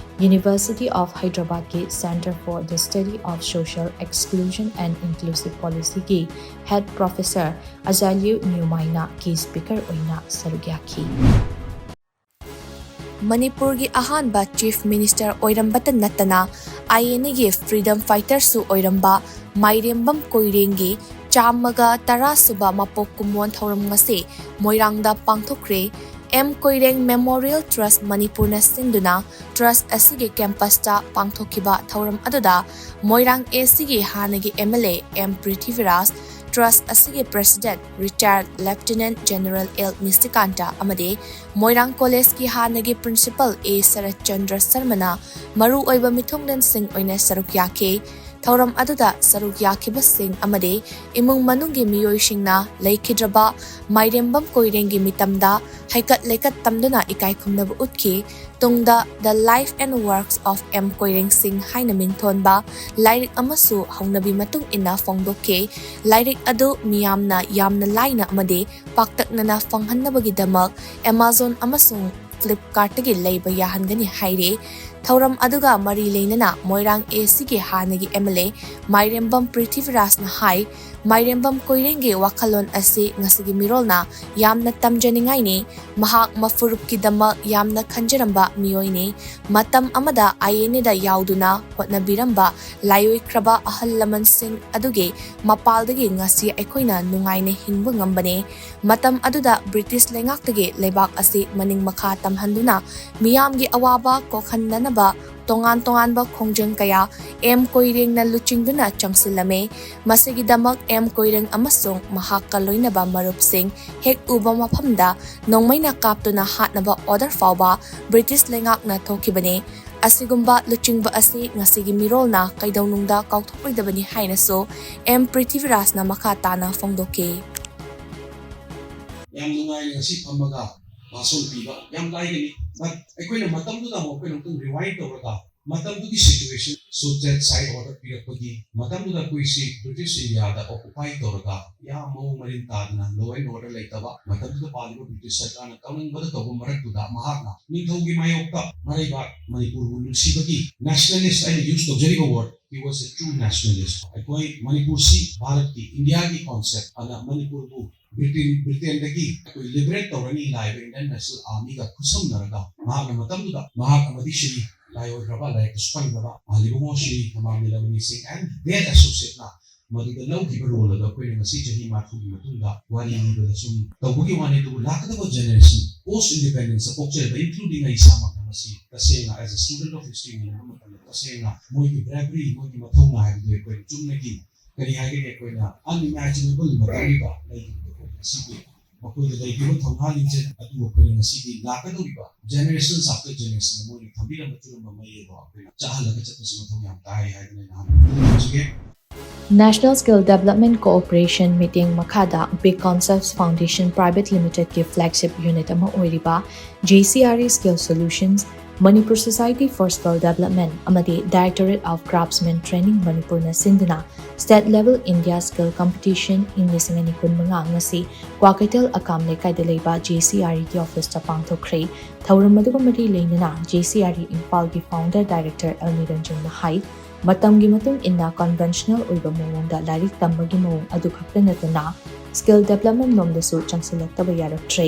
University of Hyderabad ꯀꯤ Center for the Study of Social Exclusion and Inclusive Policy ꯒꯤ Head Professor ꯑꯖꯥꯂꯤꯌꯨ ꯅ꯭ꯌꯨꯃꯥꯏꯅ key speaker ꯑꯣꯏꯅ ꯁꯔꯨꯛ ꯌꯥꯈꯤ꯫ ꯃꯅꯤꯄꯨꯔꯒꯤ ꯑꯍꯥꯟꯕ Chief Minister ꯑꯣꯏꯔꯝꯕꯇ ꯅꯠꯇꯅ ꯑꯥꯏ ꯑꯦꯟ ꯑꯦꯒꯤ freedom fighter ꯁꯨ ꯑꯣꯏꯔꯝꯕ ꯃꯥꯏꯔꯦꯝꯕꯝ ꯀꯣꯏꯔꯦꯡꯒꯤ ꯆꯥꯝꯃꯒ ꯇꯔꯥ ꯁꯨꯕ ꯃꯄꯣꯛ ꯀꯨꯝꯑꯣꯟ ꯊꯧꯔꯝ ꯉꯁꯤ ꯃꯣꯏꯔꯥꯡꯗ ꯄꯥꯡꯊꯣꯛꯈ꯭ꯔꯦ꯫ ꯑꯦꯝ ꯀꯣꯏꯔꯦꯡ Memorial Trust ꯃꯅꯤꯄꯨꯔꯅ ꯁꯤꯟꯗꯨꯅ trust ꯑꯁꯤꯒꯤ campus ꯇ ꯄꯥꯡꯊꯣꯛꯈꯤꯕ ꯊꯧꯔꯝ ꯑꯗꯨꯗ ꯃꯣꯏꯔꯥꯡ ꯑꯦ ꯁꯤꯒꯤ ꯍꯥꯟꯅꯒꯤ M L A M Prithviraj, trust ꯑꯁꯤꯒꯤ President retired Lieutenant General L Nishikant ꯑꯃꯗꯤ ꯃꯣꯏꯔꯥꯡ College ꯀꯤ ꯍꯥꯟꯅꯒꯤ Principal ꯑꯦ ꯁꯔꯠꯆꯟꯗ꯭ꯔ ꯁꯔꯃꯅ ꯃꯔꯨꯑꯣꯏꯕ ꯃꯤꯊꯨꯡꯂꯦꯟꯁꯤꯡ ꯑꯣꯏꯅ ꯁꯔꯨꯛ ꯌꯥꯈꯤ꯫ ꯊꯧꯔꯝ ꯑꯗꯨꯗ ꯁꯔꯨꯛ ꯌꯥꯈꯤꯕꯁꯤꯡ ꯑꯃꯗꯤ ꯏꯃꯨꯡ ꯃꯅꯨꯡꯒꯤ ꯃꯤꯑꯣꯏꯁꯤꯡꯅ ꯂꯩꯈꯤꯗ꯭ꯔꯕ ꯃꯥꯏꯔꯦꯝꯕꯝ ꯀꯣꯏꯔꯦꯡꯒꯤ ꯃꯤꯇꯝꯗ ꯍꯩꯀꯠ ꯂꯩꯀꯠ ꯇꯝꯗꯨꯅ ꯏꯀꯥꯏ ꯈꯨꯝꯅꯕ ꯎꯠꯈꯤ꯫ ꯇꯨꯡꯗ The Life and Works of M Koireng Singh ꯍꯥꯏꯅ ꯃꯤꯡꯊꯣꯟꯕ ꯂꯥꯏꯔꯤꯛ ꯑꯃꯁꯨ ꯍꯧꯅꯕꯤ ꯃꯇꯨꯡ ꯏꯟꯅ ꯐꯣꯡꯗꯣꯛꯈꯤ꯫ ꯂꯥꯏꯔꯤꯛ ꯑꯗꯨ ꯃꯤꯌꯥꯝꯅ ꯌꯥꯝꯅ ꯂꯥꯏꯅ ꯑꯃꯗꯤ ꯄꯥꯛꯇꯛꯅꯅ ꯐꯪꯍꯟꯅꯕꯒꯤꯗꯃꯛ Amazon ꯑꯃꯁꯨꯡ Flipkartꯇꯒꯤ ꯂꯩꯕ ꯌꯥꯍꯟꯒꯅꯤ ꯍꯥꯏꯔꯤ꯫ ꯊꯧꯔꯝ ꯑꯗꯨꯒ ꯃꯔꯤ ꯂꯩꯅꯅ ꯃꯣꯏꯔꯥꯡ ACꯒꯤ ꯍꯥꯟꯅꯒꯤ MLA ꯃꯥꯏꯔꯦꯝꯕꯝ ꯄ꯭ꯔꯤꯊꯤꯕꯤꯔꯥꯖꯅ ꯍꯥꯏ, ꯃꯥꯏꯔꯦꯝꯕꯝ ꯀꯣꯏꯔꯦꯡꯒꯤ ꯋꯥꯈꯜꯂꯣꯟ ꯑꯁꯤ ꯉꯁꯤꯒꯤ ꯃꯤꯔꯣꯜꯅ ꯌꯥꯝꯅ ꯇꯝꯖꯅꯤꯡꯉꯥꯏꯅꯤ꯫ ꯃꯍꯥꯛ ꯃꯐꯨꯔꯨꯞꯀꯤꯗꯃꯛ ꯌꯥꯝꯅ ꯈꯟꯖꯔꯝꯕ ꯃꯤꯑꯣꯏꯅꯤ꯫ ꯃꯇꯝ ꯑꯃꯗ INAꯗ ꯌꯥꯎꯗꯨꯅ ꯍꯣꯠꯅꯕꯤꯔꯝꯕ ꯂꯥꯏꯑꯣꯏꯈ꯭ꯔꯕ ꯑꯍꯜ ꯂꯃꯟꯁꯤꯡ ꯑꯗꯨꯒꯤ ꯃꯄꯥꯜꯗꯒꯤ ꯉꯁꯤ ꯑꯩꯈꯣꯏꯅ ꯅꯨꯡꯉꯥꯏꯅ ꯍꯤꯡꯕ ꯉꯝꯕꯅꯤ꯫ ꯃꯇꯝ ꯑꯗꯨꯗ ꯕ꯭ꯔꯤꯇꯤꯁ ꯂꯩꯉꯥꯛꯇꯒꯤ ꯂꯩꯕꯥꯛ ꯑꯁꯤ ꯃꯅꯤꯡ ꯃꯈꯥ ꯇꯝꯍꯟꯗꯨꯅ ꯃꯤꯌꯥꯝꯒꯤ ꯑꯋꯥꯕ ꯀꯣꯛꯍꯟꯅꯅꯕ ꯇꯣꯉꯥꯟ ꯇꯣꯉꯥꯟꯕ ꯈꯣꯡꯖꯪ ꯀꯌꯥ M ꯀꯣꯏꯔꯦꯡꯅ ꯂꯨꯆꯤꯡꯗꯨꯅ ꯆꯪꯁꯤꯜꯂꯝꯃꯤ꯫ ꯃꯁꯤꯒꯤꯗꯃꯛ M ꯀꯣꯏꯔꯦꯡ ꯑꯃꯁꯨꯡ ꯃꯍꯥꯛꯀ ꯂꯣꯏꯅꯕ ꯃꯔꯨꯞꯁꯤꯡ ꯍꯦꯛ ꯎꯕ ꯃꯐꯝꯗ ꯅꯣꯡꯃꯩꯅ ꯀꯥꯞꯇꯨꯅ ꯍꯥꯠꯅꯕ order ꯐꯥꯎꯕ ꯕ꯭ꯔꯤꯇꯤꯁ ꯂꯩꯉꯥꯛꯅ ꯊꯣꯛꯈꯤꯕꯅꯤ꯫ ꯑꯁꯤꯒꯨꯝꯕ ꯂꯨꯆꯤꯡꯕ ꯑꯁꯤ ꯉꯁꯤꯒꯤ ꯃꯤꯔꯣꯜꯅ ꯀꯩꯗꯧꯅꯨꯡꯗ ꯀꯥꯎꯊꯣꯛꯂꯣꯏꯗꯕꯅꯤ ꯍꯥꯏꯅꯁꯨ M ꯄ꯭ꯔꯤꯊꯤꯕꯤꯔꯥꯖꯅ ꯃꯈꯥ ꯇꯥꯅ ꯐꯣꯡꯗꯣꯛꯈꯤ꯫ ꯌꯥꯝ ꯅꯨꯡꯉꯥꯏꯅ ꯉꯁꯤ ꯐꯝꯃꯒ ꯚꯥꯁꯣꯟ ꯄꯤꯕ ꯌꯥꯝ ꯂꯥꯏꯒꯅꯤ꯫ But ꯑꯩꯈꯣꯏꯅ ꯃꯇꯝꯗꯨꯗ ꯑꯃꯨꯛ ꯑꯩꯈꯣꯏꯅ ꯑꯃꯨꯛꯇꯪ rewind ꯇꯧꯔꯒ ꯃꯇꯝꯗꯨꯒꯤ situation, so that side order ꯄꯤꯔꯛꯄꯒꯤ ꯃꯇꯝꯗꯨꯗ ꯑꯩꯈꯣꯏꯁꯤ ꯕ꯭ꯔꯤꯇꯤꯁ ꯏꯟꯗꯤꯌꯥꯗ occupy ꯇꯧꯔꯒ ꯌꯥꯝ ꯃꯑꯣꯡ ꯃꯔꯤꯟ ꯇꯥꯗꯅ law and order ꯂꯩꯇꯕ ꯃꯇꯝꯗꯨꯗ ꯄꯥꯜꯂꯤꯕ ꯕ꯭ꯔꯤꯇꯤꯁ ꯁꯔꯀꯥꯔꯅ ꯇꯧꯅꯤꯡꯕꯗ ꯇꯧꯕ ꯃꯔꯛꯇꯨꯗ ꯃꯍꯥꯛꯅ ꯅꯤꯡꯊꯧꯒꯤ ꯃꯥꯌꯣꯛꯇ ꯃꯔꯩꯕꯥꯛ ꯃꯅꯤꯄꯨꯔꯕꯨ ꯅꯨꯡꯁꯤꯕꯒꯤ nationalist ꯑꯩꯅ use ꯇꯧꯖꯔꯤꯕ word, he was a true nationalist꯫ ꯑꯩꯈꯣꯏ ꯃꯅꯤꯄꯨꯔꯁꯤ ꯚꯥꯔꯠꯀꯤ, ꯏꯟꯗꯤꯌꯥꯒꯤ concept ꯑꯗ ꯃꯅꯤꯄꯨꯔꯕꯨ ꯕ꯭ꯔꯤꯇꯦꯟ, ꯕ꯭ꯔꯤꯇꯦꯟꯗꯒꯤ ꯑꯩꯈꯣꯏ liberate ꯇꯧꯔꯅꯤ ꯍꯥꯏꯕ Indian National Armyꯒ ꯈꯨꯠꯁꯝꯅꯔꯒ ꯃꯍꯥꯛꯅ ꯃꯇꯝꯗꯨꯗ ꯃꯍꯥꯛ ꯑꯃꯗꯤ ꯁ꯭ꯔꯤ ꯂꯥꯏꯑꯣꯏꯈ꯭ꯔꯕ ꯂꯥꯏꯔꯤꯛꯇꯁꯨ ꯄꯟꯈ꯭ꯔꯕ ꯃꯍꯥ ꯏꯕꯨꯡꯉꯣ ꯁ꯭ꯔꯤ ꯊꯝꯕꯥꯜ ꯅꯤꯂꯃꯅꯤ ꯁꯤꯡ and their associateꯅ ꯃꯗꯨꯗ ꯂꯧꯈꯤꯕ role ꯑꯗꯣ ꯑꯩꯈꯣꯏꯅ ꯉꯁꯤ ꯆꯍꯤ ꯃꯔꯤꯐꯨꯒꯤ ꯃꯇꯨꯡꯗ ꯋꯥꯔꯤ ꯂꯤꯕꯗ ꯁꯨꯝ ꯇꯧꯕꯒꯤ ꯋꯥꯅꯤ꯫ ꯑꯗꯨꯕꯨ ꯂꯥꯛꯀꯗꯕ generation, post independenceꯇ ꯄꯣꯛꯆꯔꯤꯕ, including ꯑꯩ ꯏꯁꯥꯃꯛꯅ ꯃꯁꯤ ꯇꯁꯦꯡꯅ as a student of history ꯌꯦꯡꯕ ꯃꯇꯝꯗ ꯇꯁꯦꯡꯅ ꯃꯣꯏꯒꯤ bravery, ꯃꯣꯏꯒꯤ ꯃꯊꯧꯅꯥ ꯍꯥꯏꯕꯗꯨ ꯑꯩꯈꯣꯏ ꯆꯨꯝꯅꯒꯤ ꯀꯔꯤ ꯍꯥꯏꯒꯅꯤ, ꯑꯩꯈꯣꯏꯅ unimaginable ꯃꯇꯝꯗꯨꯗ ꯂꯩꯈꯤꯕꯗꯣ ꯑꯩꯈꯣꯏ ꯉꯁꯤꯗꯤ ꯃꯈꯣꯏꯗ ꯂꯩꯈꯤꯕ ꯊꯧꯅꯥ ꯂꯤꯡꯖꯦꯜ ꯑꯗꯨ ꯑꯩꯈꯣꯏꯅ ꯉꯁꯤꯗꯤ ꯂꯥꯛꯀꯗꯧꯔꯤꯕ generations after generationꯗ ꯃꯣꯏꯅ ꯊꯝꯕꯤꯔꯝꯕ ꯆꯨꯔꯝꯕ ꯃꯩ ꯑꯗꯣ ꯑꯩꯈꯣꯏꯅ ꯆꯥꯍꯜꯂꯒ ꯆꯠꯄꯁꯤ ꯃꯊꯧ ꯌꯥꯝ ꯇꯥꯏ ꯍꯥꯏꯗꯅ ꯑꯩꯅ ꯍꯥꯟꯅ National Skill Development Cooperation ꯃꯤꯠꯌꯦꯡ ꯃꯈꯥꯗ Big Concepts Foundation Private Limited ꯀꯤ flagship unit ꯑꯃ ꯑꯣꯏꯔꯤꯕ J C R E Skill Solutions, Manipur Society for Skill Development ꯑꯃꯗꯤ Directorate of Craftsmen Training ꯃꯅꯤꯄꯨꯔꯅ ꯁꯤꯟꯗꯨꯅ State Level India Skill Competition ꯏꯪ ꯂꯤꯁꯤꯡ ꯑꯅꯤ ꯀꯨꯟꯃꯉꯥ ꯉꯁꯤ ꯀ꯭ꯋꯥꯀꯩꯊꯦꯜ ꯑꯀꯥꯝ ꯂꯩꯀꯥꯏꯗ ꯂꯩꯕ J C R E ꯒꯤ office ꯇ ꯄꯥꯡꯊꯣꯛꯈ꯭ꯔꯦ꯫ ꯊꯧꯔꯝ ꯑꯗꯨꯒ ꯃꯔꯤ ꯂꯩꯅꯅ J C R E ꯏꯝꯐꯥꯜꯒꯤ founder director L ꯅꯤꯔꯟꯖꯟꯅ ꯍꯥꯏ, ꯃꯇꯝꯒꯤ ꯃꯇꯨꯡ ꯏꯟꯅ conventional ꯑꯣꯏꯕ ꯃꯑꯣꯡꯗ ꯂꯥꯏꯔꯤꯛ ꯇꯝꯕꯒꯤ ꯃꯑꯣꯡ ꯑꯗꯨ ꯈꯛꯇ ꯅꯠꯇꯅ skill development ꯂꯣꯝꯗꯁꯨ ꯆꯪꯁꯤꯜꯂꯛꯇꯕ ꯌꯥꯔꯛꯇ꯭ꯔꯦ꯫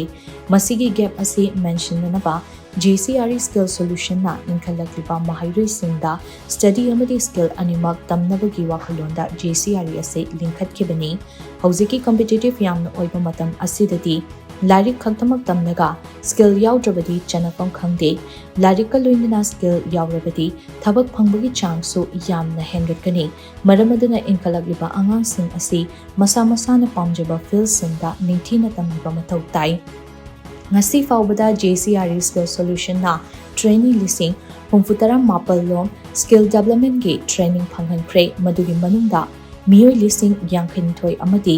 ꯃꯁꯤꯒꯤ gap ꯑꯁꯤ ꯃꯦꯟꯁꯤꯟꯅꯅꯕ J C R E Skill Solution ꯅ ꯏꯟꯈꯠꯂꯛꯂꯤꯕ ꯃꯍꯩꯔꯣꯏꯁꯤꯡꯗ study ꯑꯃꯗꯤ skill ꯑꯅꯤꯃꯛ ꯇꯝꯅꯕꯒꯤ ꯋꯥꯈꯜꯂꯣꯟꯗ J C R E ꯑꯁꯤ ꯂꯤꯡꯈꯠꯈꯤꯕꯅꯤ꯫ ꯍꯧꯖꯤꯛꯀꯤ competitive ꯌꯥꯝꯅ ꯑꯣꯏꯕ ꯃꯇꯝ ꯑꯁꯤꯗꯗꯤ ꯂꯥꯏꯔꯤꯛ ꯈꯛꯇꯃꯛ ꯇꯝꯂꯒ skill ꯌꯥꯎꯗ꯭ꯔꯕꯗꯤ ꯆꯟꯅꯐꯝ ꯈꯪꯗꯦ꯫ ꯂꯥꯏꯔꯤꯛꯀ ꯂꯣꯏꯅꯅ skill ꯌꯥꯎꯔꯕꯗꯤ ꯊꯕꯛ ꯐꯪꯕꯒꯤ ꯆꯥꯡꯁꯨ ꯌꯥꯝꯅ ꯍꯦꯟꯒꯠꯀꯅꯤ꯫ ꯃꯔꯝ ꯑꯗꯨꯅ ꯏꯟꯈꯠꯂꯛꯂꯤꯕ ꯑꯉꯥꯡꯁꯤꯡ ꯑꯁꯤ ꯃꯁꯥ ꯃꯁꯥꯅ ꯄꯥꯝꯖꯕ fieldꯁꯤꯡꯗ ꯅꯤꯡꯊꯤꯅ ꯇꯝꯕꯤꯕ ꯃꯊꯧ ꯇꯥꯏ꯫ ꯉꯁꯤ ꯐꯥꯎꯕꯗ J C R E Skill Solution ꯅ trainee ꯂꯤꯁꯤꯡ ꯍꯨꯝꯐꯨ ꯇꯔꯥ ꯃꯥꯄꯜ ꯂꯣꯝ skill developmentꯀꯤ training ꯐꯪꯍꯟꯈ꯭ꯔꯦ꯫ ꯃꯗꯨꯒꯤ ꯃꯅꯨꯡꯗ ꯃꯤꯑꯣꯏ ꯂꯤꯁꯤꯡ ꯌꯥꯡꯈꯩꯅꯤꯊꯣꯏ ꯑꯃꯗꯤ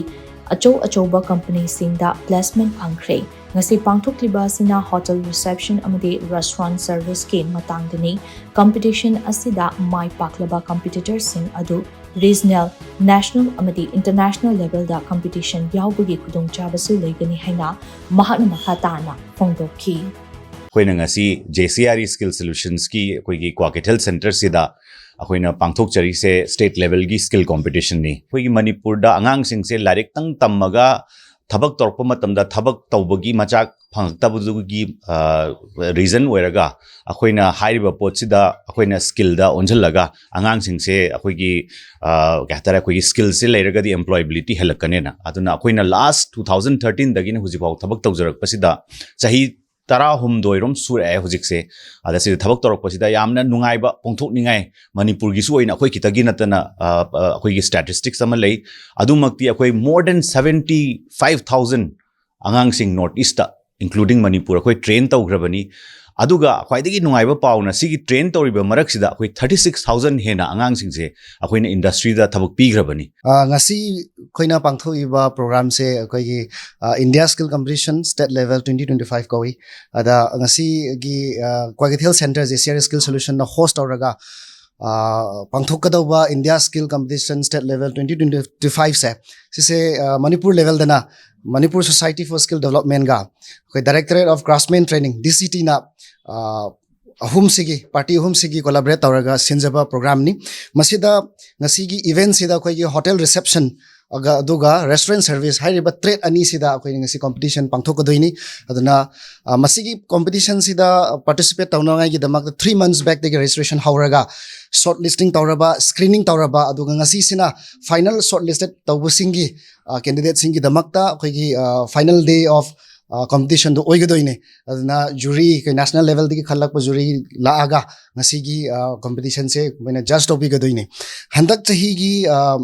ꯑꯆꯧ ꯑꯆꯧꯕ companyꯁꯤꯡꯗ placement ꯐꯪꯈ꯭ꯔꯦ꯫ ꯉꯁꯤ ꯄꯥꯡꯊꯣꯛꯂꯤꯕ ꯑꯁꯤꯅ hotel reception ꯑꯃꯗꯤ restaurant serviceꯀꯤ ꯃꯇꯥꯡꯗꯅꯤ꯫ Competition ꯑꯁꯤꯗ ꯃꯥꯏ ꯄꯥꯛꯂꯕ competitorꯁꯤꯡ ꯑꯗꯨ regional, national ꯑꯃꯗꯤ international levelꯗ competition ꯌꯥꯎꯕꯒꯤ ꯈꯨꯗꯣꯡꯆꯥꯕꯁꯨ ꯂꯩꯒꯅꯤ ꯍꯥꯏꯅ ꯃꯍꯥꯛꯅ ꯃꯈꯥ ꯇꯥꯅ ꯐꯣꯡꯗꯣꯛꯈꯤ꯫ ꯑꯩꯈꯣꯏꯅ ꯉꯁꯤ J C R E Skill Solutionsꯀꯤ ꯑꯩꯈꯣꯏꯒꯤ ꯀ꯭ꯋꯥꯀꯩꯊꯦꯜ centreꯁꯤꯗ ꯑꯩꯈꯣꯏꯅ ꯄꯥꯡꯊꯣꯛꯆꯔꯤꯁꯦ state levelꯒꯤ skill competitionꯅꯤ꯫ ꯑꯩꯈꯣꯏꯒꯤ ꯃꯅꯤꯄꯨꯔꯗ ꯑꯉꯥꯡꯁꯤꯡꯁꯦ ꯂꯥꯏꯔꯤꯛꯇꯪ ꯇꯝꯃꯒ ꯊꯕꯛ ꯇꯧꯔꯛꯄ ꯃꯇꯝꯗ ꯊꯕꯛ ꯇꯧꯕꯒꯤ ꯃꯆꯥꯛ ꯐꯪꯉꯛꯇꯕꯗꯨꯒꯤ reason ꯑꯣꯏꯔꯒ ꯑꯩꯈꯣꯏꯅ ꯍꯥꯏꯔꯤꯕ ꯄꯣꯠꯁꯤꯗ ꯑꯩꯈꯣꯏꯅ skillꯗ ꯑꯣꯟꯁꯤꯜꯂꯒ ꯑꯉꯥꯡꯁꯤꯡꯁꯦ ꯑꯩꯈꯣꯏꯒꯤ ꯀꯩ ꯍꯥꯏꯇꯥꯔꯦ, ꯑꯩꯈꯣꯏꯒꯤ skillꯁꯦ ꯂꯩꯔꯒꯗꯤ employability ꯍꯦꯜꯂꯛꯀꯅꯦꯅ꯫ ꯑꯗꯨꯅ ꯑꯩꯈꯣꯏꯅ last two thousand thirteenꯗꯒꯤꯅ ꯍꯧꯖꯤꯛꯐꯥꯎ ꯊꯕꯛ ꯇꯧꯖꯔꯛꯄꯁꯤꯗ ꯆꯍꯤ ꯇꯔꯥꯍꯨꯝꯗꯣꯏꯔꯣꯝ ꯁꯨꯔꯛꯑꯦ ꯍꯧꯖꯤꯛꯁꯦ꯫ ꯑꯗ ꯁꯤꯗ ꯊꯕꯛ ꯇꯧꯔꯛꯄꯁꯤꯗ ꯌꯥꯝꯅ ꯅꯨꯡꯉꯥꯏꯕ ꯐꯣꯡꯗꯣꯛꯅꯤꯡꯉꯥꯏ, ꯃꯅꯤꯄꯨꯔꯒꯤꯁꯨ ꯑꯣꯏꯅ ꯑꯩꯈꯣꯏ ꯈꯤꯇꯒꯤ ꯅꯠꯇꯅ ꯑꯩꯈꯣꯏꯒꯤ statistics ꯑꯃ ꯂꯩ꯫ ꯑꯗꯨꯃꯛꯇꯤ ꯑꯩꯈꯣꯏ more than seventy five thousand ꯑꯉꯥꯡꯁꯤꯡ North Eastꯇ, including ꯃꯅꯤꯄꯨꯔ, ꯑꯩꯈꯣꯏ train ꯇꯧꯈ꯭ꯔꯕꯅꯤ꯫ ꯑꯗꯨꯒ ꯈ꯭ꯋꯥꯏꯗꯒꯤ ꯅꯨꯡꯉꯥꯏꯕ ꯄꯥꯎꯅ, ꯁꯤꯒꯤ ꯇ꯭ꯔꯦꯟ ꯇꯧꯔꯤꯕ ꯃꯔꯛꯁꯤꯗ ꯑꯩꯈꯣꯏ ꯊꯥꯔꯇꯤ ꯁꯤꯛꯁ ꯊꯥꯎꯖꯟ ꯍꯦꯟꯅ ꯑꯉꯥꯡꯁꯤꯡꯁꯦ ꯑꯩꯈꯣꯏꯅ ꯏꯟꯗꯁꯇ꯭ꯔꯤꯗ ꯊꯕꯛ ꯄꯤꯈ꯭ꯔꯕꯅꯤ꯫ ꯑ, ꯉꯁꯤ ꯑꯩꯈꯣꯏꯅ ꯄꯥꯡꯊꯣꯛꯏꯕ ꯄ꯭ꯔꯣꯒ꯭ꯔꯥꯝꯁꯦ ꯑꯩꯈꯣꯏꯒꯤ, ꯑ, India Skill Competition State Level twenty twenty-five ꯀꯧꯏ꯫ ꯑꯗ ꯉꯁꯤꯒꯤ, ꯑ, Kwakeithel ꯁꯦꯟꯇꯔꯁꯦ C R skill ꯁꯣꯂꯨꯁꯟꯅ host ꯇꯧꯔꯒ, ꯑ, ꯄꯥꯡꯊꯣꯛꯀꯗꯧꯕ India Skill Competition State Level twenty twenty-five ꯁꯦ, ꯁꯤꯁꯦ, ꯑ, Manipur ꯂꯦꯚꯦꯜꯗꯅ Manipur Society for Skill Developmentꯒ ꯑꯩꯈꯣꯏ Directorate of Craftsman Training, ꯗꯤ ꯁꯤ ꯇꯤꯅ, ꯑ, ꯑꯍꯨꯝꯁꯤꯒꯤ, ꯄꯥꯔꯇꯤ ꯑꯍꯨꯝꯁꯤꯒꯤ ꯀꯣꯂꯥꯕꯣꯔꯦꯠ ꯇꯧꯔꯒ ꯁꯤꯟꯖꯕ ꯄ꯭ꯔꯣꯒ꯭ꯔꯥꯝꯅꯤ꯫ ꯃꯁꯤꯗ ꯉꯁꯤꯒꯤ ꯏꯚꯦꯟꯁꯤꯗ ꯑꯩꯈꯣꯏꯒꯤ ꯍꯣꯇꯦꯜ ꯔꯤꯁꯦꯞꯁꯟ ꯑꯗꯨꯒ restaurant service ꯍꯥꯏꯔꯤꯕ ꯇ꯭ꯔꯦꯠ ꯑꯅꯤꯁꯤꯗ ꯑꯩꯈꯣꯏꯅ ꯉꯁꯤ ꯀꯣꯝꯄꯤꯇꯤꯁꯟ ꯄꯥꯡꯊꯣꯛꯀꯗꯣꯏꯅꯤ꯫ ꯑꯗꯨꯅ, ꯑ, ꯃꯁꯤꯒꯤ ꯀꯣꯝꯄꯤꯇꯤꯁꯟꯁꯤꯗ ꯄꯥꯔꯇꯤꯁꯤꯄꯦꯠ ꯇꯧꯅꯉꯥꯏꯒꯤꯗꯃꯛꯇ three months backꯇꯒꯤ registration ꯍꯧꯔꯒ, ꯁꯣꯔꯠ ꯂꯤꯁꯇꯤꯡ ꯇꯧꯔꯕ, ꯁ꯭ꯀ꯭ꯔꯤꯅꯤꯡ ꯇꯧꯔꯕ, ꯑꯗꯨꯒ ꯉꯁꯤꯁꯤꯅ ꯐꯥꯏꯅꯦꯜ ꯁꯣꯔꯠ ꯂꯤꯁꯇꯦꯠ ꯇꯧꯕꯁꯤꯡꯒꯤ, ꯑ, ꯀꯦꯟꯗꯤꯗꯦꯠꯁꯤꯡꯒꯤꯗꯃꯛꯇ ꯑꯩꯈꯣꯏꯒꯤ, ꯑ, ꯐꯥꯏꯅꯦꯜ ꯗꯦ ꯑꯣꯐ, ꯑ, ꯀꯣꯝꯄꯤꯇꯤꯁꯟꯗꯣ ꯑꯣꯏꯒꯗꯣꯏꯅꯦ꯫ ꯑꯗꯨꯅ ꯖꯨꯔꯤ, ꯑꯩꯈꯣꯏ ꯅꯦꯁꯅꯦꯜ ꯂꯦꯚꯦꯜꯗꯒꯤ ꯈꯜꯂꯛꯄ ꯖꯨꯔꯤ ꯂꯥꯛꯑꯒ ꯉꯁꯤꯒꯤ, ꯑ, ꯀꯣꯝꯄꯤꯇꯤꯁꯟꯁꯦ ꯃꯣꯏꯅ ꯖꯖ ꯇꯧꯕꯤꯒꯗꯣꯏꯅꯦ꯫ ꯍꯟꯗꯛ ꯆꯍꯤꯒꯤ, ꯑ,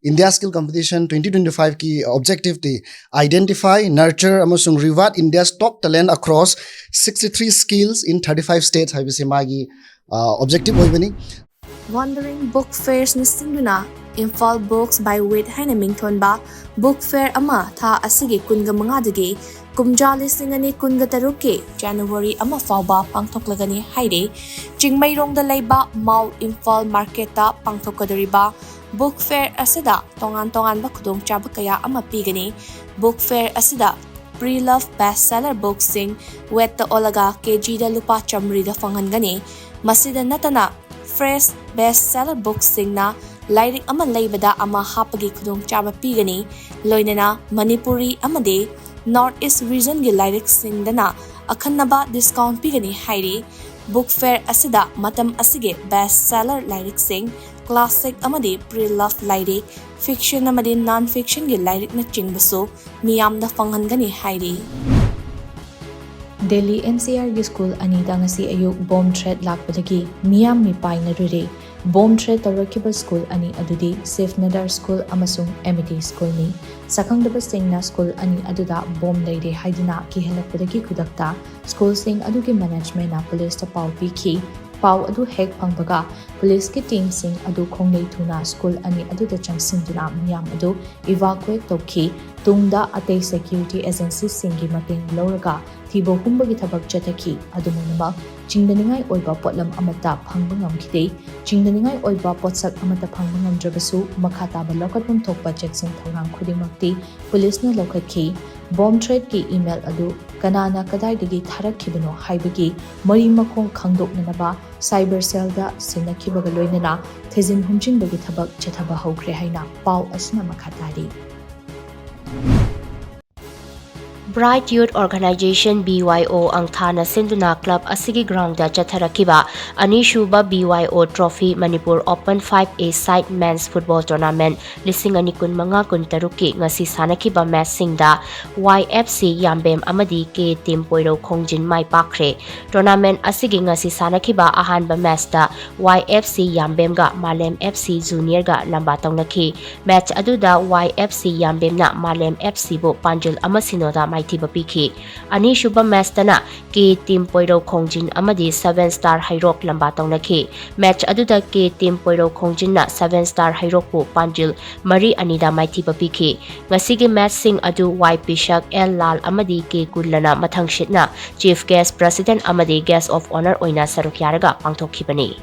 India Skill Competition twenty twenty-fiveꯀꯤ objectiveꯇꯤ Identify, Nurture ꯑꯃꯁꯨꯡ Reward India's Top Talent Across sixty-three Skills in thirty-five States ꯍꯥꯏꯕꯁꯤ ꯃꯥꯒꯤ, ꯑ, objective ꯑꯣꯏꯕꯅꯤ꯫ Wandering Book Fairs ꯅ ꯁꯤꯟꯗꯨꯅ Imphal Books by Wit ꯍꯥꯏꯅ ꯃꯤꯡꯊꯣꯟꯕ book fair ꯑꯃ ꯊꯥ ꯑꯁꯤꯒꯤ ꯀꯨꯟꯒ ꯃꯉꯥꯗꯒꯤ ꯀꯨꯝꯖꯥ ꯂꯤꯁꯤꯡ ꯑꯅꯤ ꯀꯨꯟꯒ ꯇꯔꯨꯛꯀꯤ January ꯑꯃ ꯐꯥꯎꯕ ꯄꯥꯡꯊꯣꯛꯂꯒꯅꯤ ꯍꯥꯏꯔꯤ꯫ ꯆꯤꯡꯃꯩꯔꯣꯡꯗ ꯂꯩꯕ Mount Imphal Marketꯇ ꯄꯥꯡꯊꯣꯛꯀꯗꯧꯔꯤꯕ book fair ꯑꯁꯤꯗ ꯇꯣꯉꯥꯟ ꯇꯣꯉꯥꯟꯕ ꯈꯨꯗꯣꯡꯆꯥꯕ ꯀꯌꯥ ꯑꯃ ꯄꯤꯒꯅꯤ꯫ Book fair ꯑꯁꯤꯗ pre-loved best seller bookꯁꯤꯡ ꯋꯦꯠꯇ ꯑꯣꯜꯂꯒ ꯀꯦꯖꯤꯗ ꯂꯨꯄꯥ ꯆꯥꯃꯔꯤꯗ ꯐꯪꯍꯟꯒꯅꯤ꯫ ꯃꯁꯤꯗ ꯅꯠꯇꯅ fresh best seller bookꯁꯤꯡꯅ ꯂꯥꯏꯔꯤꯛ ꯑꯃ ꯂꯩꯕꯗ ꯑꯃ ꯍꯥꯞꯄꯒꯤ ꯈꯨꯗꯣꯡꯆꯥꯕ ꯄꯤꯒꯅꯤ꯫ ꯂꯣꯏꯅꯅ ꯃꯅꯤꯄꯨꯔꯤ ꯑꯃꯗꯤ North East regionꯒꯤ ꯂꯥꯏꯔꯤꯛꯁꯤꯡꯗꯅ ꯑꯈꯟꯅꯕ discount ꯄꯤꯒꯅꯤ ꯍꯥꯏꯔꯤ꯫ Book fair ꯑꯁꯤꯗ ꯃꯇꯝ ꯑꯁꯤꯒꯤ best seller ꯂꯥꯏꯔꯤꯛꯁꯤꯡ, classic ꯑꯃꯗꯤ pre-loved ꯂꯥꯏꯔꯤꯛ, fiction ꯑꯃꯗꯤ non-fictionꯒꯤ ꯂꯥꯏꯔꯤꯛꯅꯆꯤꯡꯕꯁꯨ ꯃꯤꯌꯥꯝꯗ ꯐꯪꯍꯟꯒꯅꯤ ꯍꯥꯏꯔꯤ꯫ ꯗꯦꯜꯂꯤ ꯑꯦꯟ ꯁꯤ ꯑꯥꯔꯒꯤ ꯁ꯭ꯀꯨꯜ ꯑꯅꯤꯗ ꯉꯁꯤ ꯑꯌꯨꯛ ꯕꯣꯝ ꯊ꯭ꯔꯦꯠ ꯂꯥꯛꯄꯗꯒꯤ ꯃꯤꯌꯥꯝ ꯃꯤꯄꯥꯏꯅꯔꯨꯔꯦ꯫ ꯕꯣꯝ ꯊ꯭ꯔꯦꯠ ꯇꯧꯔꯛꯈꯤꯕ ꯁ꯭ꯀꯨꯜ ꯑꯅꯤ ꯑꯗꯨꯗꯤ ꯁꯦꯐ ꯅꯗꯔ ꯁ꯭ꯀꯨꯜ ꯑꯃꯁꯨꯡ ꯑꯦꯃꯤꯇꯤ ꯁ꯭ꯀꯨꯜꯅꯤ꯫ ꯁꯛꯈꯪꯗꯕꯁꯤꯡꯅ ꯁ꯭ꯀꯨꯜ ꯑꯅꯤ ꯑꯗꯨꯗ ꯕꯣꯝ ꯂꯩꯔꯦ ꯍꯥꯏꯗꯨꯅ ꯀꯤꯍꯜꯂꯛꯄꯗꯒꯤ ꯈꯨꯗꯛꯇ ꯁ꯭ꯀꯨꯜꯁꯤꯡ ꯑꯗꯨꯒꯤ ꯃꯦꯅꯦꯖꯃꯦꯟꯅ ꯄꯨꯂꯤꯁꯇ ꯄꯥꯎ ꯄꯤꯈꯤ꯫ ꯄꯥꯎ ꯑꯗꯨ ꯍꯦꯛ ꯐꯪꯕꯒ ꯄꯨꯂꯤꯁꯀꯤ ꯇꯤꯝꯁꯤꯡ ꯑꯗꯨ ꯈꯣꯡꯂꯩ ꯊꯨꯅ ꯁ꯭ꯀꯨꯜ ꯑꯅꯤ ꯑꯗꯨꯗ ꯆꯪꯁꯤꯟꯗꯨꯅ ꯃꯤꯌꯥꯝ ꯑꯗꯨ ꯏꯚꯥꯀꯨꯋꯦꯠ ꯇꯧꯈꯤ꯫ ꯇꯨꯡꯗ ꯑꯇꯩ ꯁꯦꯀ꯭ꯌꯨꯔꯤꯇꯤ ꯑꯦꯖꯦꯟꯁꯤꯁꯤꯡꯒꯤ ꯃꯇꯦꯡ ꯂꯧꯔꯒ ꯊꯤꯕ ꯍꯨꯝꯕꯒꯤ ꯊꯕꯛ ꯆꯠꯊꯈꯤ꯫ ꯑꯗꯨꯃꯛꯅꯃꯛ ꯆꯤꯡꯅꯅꯤꯡꯉꯥꯏ ꯑꯣꯏꯕ ꯄꯣꯠꯂꯝ ꯑꯃꯠꯇ ꯐꯪꯕ ꯉꯝꯈꯤꯗꯦ꯫ ꯆꯤꯡꯅꯅꯤꯡꯉꯥꯏ ꯑꯣꯏꯕ ꯄꯣꯠꯁꯛ ꯑꯃꯠꯇ ꯐꯪꯕ ꯉꯝꯗ꯭ꯔꯕꯁꯨ ꯃꯈꯥ ꯇꯥꯕ ꯂꯧꯈꯠꯐꯝ ꯊꯣꯛꯄ ꯆꯦꯛꯁꯤꯟ ꯊꯧꯔꯥꯡ ꯈꯨꯗꯤꯡꯃꯛꯇꯤ ꯄꯨꯂꯤꯁꯅ ꯂꯧꯈꯠꯈꯤ꯫ ꯕꯣꯝ ꯊ꯭ꯔꯦꯠꯀꯤ ꯏꯃꯦꯜ ꯑꯗꯨ ꯀꯅꯥꯅ ꯀꯗꯥꯏꯗꯒꯤ ꯊꯥꯔꯛꯈꯤꯕꯅꯣ ꯍꯥꯏꯕꯒꯤ ꯃꯔꯤ ꯃꯈꯣꯡ ꯈꯪꯗꯣꯛꯅꯅꯕ ꯁꯥꯏꯕꯔ ꯁꯦꯜꯗ ꯁꯤꯟꯅꯈꯤꯕꯒ ꯂꯣꯏꯅꯅ ꯊꯤꯖꯤꯟ ꯍꯨꯝꯖꯤꯟꯕꯒꯤ ꯊꯕꯛ ꯆꯠꯊꯕ ꯍꯧꯈ꯭ꯔꯦ ꯍꯥꯏꯅ ꯄꯥꯎ ꯑꯁꯤꯅ ꯃꯈꯥ ꯇꯥꯔꯤ꯫ Bright Youth Organization, B Y O, ꯑꯪꯊꯥꯅ ꯁꯤꯟꯗꯨꯅ ꯀ꯭ꯂꯕ ꯑꯁꯤꯒꯤ ꯒ꯭ꯔꯥꯎꯟꯗ ꯆꯠꯊꯔꯛꯈꯤꯕ ꯑꯅꯤꯁꯨꯕ B Y O Trophy Manipur Open five A Side Men's Football Tournament ꯂꯤꯁꯤꯡ ꯑꯅꯤ ꯀꯨꯟꯃꯉꯥ ꯀꯨꯟꯇꯔꯨꯛꯀꯤ ꯉꯁꯤ ꯁꯥꯟꯅꯈꯤꯕ ꯃꯦꯆꯁꯤꯡꯗ Y F C ꯌꯥꯝꯕꯦꯝ ꯑꯃꯗꯤ K Team ꯄꯣꯏꯔꯧ ꯈꯣꯡꯖꯤꯟ ꯃꯥꯏ ꯄꯥꯛꯈ꯭ꯔꯦ꯫ ꯇꯣꯔꯅꯥꯃꯦꯟ ꯑꯁꯤꯒꯤ ꯉꯁꯤ ꯁꯥꯟꯅꯈꯤꯕ ꯑꯍꯥꯟꯕ ꯃꯦꯆꯇ Y F C ꯌꯥꯝꯕꯦꯝꯒ ꯃꯥꯂꯦꯝ F C ꯖꯨꯅꯤꯌꯔꯒ ꯂꯝꯕꯥ ꯇꯧꯅꯈꯤ꯫ ꯃꯦꯆ ꯑꯗꯨꯗ Y F C ꯌꯥꯝꯕꯦꯝꯅ ꯃꯥꯂꯦꯝ F C ꯕꯨ ꯄꯥꯟꯖꯤꯜ ꯑꯃ ꯁꯤꯅꯣꯗ ꯃꯥꯏꯊꯤꯕ ꯄꯤꯈꯤ꯫ ꯑꯅꯤꯁꯨꯕ ꯃꯦꯆꯇꯅ K Team ꯄꯣꯏꯔꯧ ꯈꯣꯡꯖꯤꯟ ꯑꯃꯗꯤ Seven Star ꯍꯩꯔꯣꯛ ꯂꯝꯕꯥ ꯇꯧꯅꯈꯤ꯫ ꯃꯦꯆ ꯑꯗꯨꯗ K Team ꯄꯣꯏꯔꯧ ꯈꯣꯡꯖꯤꯟꯅ Seven Star ꯍꯩꯔꯣꯛꯄꯨ ꯄꯥꯟꯖꯤꯜ ꯃꯔꯤ ꯑꯅꯤꯗ ꯃꯥꯏꯊꯤꯕ ꯄꯤꯈꯤ꯫ ꯉꯁꯤꯒꯤ ꯃꯦꯆꯁꯤꯡ ꯑꯗꯨ Y ꯄꯤꯁꯛ, L ꯂꯥꯜ ꯑꯃꯗꯤ K ꯀꯨꯜꯂꯅ ꯃꯊꯪꯁꯤꯠꯅ Chief Guest, President ꯑꯃꯗꯤ Guest of Honour ꯑꯣꯏꯅ ꯁꯔꯨꯛ ꯌꯥꯔꯒ ꯄꯥꯡꯊꯣꯛꯈꯤꯕꯅꯤ꯫